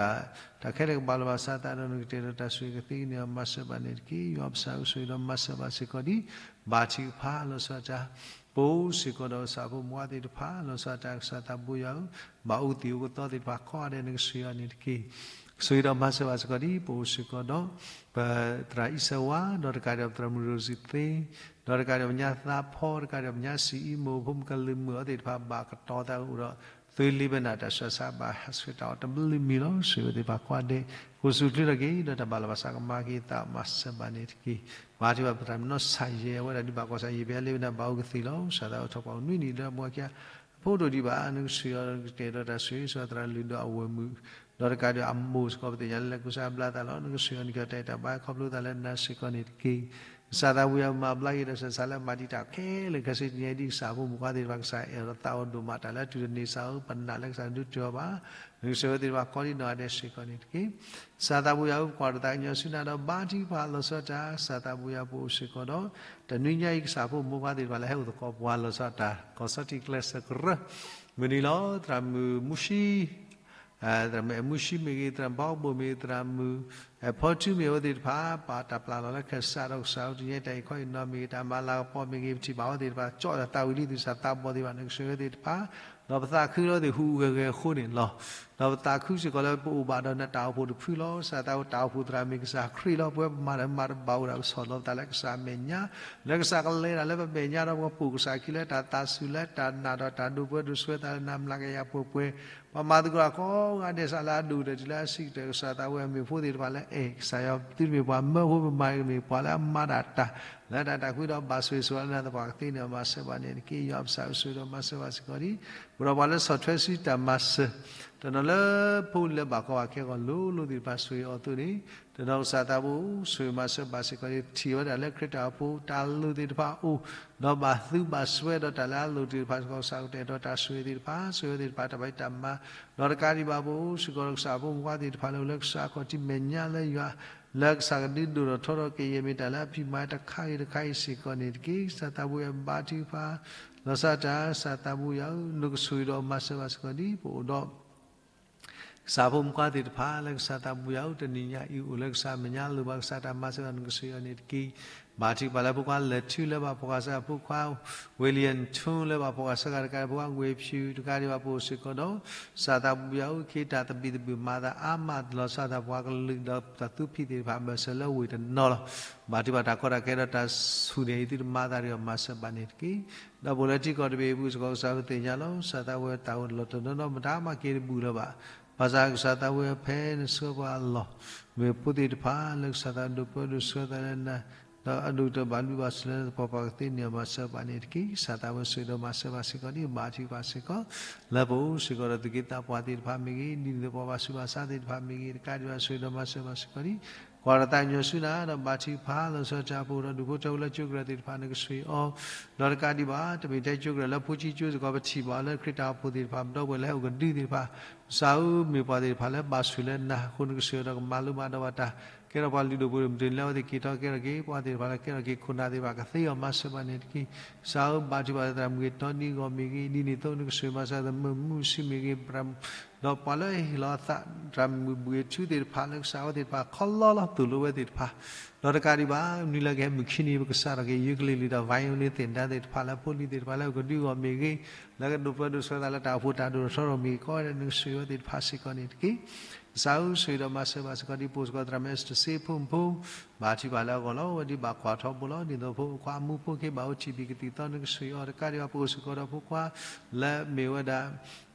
တၢ်ခဲလၢာ်ကဘၣ်လီၤဘၣ်စးသး ဒီးနကတဲာ်ဒီးတၢ်ဆိၣ်ဂ့ၤကသ့ကန့ၢ်အီၤ မၤစၢၤဘၣ်န့ၣ်တက့ၢ်. ယွၤပကစၢ်ဧၢ ဆိၣ်ဂ့ၤဒီးမၤစၢၤဘၣ်စ့ၢ်ကီးဒံး ဘါထုကဖၣ် လီၤဆီဒၣ်တၢ် ပအိၣ်စ့ၢ်ကီးဒီးကစၢ်ဖိမုၣ်ခွါသ့ၣ်တဖၣ် လီၤဆီဒၣ်တၢ်ကစၢ်သးဘိယွၤဧၢ ဘၣ်အိၣ်သံးအိၣ်ကသီသ့ၣ်တဖၣ်ကိးဂၤဒဲး နကဆိၣ်ဂ့ၤအီၤန့ၣ်တက့ၢ်. ဆိၣ်ဂ့ၤဒီးမၤစၢၤဘၣ်စ့ၢ်ကီးဒံး ပအိၣ်စ့ၢ်ကီးဒီး ပသရၣ်အံၣ်စၢဝါ ဒီးတကးဒံးပသရၣ်မုၣ်ရိၤစံသ့ ဒီးတကးဒံးပညါသးဖီ တကးဒံးပညါစံးအံၤ မိၢ်ဖိမုၣ်ကလုာ်မုၣ်အီၤသ့ၣ်တဖၣ် ဘၣ်ကတီၤသးအိၣ်ဒီး သုလ့ဘဲနၣ်တၢ်ဆှၢဆါ ဘၣ်ဟးဆှဲးတၢ်အီၤတဘျုးမံၤလီၤ. ဆိၣ်ဂ့ၤအဝဲသ့ၣ်တဖၣ်ကိးဂၤဒဲး ကအိၣ်ဆူၣ်ချ့ထီၣ်က့ၤ ဒီးတၢ်ဘၣ်လီၤဘၣ်စးကမၤက့ၤသး မၤစၢၤဘၣ်န့ၣ်တက့ၢ်. ဘါထုကဖၣ်ပသရၣ်မုၣ်နီၢ်ဆၣ်ယဲၢ် အဝဲဒၣ်ဒုးဘၣ်ကွၢ်ဆၣ်ယဲၢ် ပယါလ့ဘဲနၣ်ဘၣ်အိၣ်ကသ့ၣ်လီၤ. ကစၢ်သးအိၣ်ထီၣ်ပှၤအိၣ်နွံနံၣ်လၢအမိၢ်အခံ အဖိဒိၣ်ဒံးဘၣ် နကဆိၣ်ဂ့ၤအီၤ နကတဲာ်ဒီးတၢ်ဆိၣ်ဂ့ၤ ဆိၣ်ဂ့ၤသရၣ်လုၢ်ဒီးအဝဲၢ်မုၣ် ဒီးတကးဒံးအမိၢ်စ့ၢ်ကီး ပသ့ၣ်ညါလၢလဲၤကူစါဘျါသးလီၤ. နကဆိၣ်ဂ့ၤအီၤ နကတဲာ်တၢ်ဘါခီဖျိသးလၢနၤစ့ၢ်ကီးန့ၣ်တက့ၢ်. ကစၢ်သးဘိယွၤမၤဘျါက့ၤဒီးကစၢ်သးလၢမၤဒံးတၢ်ခဲလၢာ်ခဲဆ့ တနံၤအံၤဒ်ကစၢ်ဖိမုၣ်ခွါသ့ၣ်တဖၣ် ကစၢ်အဲၣ်အီၤဒီးသးအိၣ်ဒိၣ်မး တၢ်လၢအတုၤတန့ၢ်စးဧိၤ ပနာ်လၢကစၢ်ဒုးတုၤအီၤဘၣ်. နကဆိၣ်ဂ့ၤအဝဲသ့ၣ်တဖၣ်ကိးဒံးနီၢ်ဂၤဒဲးစ့ၢ်ကီးန့ၣ်တက့ၢ်. ကစၢ်သးဘိယွၤဧၢ ပကွၢ်ဒီးသးကညီၤဆူနၤဒီး ဘါထုကဖၣ် လီၤဆီဒၣ်တၢ် ကစၢ်သးဘိယွၤ ပအိၣ်စ့ၢ်ကီးဒီး တနွံညါအံၤ ကစၢ်ဖိမုၣ်ဖိခွါသ့ၣ်တဖၣ်လၢဟဲအိၣ်သကိးပှၤ လီၤဆီဒၣ်တၢ် ကီၢ်ဆီထံးကျဲစၢးကရၢ မုၢ်နံၤလီၤ. သရၣ်မုၣ်မူၡံ သရၣ်မုၣ်အဲၣ်မူၡံမ့ၢ်ဂ့ၤ, သရၣ်မုၣ်ဘီကဘိၣ်မ့ၢ်ဂ့ၤ, သရၣ်မုၣ်အဲၣ်ဖီထူမ့ၢ်ဂ့ၤ, အဝဲသ့ၣ်တဖၣ် ပာ်တၢ်ပျၢ်လီၤလၢခဲစးဒီးကစၢ်ဧၢ, တနံၤညါအံၤ တၢ်အံၤခီအံၤနီၤမ့ၢ်ဂ့ၤ, တၢ်မၤလၤကပီၤမ့ၢ်ဂ့ၤ, ပထံၣ်ဘၣ်အဝဲသ့ၣ်တဖၣ် ကၠီၣ်ဒီးသးဝံၤလံ သုသးသးဘီၣ်သ့ၣ်တဖၣ် နကဆိၣ်ဂ့ၤအဝဲသ့ၣ်တဖၣ်, ဒီးပသးခုလၢအဝဲသ့ၣ်ဟူးဟူးဂဲၤဂဲၤအဃိန့ၣ်လီၤ. ဒီးပသးခုစ့ၢ်ကီးလၢပအိၣ်ဘၣ်ဒီးနတၢ်အိၣ်ဖှိၣ်တဖုလီၤ. ကစၢ်သးဝဲတၢ်အိၣ်ဖှိၣ်သရၣ်မ့ၢ်ကစၢ်ခရံာ်လီၤ. ပဝဲပမၤတၢ်မၤတဘၣ်အိၣ်ဒၣ် ပဆီၣ်လီၤပသးလၢကစၢ်အမဲာ်ညါ, လၢကစၢ်ကလဲၤတၢ်လၢပမဲာ်ညါဒီး ပကပိာ်ကစၢ်ခံလၢတၢ်သးစူၤလၢတၢ်နာ်ဒီးတၢ်ဒိးပဝဲဒိးဆှၢသးလၢနၤ မျးကယၤပှဲၤပှဲၤ ပှၤမၤသကိးတၢ်ကိးဂၤဒဲးစးလၢအဒိၣ်ကတၢၢ်တုၤလၢအဆံးကတၢၢ် ကစၢ်သးဝဲအမ့ၢ်ဖိသ့ၣ်တဖၣ်လၢအဲၣ်ကစၢ်ယွၤ သုတမ့ၢ်ပှၤမၢဖိ ပမၤကမ့ၢ်ပှၤလၢအမၤတၢ်တၢ် လၢတၢ်တၢ်ကွံဒီး ဘၣ်ဆိၣ်ဂ့ၤဆိၣ်ဝါလၢနၤသပှၢ်ကသ့န့ၣ် မၤစၢၤဘၣ်န့ၣ်တက့ၢ်. ယွၤပကစၢ်ဧၢ ဆိၣ်ဂ့ၤဒီးမၤစၢၤဘၣ်စ့ၢ်ကီးဒံး အိၣ်ဒီးပှၤလၢဆီၣ်ထွဲဆူတၢ်မၤစၢၤ, တနီၤလၢဖိလၢဘၣ်ကီဘၣ်ခဲအဂီၢ်လိၤလိၤသ့ၣ်တဖၣ်ဆိၣ်ဂ့ၤအီၤအသိးန့ၣ်, တနီၤကစၢ်သးဘိ ဆိၣ်ဂ့ၤမၤစၢၤဘၣ်စ့ၢ်ကီးန့ၣ် ထံၣ်ဝဲဒၣ်လၢခရံာ်တၢ်အိၣ်ဖှိၣ်တၢ်လိၣ်သ့ၣ်တဖၣ်အအိၣ်, ဒီးဘၣ်သူဘၣ်စွဲဒီးတၢ်လၢအလိၣ်သ့ၣ်တဖၣ်စ့ၢ်ကီး ကစၢ်ကတဲာ်ကတီၤတၢ်ဆိၣ်ဂ့ၤသ့ၣ်တဖၣ်, ဆိၣ်ဂ့ၤသ့ၣ်တဖၣ်တၢ်ဖံးတၢ်မၤ, ဒီးတကးဒံးဘၣ်ပအိၣ်စ့ၢ်ကီးဒီး ကစၢ်ဖိမုၣ်ဖိခွါသ့ၣ်တဖၣ်လၢအိၣ်လၢကစၢ်အခီၣ်ထံးမဲာ်ညါလၢယွၤ လၢကစၢ်ကဒုးဒိၣ်ထီၣ်ထီထီၣ်ကယဲၢ်မ့ၢ်တၢ်လၢအဖံးမၤတခါဂ့ၤတခါအံၤစ့ၢ်ကီးန့ၣ်တက့ၢ်. ကစၢ်သးဘိယွၤဘါထုကဖၣ် လီၤဆီဒၣ်တၢ်, ကစၢ်သးဘိယွၤဧၢ, နကဆိၣ်ဂ့ၤဒီးမၤစၢၤဘၣ်စ့ၢ်ကီးဒ်ပအိၣ်ဒီး ကစၢ်ဖိမုၣ်ဖိခွါသ့ၣ်တဖၣ်လၢကစၢ်သးဘိယွၤဧၢ, တနံၤညါအံၤအိၣ်လၢကစၢ်မဲာ်ညါလိၣ်ဘၣ်ကစၢ်တၢ်မၤစၢၤဒီးနကဆိၣ်ဂ့ၤအီၤန့ၣ်တက့ၢ်. ဘါထုကဖၣ်လၢဖိခွါလဲၤထူလၢဘၣ်ဖီၣ်ဃာ်စၢ် ဖိခွါ ဝ့လံၣ်ယၣ်ထူလၢဘၣ်ဖီၣ်ဃာ်စၢ်တကးဒံး ဖိခွါဝ့ၢ်ဖၠူတကးဒံးဘၣ်ပအိၣ်စ့ၢ်ကီးဒီး ကစၢ်သးဘိယွၤဧၢ, ခ့တၢ်သဘံၣ်သဘုၣ်မၤသးအါမးလီၤဆီဒၣ်တၢ် ပှၤကလုာ်ဒီးတၢ်သူဖံးသ့ၣ်တဖၣ် ဘၢၣ်စၢၤလၢဝ့ၢ်တနီၤလီၤ. ဘါထုကဖၣ်တၢ်ကီတၢ်ခဲဒီးတၢ်ဆူၣ်န့ၣ် အံၤသုတမၤသးဒီးမၤစၢၤဘၣ်န့ၣ်တက့ၢ်. ဒီးပအိၣ်လၢထံကီၢ်တဘ့ၣ်အပူၤစ့ၢ်ကီး ကစၢ်သးဘိယွၤတၢ်အိၣ်လီၤတနီၤနီၤ မတၤမၤက့ၤတဘူၣ်လၢၤဘၣ်. ဘၣ်ဆၣ်ကစၢ်သးဘိယွၤဖဲနဆှၢပှၤအလီၢ် မ့ၢ်ဖိသ့ၣ်တဖၣ်လၢကစၢ်သးဒိၣ်ပၢဒိၣ်ဆှၢသးလၢနၤ ဒီးအဒိၣ်ကတၢၢ်ဘၣ်ဘျုးဘၣ်ဆိၣ်လၢနသပှၢ်ပှၢ်ကသ့န့ၣ် မၤစၢၤဘၣ်န့ၣ်တက့ၢ်. ကစၢ်သးဘိယွၤဆိၣ်ဂ့ၤဒီးမၤစၢၤဘၣ်စ့ၢ်ကီးဒ်ဘါထုကဖၣ်စ့ၢ်ကီး လၢပအိၣ်စ့ၢ်ကီးဒီးသူၣ်က့သးပှၢ်သ့ၣ်တဖၣ်မ့ၢ်ဂ့ၤ, ဒ်န့ၣ်သပှၢ်ဘၣ်ဆူးဘၣ်ဆါသ့ၣ်တဖၣ်မ့ၢ်ဂ့ၤ, တကးဒံးဘၣ်ဆိၣ်ဂ့ၤဒီးမၤစၢၤဘၣ်စ့ၢ်ကီးဒ် ကွၢ်ဒီးသးကညီၤဆူနၤ ဒီးဘါထုကဖၣ်လီၤဆီဒၣ်တၢ် ပအိၣ်ဒီးဒူၣ်ဖိထၢဖိလၢကၠိကရၢသ့ၣ်တဖၣ် နကဆိၣ်ဂ့ၤအီၤ, ဒီးတကးဒံးဘၣ် တမ့ၢ်ထဲကၠိကရၢလၢဖိဆံကၠိစ့ၢ်ကီး ပထံၣ်ဘၣ်အီၤလၢခရံာ်တၢ်အိၣ်ဖှိၣ်သ့ၣ်တဖၣ် ပဒီပုၢ်ဝဲၢ်လၢဟဲအိၣ်ကဒုသ့ၣ်တဖၣ် ကစၢ်ဧၢ မ့ၢ်ပှၤသ့ၣ်တဖၣ်လၢဘၣ်ဆိၣ်လၢနၤအဃိ နကဆိၣ်ဂ့ၤဒီးကမၤလိမၤဒိးဘၣ်တၢ် ကဲထီၣ်ပှၤလုၢ်ဒိၣ်ပှ့ၤဒိၣ် မ့ၢ်တန့ၢ်လၢအဝဲသ့ၣ်က့ၤထီၣ်ကဲထီၣ်က့ၤ ပှၤသ့ၣ်တဖၣ်လၢကဲထီၣ်က့ၤခိၣ်နၢ်သ့ၣ်တဖၣ် ကသ့အီၤမၤစၢၤဘၣ်န့ၣ်တက့ၢ်. ကစၢ်ဧၢ ဘါထုကဖၣ်လၢသရၣ်မုၣ်ဂ့ၤ တီနံဂီၢ်မ့ၢ်ဂ့ၤ ဒ်န့ၣ်အသိး နကဆိၣ်ဂ့ၤမၤစၢၤသးသမူမုၢ်ဆ့ၣ်မ့ၢ်ဂ့ၤ ဒီးပှၤလၢအဟ့ၣ်လီၤအသးသရၣ်မုၣ်ဘှံးထူသ့ၣ်တဖၣ်လၢကစၢ်အဝဲသ့ၣ်တဖၣ် ခီလီလီၤသိၣ်လိဝဲသ့ၣ်တဖၣ် ဒီးတကးဒံးဘၣ် မနုၤလၢကဟဲမုၢ်ခံနံၤ ပကစးထီၣ်က့ၤ ယုကလံၤလံၤဒီး violin သ့ၣ်ဒါသ့ၣ်တဖၣ်လၢဖိလံၤသ့ၣ်တဖၣ်လၢအကဒုဂီၢ်မ့ၢ်ဂ့ၤ လၢကဒိၣ်ပၢဒိၣ်ဆှၢသးလၢတၢ်အိၣ်ဖှိၣ်တၢ်ဒိၣ်ထီၣ်ထီထီၣ်မ့ၢ်ဂ့ၤ ကိးဂၤဒဲး နကဆိၣ်ဂ့ၤဝဲသ့ၣ်တဖၣ်စ့ၢ်ကီးန့ၣ်တက့ၢ်. ကစၢ်ဧၢ ဆိၣ်ဂ့ၤဒီးမၤစၢၤဘၣ်စ့ၢ်ကီးဒ်ပအိၣ်စ့ၢ်ကီးသရၣ်မုၣ် Esther စ့ဖိမုၣ်ဖိ ဘါထုကဖၣ်လၢအဂီၢ်လီၤ အဝဲဒ်ဘၣ်ကွၢ်ထီဘိလီၤ ဒ်သိးဖိခွါမူဖိခ့ဘၣ်အိၣ်ထံၣ်ဘံၣ်ကသံၣ်သီ နကဆိၣ်ဂ့ၤအီၤ တကးဒံးဘၣ် ပအိၣ်စ့ၢ်ကီးဒီးဖိခွါ လၢမ့ၢ်ဝဲဒၣ်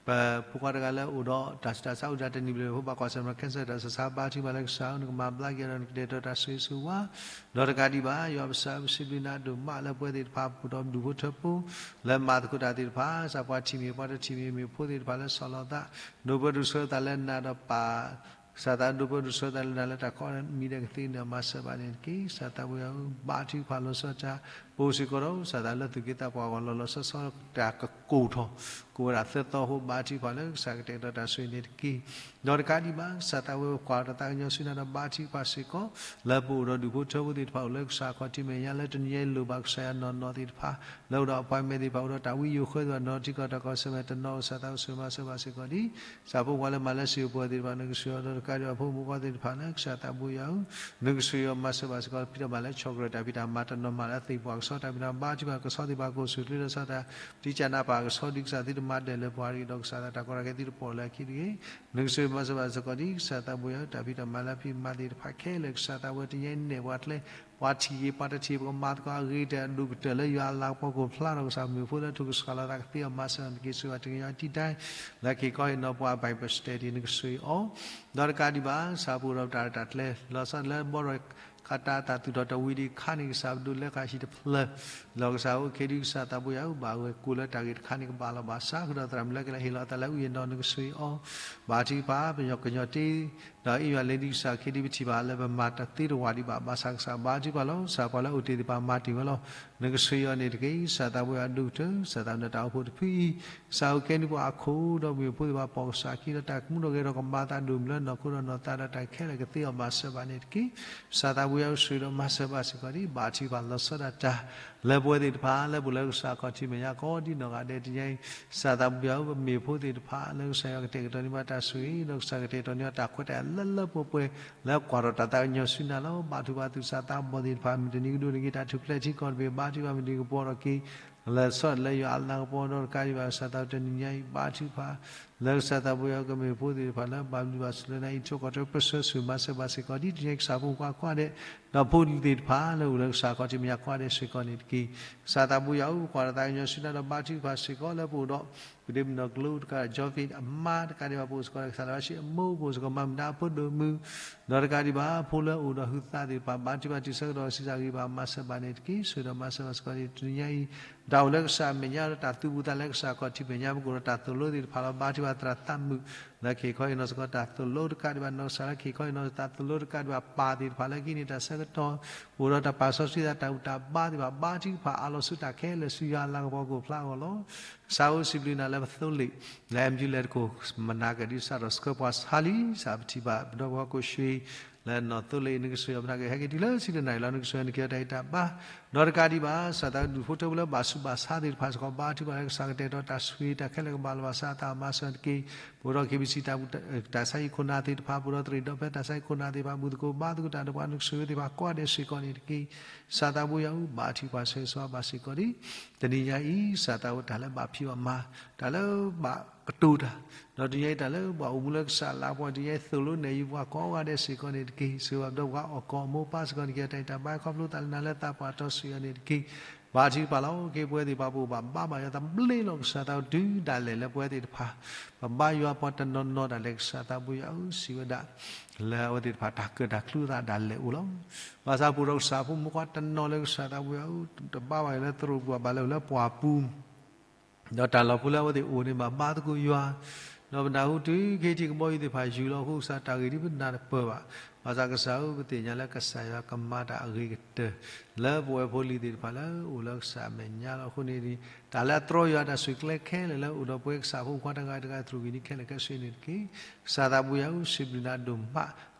ပဖိခွါတဂၤလၢအိၣ်ဒီးတၢ်ဆူးတၢ်ဆါအိၣ်ဒၣ်တနံၣ်ဘျဲၣ် ဖိဘၣ်ကွၢ်ဆၢၣ်မဲာ် cancer တၢ်ဆူးတၢ်ဆါ ဘါထုကဖၣ်လၢကစၢ်ဧၢ နကမၤဘျါက့ၤဒီးနကတဲာ်ကတီၤတၢ်ဆိၣ်ဂ့ၤဆိၣ်ဝါ ဒီးတကးဒံးဘၣ် ယွၤပစၢ်ဧၢ ပစံးဘျုးနၤဒိၣ်မးလၢပဝဲသ့ၣ်တဖၣ် ပအိၣ်ဒီးဒူၣ်ဖိထၢဖိ လၢမၤသကိးတၢ်သ့ၣ်တဖၣ် ကစၢ်ပှၤထံၣ်မ့ၢ်ပှၤတထံၣ်မ့ၢ် မ့ၢ်ဖိသ့ၣ်တဖၣ်လၢဆီၣ်လီၤသး ဒိၣ်ပၢဒိၣ်ဆှၢသးလၢနၤဒီးပၢ် ကစၢ်သးဒိၣ်ပၢဒိၣ်ဆှၢသးလၢနၤလၢတၢ်ကိးမံၤဒဲးကသ့န့ၣ် မၤစၢၤဘၣ်န့ၣ်တက့ၢ်. ကစၢ်သးဘိယွၤဧၢ ဘါထုကဖၣ်လီၤဆီဒၣ်တၢ် ပအိၣ်စ့ၢ်ကီးဒီး ကစၢ်သးလၢသူၣ်က့သးပှၢ်အဂီၢ်လီၤလီၤဆီဆီတၢ်ကကိၢ်ထီၣ် ကအိၣ်ဝဲဒၣ်သၢသီအဃိ ဘါထုကဖၣ်လၢကစၢ်ကတဲာ်ကတီၤတၢ်ဆိၣ်ဂ့ၤန့ၣ်တက့ၢ်. ဒီးတကးဒံးဘၣ် ကစၢ်သးဘိယွၤကွၢ်ဒီးသးကညီၤဆူနၤဒီးဘါထုကဖၣ်စ့ၢ်ကီး လၢပအိၣ်ဒီးဒူၣ်ဖိထၢဖိသ့ၣ်တဖၣ်အိၣ်လၢကစၢ်အခီၣ်ထံးမဲာ်ညါလၢတနံၤညါအံၤလိၣ်ဘၣ်ကစၢ်ယွၤနီၢ်နီၢ်သ့ၣ်တဖၣ် လၢအိၣ်ဒီး appointment သ့ၣ်တဖၣ် အိၣ်ဒီးတၢ်ဝံယိၤဃၢသ့ၣ်တဖၣ် နီၢ်ထံကီၢ်တၢ်ကီၢ်ဆၢၣ်မဲာ်တနီၤ ကစၢ်သးအိၣ်ဆိၣ်ဂ့ၤမၤစၢၤဘၣ်စ့ၢ်ကီးဒ် ကစၢ်ဖိခွါလၢမၤလၢစံာ်ပှဲၤသ့ၣ်တဖၣ် နကဆိၣ်ဂ့ၤအီၤဒီးတကးဒံးဘၣ်ဖိမုၣ်ဖိခွါသ့ၣ်တဖၣ်လၢကစၢ်သးဘိယွၤဧၢ နကဆိၣ်ဂ့ၤအီၤမၤစၢၤဘၣ်စ့ၢ်ကီး ဖံးတၢ်မၤလၢဆီၣ်ကရၢၢ်တၢ်ဖံးတၢ်မၤ တနီၤမၤလၢသ့ၣ်ပှၢ်ကဆီတၢ်ဖံးတၢ်မၤ ဘါထုကဖၣ်ကဆီသ့ၣ်တဖၣ် ကအိၣ်ဆူၣ်ချ့ဒီးဆီတၢ် တံကၢ်နးပၢ်ကဆီဒ်ကစၢ်သုတမၤဒၢးလၢပှၤတဂ့ၤ ဒီးကစၢ်သးတၢ်ကီတၢ်ခဲသုတပိာ်လၢအခံတဂ့ၤ နကဆိၣ်ဂ့ၤမၤစၢၤဘၣ်စ့ၢ်ကီးဒ် ကစၢ်သးဘိယွၤဧၢ တၢ်ဖံးတၢ်မၤလၢအဖံးမၤသ့ၣ်တဖၣ်ခဲလၢာ် ကစၢ်သးဘိယွၤ တနံၤညါအံၤနဲၣ်ပှၤကျဲ ပှၤထံၣ်ဂ့ၤ ပှၤတထံၣ် ပကမၤသကိးအဂ့ၤ တၢ်ဒိၣ်ကတၢၢ်လၢယွၤအလၤကပီၤကအိၣ်ဖျါထီၣ် ကစၢ်မ့ၢ်ဖိလၢထိၣ်ကဆှီလီၤသးကသ့အီၤ မၤစၢၤနက့ၤဆိၣ်ဂ့ၤဘၣ်တနံၤညါအံၤ တံတၢ် လၢက့ၤကီဟ့ၣ်နီၤပှၤ Bible study နကဆိၣ်ဂ့ၤအီၤ ဒီးတကးဒံးဘၣ် ကစၢ်ပအိၣ်ဒီးတၢ်ရဲၣ်တၢ်ကျဲၤ လီၤဆီဒၣ်တၢ်လၢဘီထီၣ် ကးတၢ်တၢ်သူၣ်ထီၣ်တဝံၤဒံးခါန့ၣ် ကစၢ်ပဒိးလဲၤဃာ်ဟံၣ်တဖျၢၣ် လီၤကစၢ်အိၣ်က့ၤဒ်ကစၢ်သးဘိယွၤဧၢ ဘၣ်ဝဲကိးလၢတၢ်ဂ့ၢ်တခါန့ၣ် ကဘၣ်လီၤဘၣ်စး ဃုာ်ဒီးသရၣ်မုၣ်လၢကလဲၤဟ့ၣ်လီၤအသးလၢအုၣ်ယဲၢ်နီၢ် နကဆိၣ်ဂ့ၤအီၤ ဘါထုကဖၣ် ပညီၣ်ကညီၣ်တ့ ဒီးအ့ၣ်ယွၤလဲၤဒ်ကစၢ်ခ့ဒ်ပထံၣ်ဘၣ်လၢပမၤတသ့တဝၢ်ဒံးဘၣ် ဘၣ်ဆၣ်ကစၢ်ဘါထုကဖၣ်လီၤ ကစၢ်ပှၤလၢအိၣ်တ့ၢ်သ့ၣ်တဖၣ်မၤတ့ၢ်ဝဲလီၤ နကဆိၣ်ဂ့ၤအီၤန့ၣ်တက့ၢ်. ကစၢ်သးဘိယွၤအဒိၣ်ကတၢၢ် ကစၢ်သးဘိယွၤတၢ်အိၣ်ဖှိၣ်တဖုအံၤ ကစၢ်အိၣ်ကဲန့ၢ်ပှၤအခိၣ်ဒီးမုၢ်ဖိသ့ၣ်တဖၣ် ပိာ်ကစၢ်ခံဒီးတၢ်ကမူထီၣ်ဂဲၤထီၣ်ကမၤသးဒိၣ်မးလၢနီၢ်ခိဒီးနီၢ်သးဒီးတၢ်ခဲလၢာ်ကသ့အီၤမၤစၢၤဘၣ်န့ၣ်တက့ၢ်. ကစၢ်သးဘိယွၤဆိၣ်ဂ့ၤဒီးမၤစၢၤဘၣ်စ့ၢ်ကီးဒ် ဘါထုကဖၣ်လီၤဆီဒၣ်တၢ် လၢပဝဲသ့ၣ်တဖၣ် လၢပအိၣ်လၢကစၢ်အခီၣ်ထံးမဲာ်ညါကိးဒ်နီၢ်ဂၤဒဲးတနံၤညါအံၤ ကစၢ်သးဘိယွၤဧၢ ပမ့ၢ်ဖိသ့ၣ်တဖၣ် လၢကစၢ်ယွၤကတဲာ်ကတီၤန့ၢ်ဘၣ်တၢ်ဆိၣ်ဂ့ၤ ဒီးကစၢ်ကတဲာ်ကတီၤန့ၢ်ဘၣ်တၢ်ခွဲးတၢ်ယာ်လၢလၢပှဲၤပှဲၤ လၢကွၢ်ထီၣ်တၢ်သးကညီၤဆူနၤလီၤ. ဘါထုကဖၣ်သုးစၢ်သးဘီၣ်သ့ၣ်တဖၣ် မုၢ်တနံၤကဒိၣ်န့ၢ်က့ၤတၢ်ထူၣ်ဖျဲးထံကီၢ်တဘ့ၣ် ဘါထုကဖၣ်မုၢ်တနံၤကပီၤထီၣ်က့ၤ လၢဆီၣ်လၢယွၤအလၤကပီၤဒီးတကးဒံးဘၣ် ကစၢ်သးဘိတနံၤညါအံၤ ဘါထုကဖၣ် လၢကစၢ်သးဘိယွၤကမ့ၢ်ဖိသ့ၣ်တဖၣ်လၢဘၣ်ဘျုးဘၣ်ဆိၣ်လၢနၤအံၤ ထိၣ်ကီၢ်တၢ်ပၢဆှၢဆူၣ်မၤစၢၤဘၣ်စ့ၢ်ကီး ဒ်တနံၤညါအံၤကစၢ်ဖိခွါကိးဂၤဒဲး ဒီးဖိလံၤသ့ၣ်တဖၣ် လၢအိၣ်လၢကစၢ်အခီၣ်ထံးမဲာ်ညါကိးဂၤဒဲးစ့ၢ်ကီးန့ၣ်တက့ၢ်. ကစၢ်သးဘိယွၤဧၢ ပကွၢ်ဒီးသးကညီၤဆူနၤဒီးဘါထုကဖၣ်စ့ၢ်ကီးလၢပအိၣ်ဒီး ပဒ့မုၣ်နီၢ်ကျိတကး Jovit အမါတကးဒံးဘၣ် ပအိၣ်စ့ၢ်ကီးဒီးကစၢ်လၢဘၣ်ဆ့အမိၢ် ပအိၣ်စ့ၢ်ကီးမၤမုာ်ဒၣ်အဖိဒိၣ်မုၣ် ဒီးတကးဒံးဘၣ် ဖိလၢအိၣ်ဒီးဟုသးသ့ၣ်တဖၣ် ဘါထုကဖၣ်တုၤဆၢကတီၢ်ဆံးစၢ်ဂံၢ်ဘါ မၤစၢၤဘၣ်န့ၣ်တက့ၢ်. ဆိၣ်ဂ့ၤဒီးမၤစၢၤဘၣ်စ့ၢ်ကီးန့ၣ် တနံၤညါအံၤ တၢ်အိၣ်လၢကစၢ်အမဲာ်ညါဒီးတၢ်သူပူၤသးလၢကစၢ်ခီၣ်ထံးမဲာ်ညါ ပကအိၣ်ဒီးတၢ်သိၣ်လိသ့ၣ်တဖၣ်လီၤ. ဘါထုကဖၣ်သရၣ်သးမုာ် လၢကဟ့ၣ်ခီဟ့ၣ်နီၤစ့ၢ်ကီးတၢ်သိၣ်လိတကးဒံးဘၣ် နီၢ်ကစၢ်လၢကဟ့ၣ်ခီဟ့ၣ်နီၤ တၢ်သိၣ်လိတကးဒံးဘၣ်ပၢ်သ့ၣ်တဖၣ်လၢကဟံးန့ၢ်တၢ်ဆၢကတီၢ် ပအိၣ်ဒီးတၢ်ပာ်စီဆှံသး တၢ်ဘူၣ်တၢ်ဘါသ့ၣ်တဖၣ် ဘါထုကဖၣ်အးလီၤဆူတၢ်ခဲလၢာ်ဆူယွၤအလၤကပီၤကအိၣ်ဖျါအဂီၢ်လီၤ. ကစၢ်အိၣ်စံးဘျုးနၤလၢပသိလ့ၣ် လၢ အဲမ်ယူ လဲၤတကိး မနၤကဒုးစးထီၣ်ဆှၢပှၤဆါလံ စးပထံၣ်ဘၣ် ပဒီပုၢ်ဝဲၢ်ခိၣ်ရွှ့ လၢနီၢ်သိလ့ၣ် နကစၢ်ယွၤပနၤကဟဲက့ၤတုၤလၢဆံတနံၤလီၤ နကစၢ်ယွၤနကဲတၢ်အံၤတၢ်ဘါ ဒီးတကးဒံးဘၣ် ကစၢ်သးဒူၣ်ဖိထၢဖိလၢဘၣ်ဆူးဘၣ်ဆါသ့ၣ်တဖၣ်စ့ၢ်ကီး ဘါထုကဖၣ်လၢကစၢ်ကတဲာ်ကတီၤတၢ်ဆိၣ်ဂ့ၤတၢ်ခဲလၢာ်ကဘၣ်လီၤဘၣ်စးအသးမၤစၢၤတက့ၢ်. ပအိၣ်ဒီး ခ့ဘံၣ်စံၣ် တၢ်ဆါဟံၣ်ခိၣ်နၢ်သ့ၣ်တဖၣ် ပအိၣ်ဒီးသရံၣ်ဒီဖဲတၢ်ဆါဟံၣ်ခိၣ်နၢ်သ့ၣ်တဖၣ် ဘူၣ်သကိးဘါသကိးတၢ်ဒီးပှၤနကစၢ်ယွၤသ့ၣ်တဖၣ်ကိးဂၤဒဲးစ့ၢ်ကီးန့ၣ်တက့ၢ်. ကစၢ်သးဘိယွၤဧၢ ဘါထုကဖၣ်ဆိၣ်ဂ့ၤဆိၣ်ဝါဘၣ်စ့ၢ်ကီးဒံး တနံၤညါအံၤ ကစၢ်သးဘိတၢ်လၢဘၣ်ဖံးဘၣ်မၤ တၢ်လၢဘၣ်ကတိၤတၢ် ဒီးတနံၤညါအံၤတၢ်လၢပှၤအိၣ်မူလၢကစၢ်လၢပှဲၤ တနံၤညါအံၤသိၣ်လိနဲၣ်ယုာ်ပှၤကိးဂၤဒဲးစ့ၢ်ကီးန့ၣ်တက့ၢ်. ဆိၣ်ဂ့ၤဘၣ်ပဒီပုၢ်ဝဲၢ်အီၣ်ကီၢ်အမိၢ်ပၢ်စ့ၢ်ကီးန့ၣ် ကဲတၢ်အံၤတၢ်ဘါခီဖျိသးလၢနၤလၢသးပှၢ်တီဆှံအီၤန့ၣ်တက့ၢ်. ဘါထုကဖၣ်လီၤ က့ၤပဝဲသ့ၣ်တဖၣ်ပအိၣ်ဘၣ်ဘါဘၣ်ယွၤသဘျ့လီၤ ကစၢ်သးဘိတုၤဒၣ်လဲာ်လၢပဝဲသ့ၣ်တဖၣ် ပဘါယွၤပှၤတနီၤနီၤဒၣ်လဲာ် ကစၢ်သးဘိယွၤဧၢ စံးဝဲဒၣ် လၢအဝဲသ့ၣ်တဖၣ်တၢ်ကၢၣ်တၢ်ကျူသးဒၣ်လဲာ်အိၣ်လီၤ. ဘၣ်ဆၣ်ပအိၣ်ဒီးကစၢ်ဖိမုၣ်ဖိခွါတနီၤလၢ ကစၢ်သးဘိယွၤဧၢ တဘါဘၣ်လၢသရိာ်ပူၤဘၣ် ဘၣ်လၢအိၣ်လၢပှၢ်ပူၤ ဒီးတၢ်လီၢ်ဖိလၢအဝဲသ့ၣ်အိၣ်န့ၣ် ဘၣ်ဘါသကိးယွၤ ဒီးပနၢ်ဟူတုၤကဟံးထံကဘီယူၤသ့ၣ်တဖၣ်ယူၢ်လီၤအဃိ ကစၢ်တၢ်ဂ့ၢ်ဒ်ပနၢ်တပၢၢ်ဘၣ်. ဘၣ်ဆၣ်ကစၢ်ဧၢ ပသ့ၣ်ညါလၢကစၢ်ယွၤကမၤတၢ်အဂ့ၤကတၢၢ် လၢပဝဲဖိလံၤသ့ၣ်တဖၣ်လၢအိၣ်လၢကစၢ်အမဲာ်ညါလီၤ. အဃိန့ၣ် တၢ်လၢအတြီယွၤတၢ်ဆိၣ်ဂ့ၤကျဲခဲလၢာ်လၢအိၣ်ဒီးပဝဲကစၢ်ဖိမုၣ်ဖိခွါတဂၤတဂၤ သရူးကံၤနံၤခဲလၢာ်ခဲဆ့န့ၣ်တက့ၢ်. ကစၢ်သးဘိယွၤဧၢ စံးဘျုးနၤဒိၣ်မး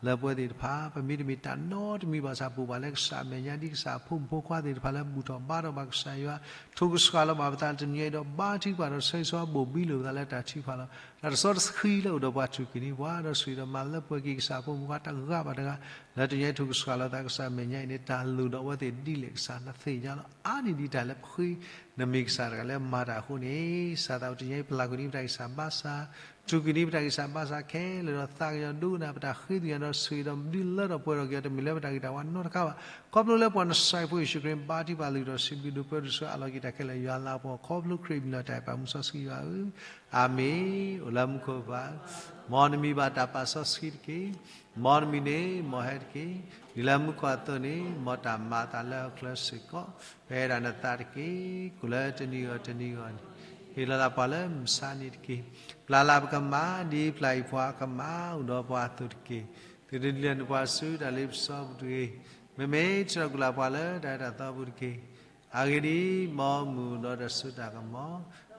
လၢပဝဲသ့ၣ်တဖၣ် ပမ့တမ့ၢ်တၢ်နီတမံၤဘၣ်ဆၣ် ပအိၣ်ဘၣ်လၢကစၢ်အမဲာ်ညါဒ်ကစၢ်ဖိမုၣ်ဖိခွါသ့ၣ်တဖၣ်လၢဘူၣ်ထီၣ်ဘါထီၣ်ဘၣ်ကစၢ်ယွၤ ထိၣ်ကဆှၣ်လီၤဘၣ်ပသးတနံၤအံၤဒီး ဘါထုကဖၣ်ဒီးဆိၣ်ဂ့ၤဆိၣ်ဝါဘိၣ်ဘံလိာ်ပသးလၢတၢ်ထုကဖၣ်လီၤ. တၢ်တစီတဆှံလၢအိၣ်ဒီးပှၤ ထုၣ်ကံၤန့ၢ်ပှၤ ဒီးဆိၣ်ဂ့ၤဒီးမၤလၢပှဲၤက့ၤကစၢ်ဖိမုၣ်ဖိခွါတဂၤဘၣ်တဂၤ လၢတနံၤအံၤထိၣ်ကဆှၣ်လီၤသးကစၢ်အမဲာ်ညါအံၤန့ၣ် တၢ်လိၣ်ဒီးအဝဲသ့ၣ်ဒ်လဲၣ်ကစၢ်နသ့ၣ်ညါလီၤ. အါန့ၢ်ဒံးတၢ်လၢပဃ့ နမ့ၢ်ကစၢ်တဂၤလၢမၤတၢ်အဃိန့ၣ် ကစၢ်သးဘိတနံၤအံၤ ပလၢ်ကွံာ်န့ၢ်ပတၢ်ဂံၢ်စၢ်ဘါစၢ် ထုၣ်ကံၤန့ၢ်ပတၢ်ဂံၢ်စၢ်ဘါစၢ်ခဲလၢာ်ဒီး သးကညီၤဒိကနၣ်ပတၢ်ဃ့သွံၣ်ညါဒီး ဆိၣ်ဂ့ၤဒီးဒုးလၢထီၣ်ပှဲၤထီၣ်က့ၤအီၤ တမ့ၢ်လၢပတၢ်ဂံၢ်တၢ်ဘါနီတခါဘၣ်. ခီဖျိလၢပှၤနစၤရ့းဖိယ့ၣ်ၡူးခရံာ် ဘါထုကဖၣ်လုၢ်ထီၣ်စံးဘျုးဒိၣ်ပှဲၤဒိၣ်ဆိၣ်ဂ့ၤအလီၢ်က့ၤတၢ်ခဲလၢာ်ယွၤလၤကပီၤ ခီဖျိခရံာ်မံၤလီၤတၢ်အဲၣ်ပာ်မူစီဆှံယွၤဧၢ အၤမ့ၣ်. အိၣ်လၢမူခိၣ်ဘၣ် မ်နမံၤဘၣ်တၢ်ပာ်စီဆှံတက့ၢ်. မ်နမံၤန့ၣ် မ်ဟဲတက့ၢ်. ဒ်လၢမူခိၣ်အသိးန့ၣ် မ်တၢ်မၤအသးလၢဟီၣ်ခိၣ်ချၢစ့ၢ်ကီး ပအဲၣ်ဒၣ်နသးတက့ၢ်. ကိးလၢတနံၤဂီၢ်တနံၤဂီၢ်န့ၣ် ဟ့ၣ်လီၤသးပှၤလၢမုၢ်မဆါန့ၣ်တက့ၢ်. ပျၢ်လၢပကမၤ ဒ်ပျၢ်အံၤပှၤအကမၤ အိၣ်ဒီးပှၤအသိးတက့ၢ်. သုတဒုးလဲၤနပှၤဆူတၢ်လ့ပစီပူၤတဂ့ၤ. မ့မ့ၢ်ဆၢကလၢပှၤလၢတၢ်အဲၣ်တၢ်သီပူၤတက့ၢ်. အဂ့ၢ်ဒ်အံၤ, မ်မုၢ်ဒီးတၢ်စိတၢ်ကမီၤ,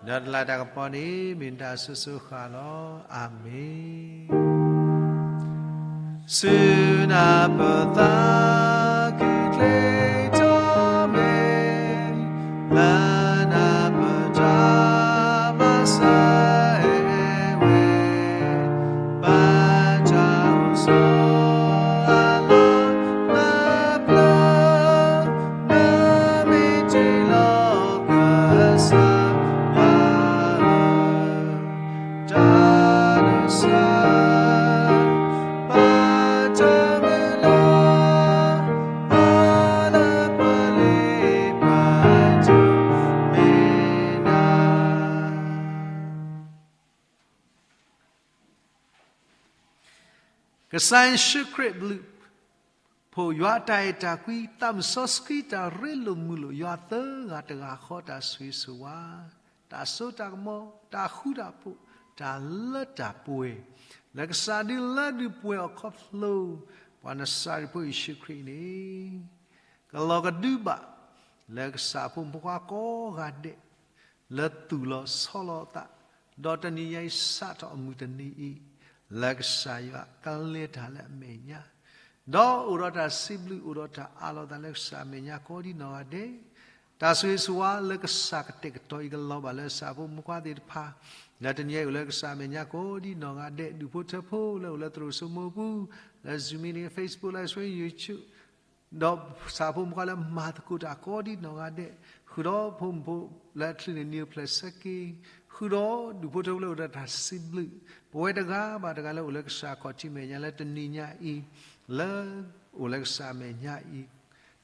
ဒီးတၢ်လၤတၢ်ကပီၤန့ၣ် မ့ၢ်နတၢ်အစိၤစိၤအဃၣ်လီၤ. အၤမ့ၣ်. ဆူနၢ်ပၢၢ်သးခုချ့ထီၣ်မဲာ်, လၢနၢ်ပၢၢ်တၢ်မၤစၢၤအဲၣ်ဝဲ, ဘၣ်တၢ်အိၣ်ဆိးအလီၢ် လၢပျၢၤ, နမ့ၢ်တ့လီၤကစၢ်ယွၤဧၢ, တၢ်ဒိးစၢ် ဘၣ်တၢ်မုၢ်လၢ် ဘၣ်လၢပလ့ၤပာ်တၢ်မ့ၢ်နၤ ကစၢ်ယ့ၣ်ၡူးခရံာ်အဘျုးအဖှိၣ်, ယွၤအတၢ်အဲၣ်တၢ်ကွံ, သးမုၢ်စီဆှံတၢ်ရ့လိာ်မုာ်လိာ်, ယွၤသၢဂၤတဂၤဃီတၢ်ဆိၣ်ဂ့ၤဆိၣ်ဝါ, တၢ်စိတၢ်ကမီၤ, တၢ်ဃူတၢ်ဖိး, တၢ်လၢတၢ်ပှဲၤ, လၢကစၢ်ဒုးလၢဒုးပှဲၤအီၤခီဖျိ ပှၤနစၤရ့းဖိယ့ၣ်ၡူးခရံာ်န့ၣ် ကလီၤကဒုဘၣ် လၢကစၢ်ဖိမုၣ်ဖိခွါကိးဂၤဒဲး လၢသူၣ်လီၤဆီလီၤအသး, ဒီးတနံၤညါအံၤစးထီၣ်အမုၢ်တနံၤအံၤ, လၢကစၢ်ယွၤကလဲၤတၢ်လၢအမဲာ်ညါ, ဒီးအိၣ်ဒီးတၢ်စံးဘျုး အိၣ်ဒီးတၢ်အးလီၤသးလၢကစၢ်အမဲာ်ညါကိးဒ်နီၢ်ဂၤဒဲး, တၢ်ဆိၣ်ဂ့ၤဆိၣ်ဝါလၢကစၢ်ကတဲာ်ကတီၤအံၤကလီၤဘၣ်လၢကစၢ်ဖိမုၣ်ဖိခွါသ့ၣ်တဖၣ်, လၢတနံၤအံၤအိၣ်လၢကစၢ်အမဲာ်ညါကိးဒ်နီၢ်ဂၤဒဲး, ဒူၣ်ဖိထၢဖိလၢအိၣ်လၢသရိာ်စိမိၤပူၤ, လၢ Zoom meeting, Facebook Live Stream, YouTube ဒီးကစၢ်ဖိမုၣ်ဖိခွါလၢမၤသကိးတၢ်ကိးဒ်နီၢ်ဂၤဒဲး, ဃုာ်ဒီးဖိမုၣ်ဖိလၢအချုးန့ၣ် နံၤအိၣ်ဖျဲၣ်ဆၢက့ၤ, ဃုာ်ဒီးဒူၣ်ဖိထၢဖိလၢအိၣ်ဒီးတၢ်စံးဘျုး, ပဝဲတဂၤဘၣ်တဂၤလၢအိၣ်လၢကစၢ်ခီၣ်ထံးမဲာ်ညါလၢတနံၤညါအံၤ, လၢအိၣ်လၢကစၢ်အမဲာ်ညါအံၤ,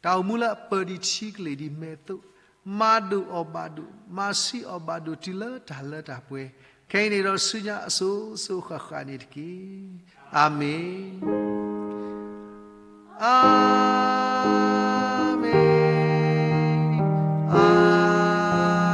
တၢ်အိၣ်မူလၢအပၢၢ်ဒံးထံကလ့ၢ်ဒံးမဲာ်အသိး, မၤဒိၣ်အီၣ်ဘၣ်ဒိၣ်, မၤဆံးအီၣ်ဘၣ်ဒိၣ်တုၤလၢတၢ်လၢတၢ်ပှဲၤ, ခဲအံၤန့ၣ်ဒီးဆူညါအစိၤစိၤအဃၣ်ဃၣ်န့ၣ်တက့ၢ်. အၤမ့ၣ်, အၤမ့ၣ်, အၤ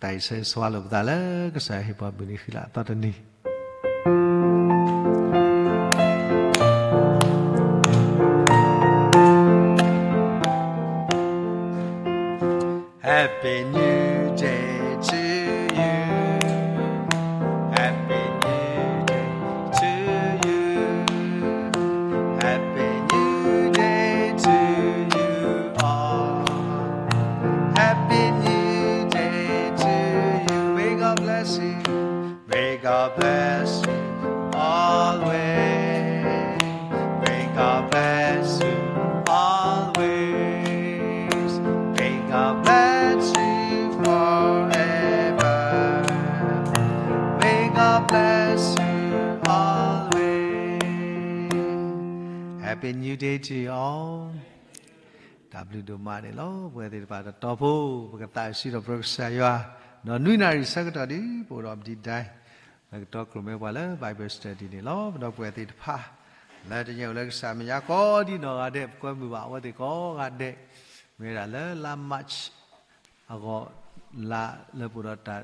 တၢ်အံၤဆၢဂ့ၤဆၢဝါလိာ်ပသးလၢကစၢ်ယွၤဟ့ၣ်ပှၤဘုၣ်နံၤဃံလၤအသီတနံၤ Happy New Day to you. Happy New Day to you. Happy New Day to you all. Happy New Day to you. May God bless you. May God bless you always. May God bless you always. May God bless you forever. May God bless you always. Happy New Day to you all. တၢ်ဘျုးဒိၣ်မးန့ၣ်လီၤ. ပဝဲသ့ၣ်တဖၣ်တတီၤဖိ ပကသးဆူဒီးပကစၢ်ယွၤ, ဒီးနွံနၣ်ရံၣ်ဆၢကတီၢ်ဒ် ပအိၣ်ဒီးပဒံးဒဲး လၢကတီကျိၤမဲပှၤလၢ Bible study န့ၣ်လီၤ. ပဒီပုၢ်ဝဲၢ်သ့ၣ်တဖၣ် လၢတညဲအိၣ်လၢကစၢ်မဲာ်ညါကိးဒ်နီၢ်ဂၤဒဲး ပကွဲမုာ်ဘၣ်အဝဲသ့ၣ်ကိးဂၤဒဲး, မ့ၢ်ဝဲဒၣ်လၢလါ March အဂီၢ် လါလၢပအိၣ်ဒီးတၢ်ဒုၣ်တၢ်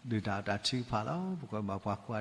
အီၣ်တၢ်ထုကဖၣ်လီၤ. ပကွဲမုာ်ဘၣ်ပှၤကိး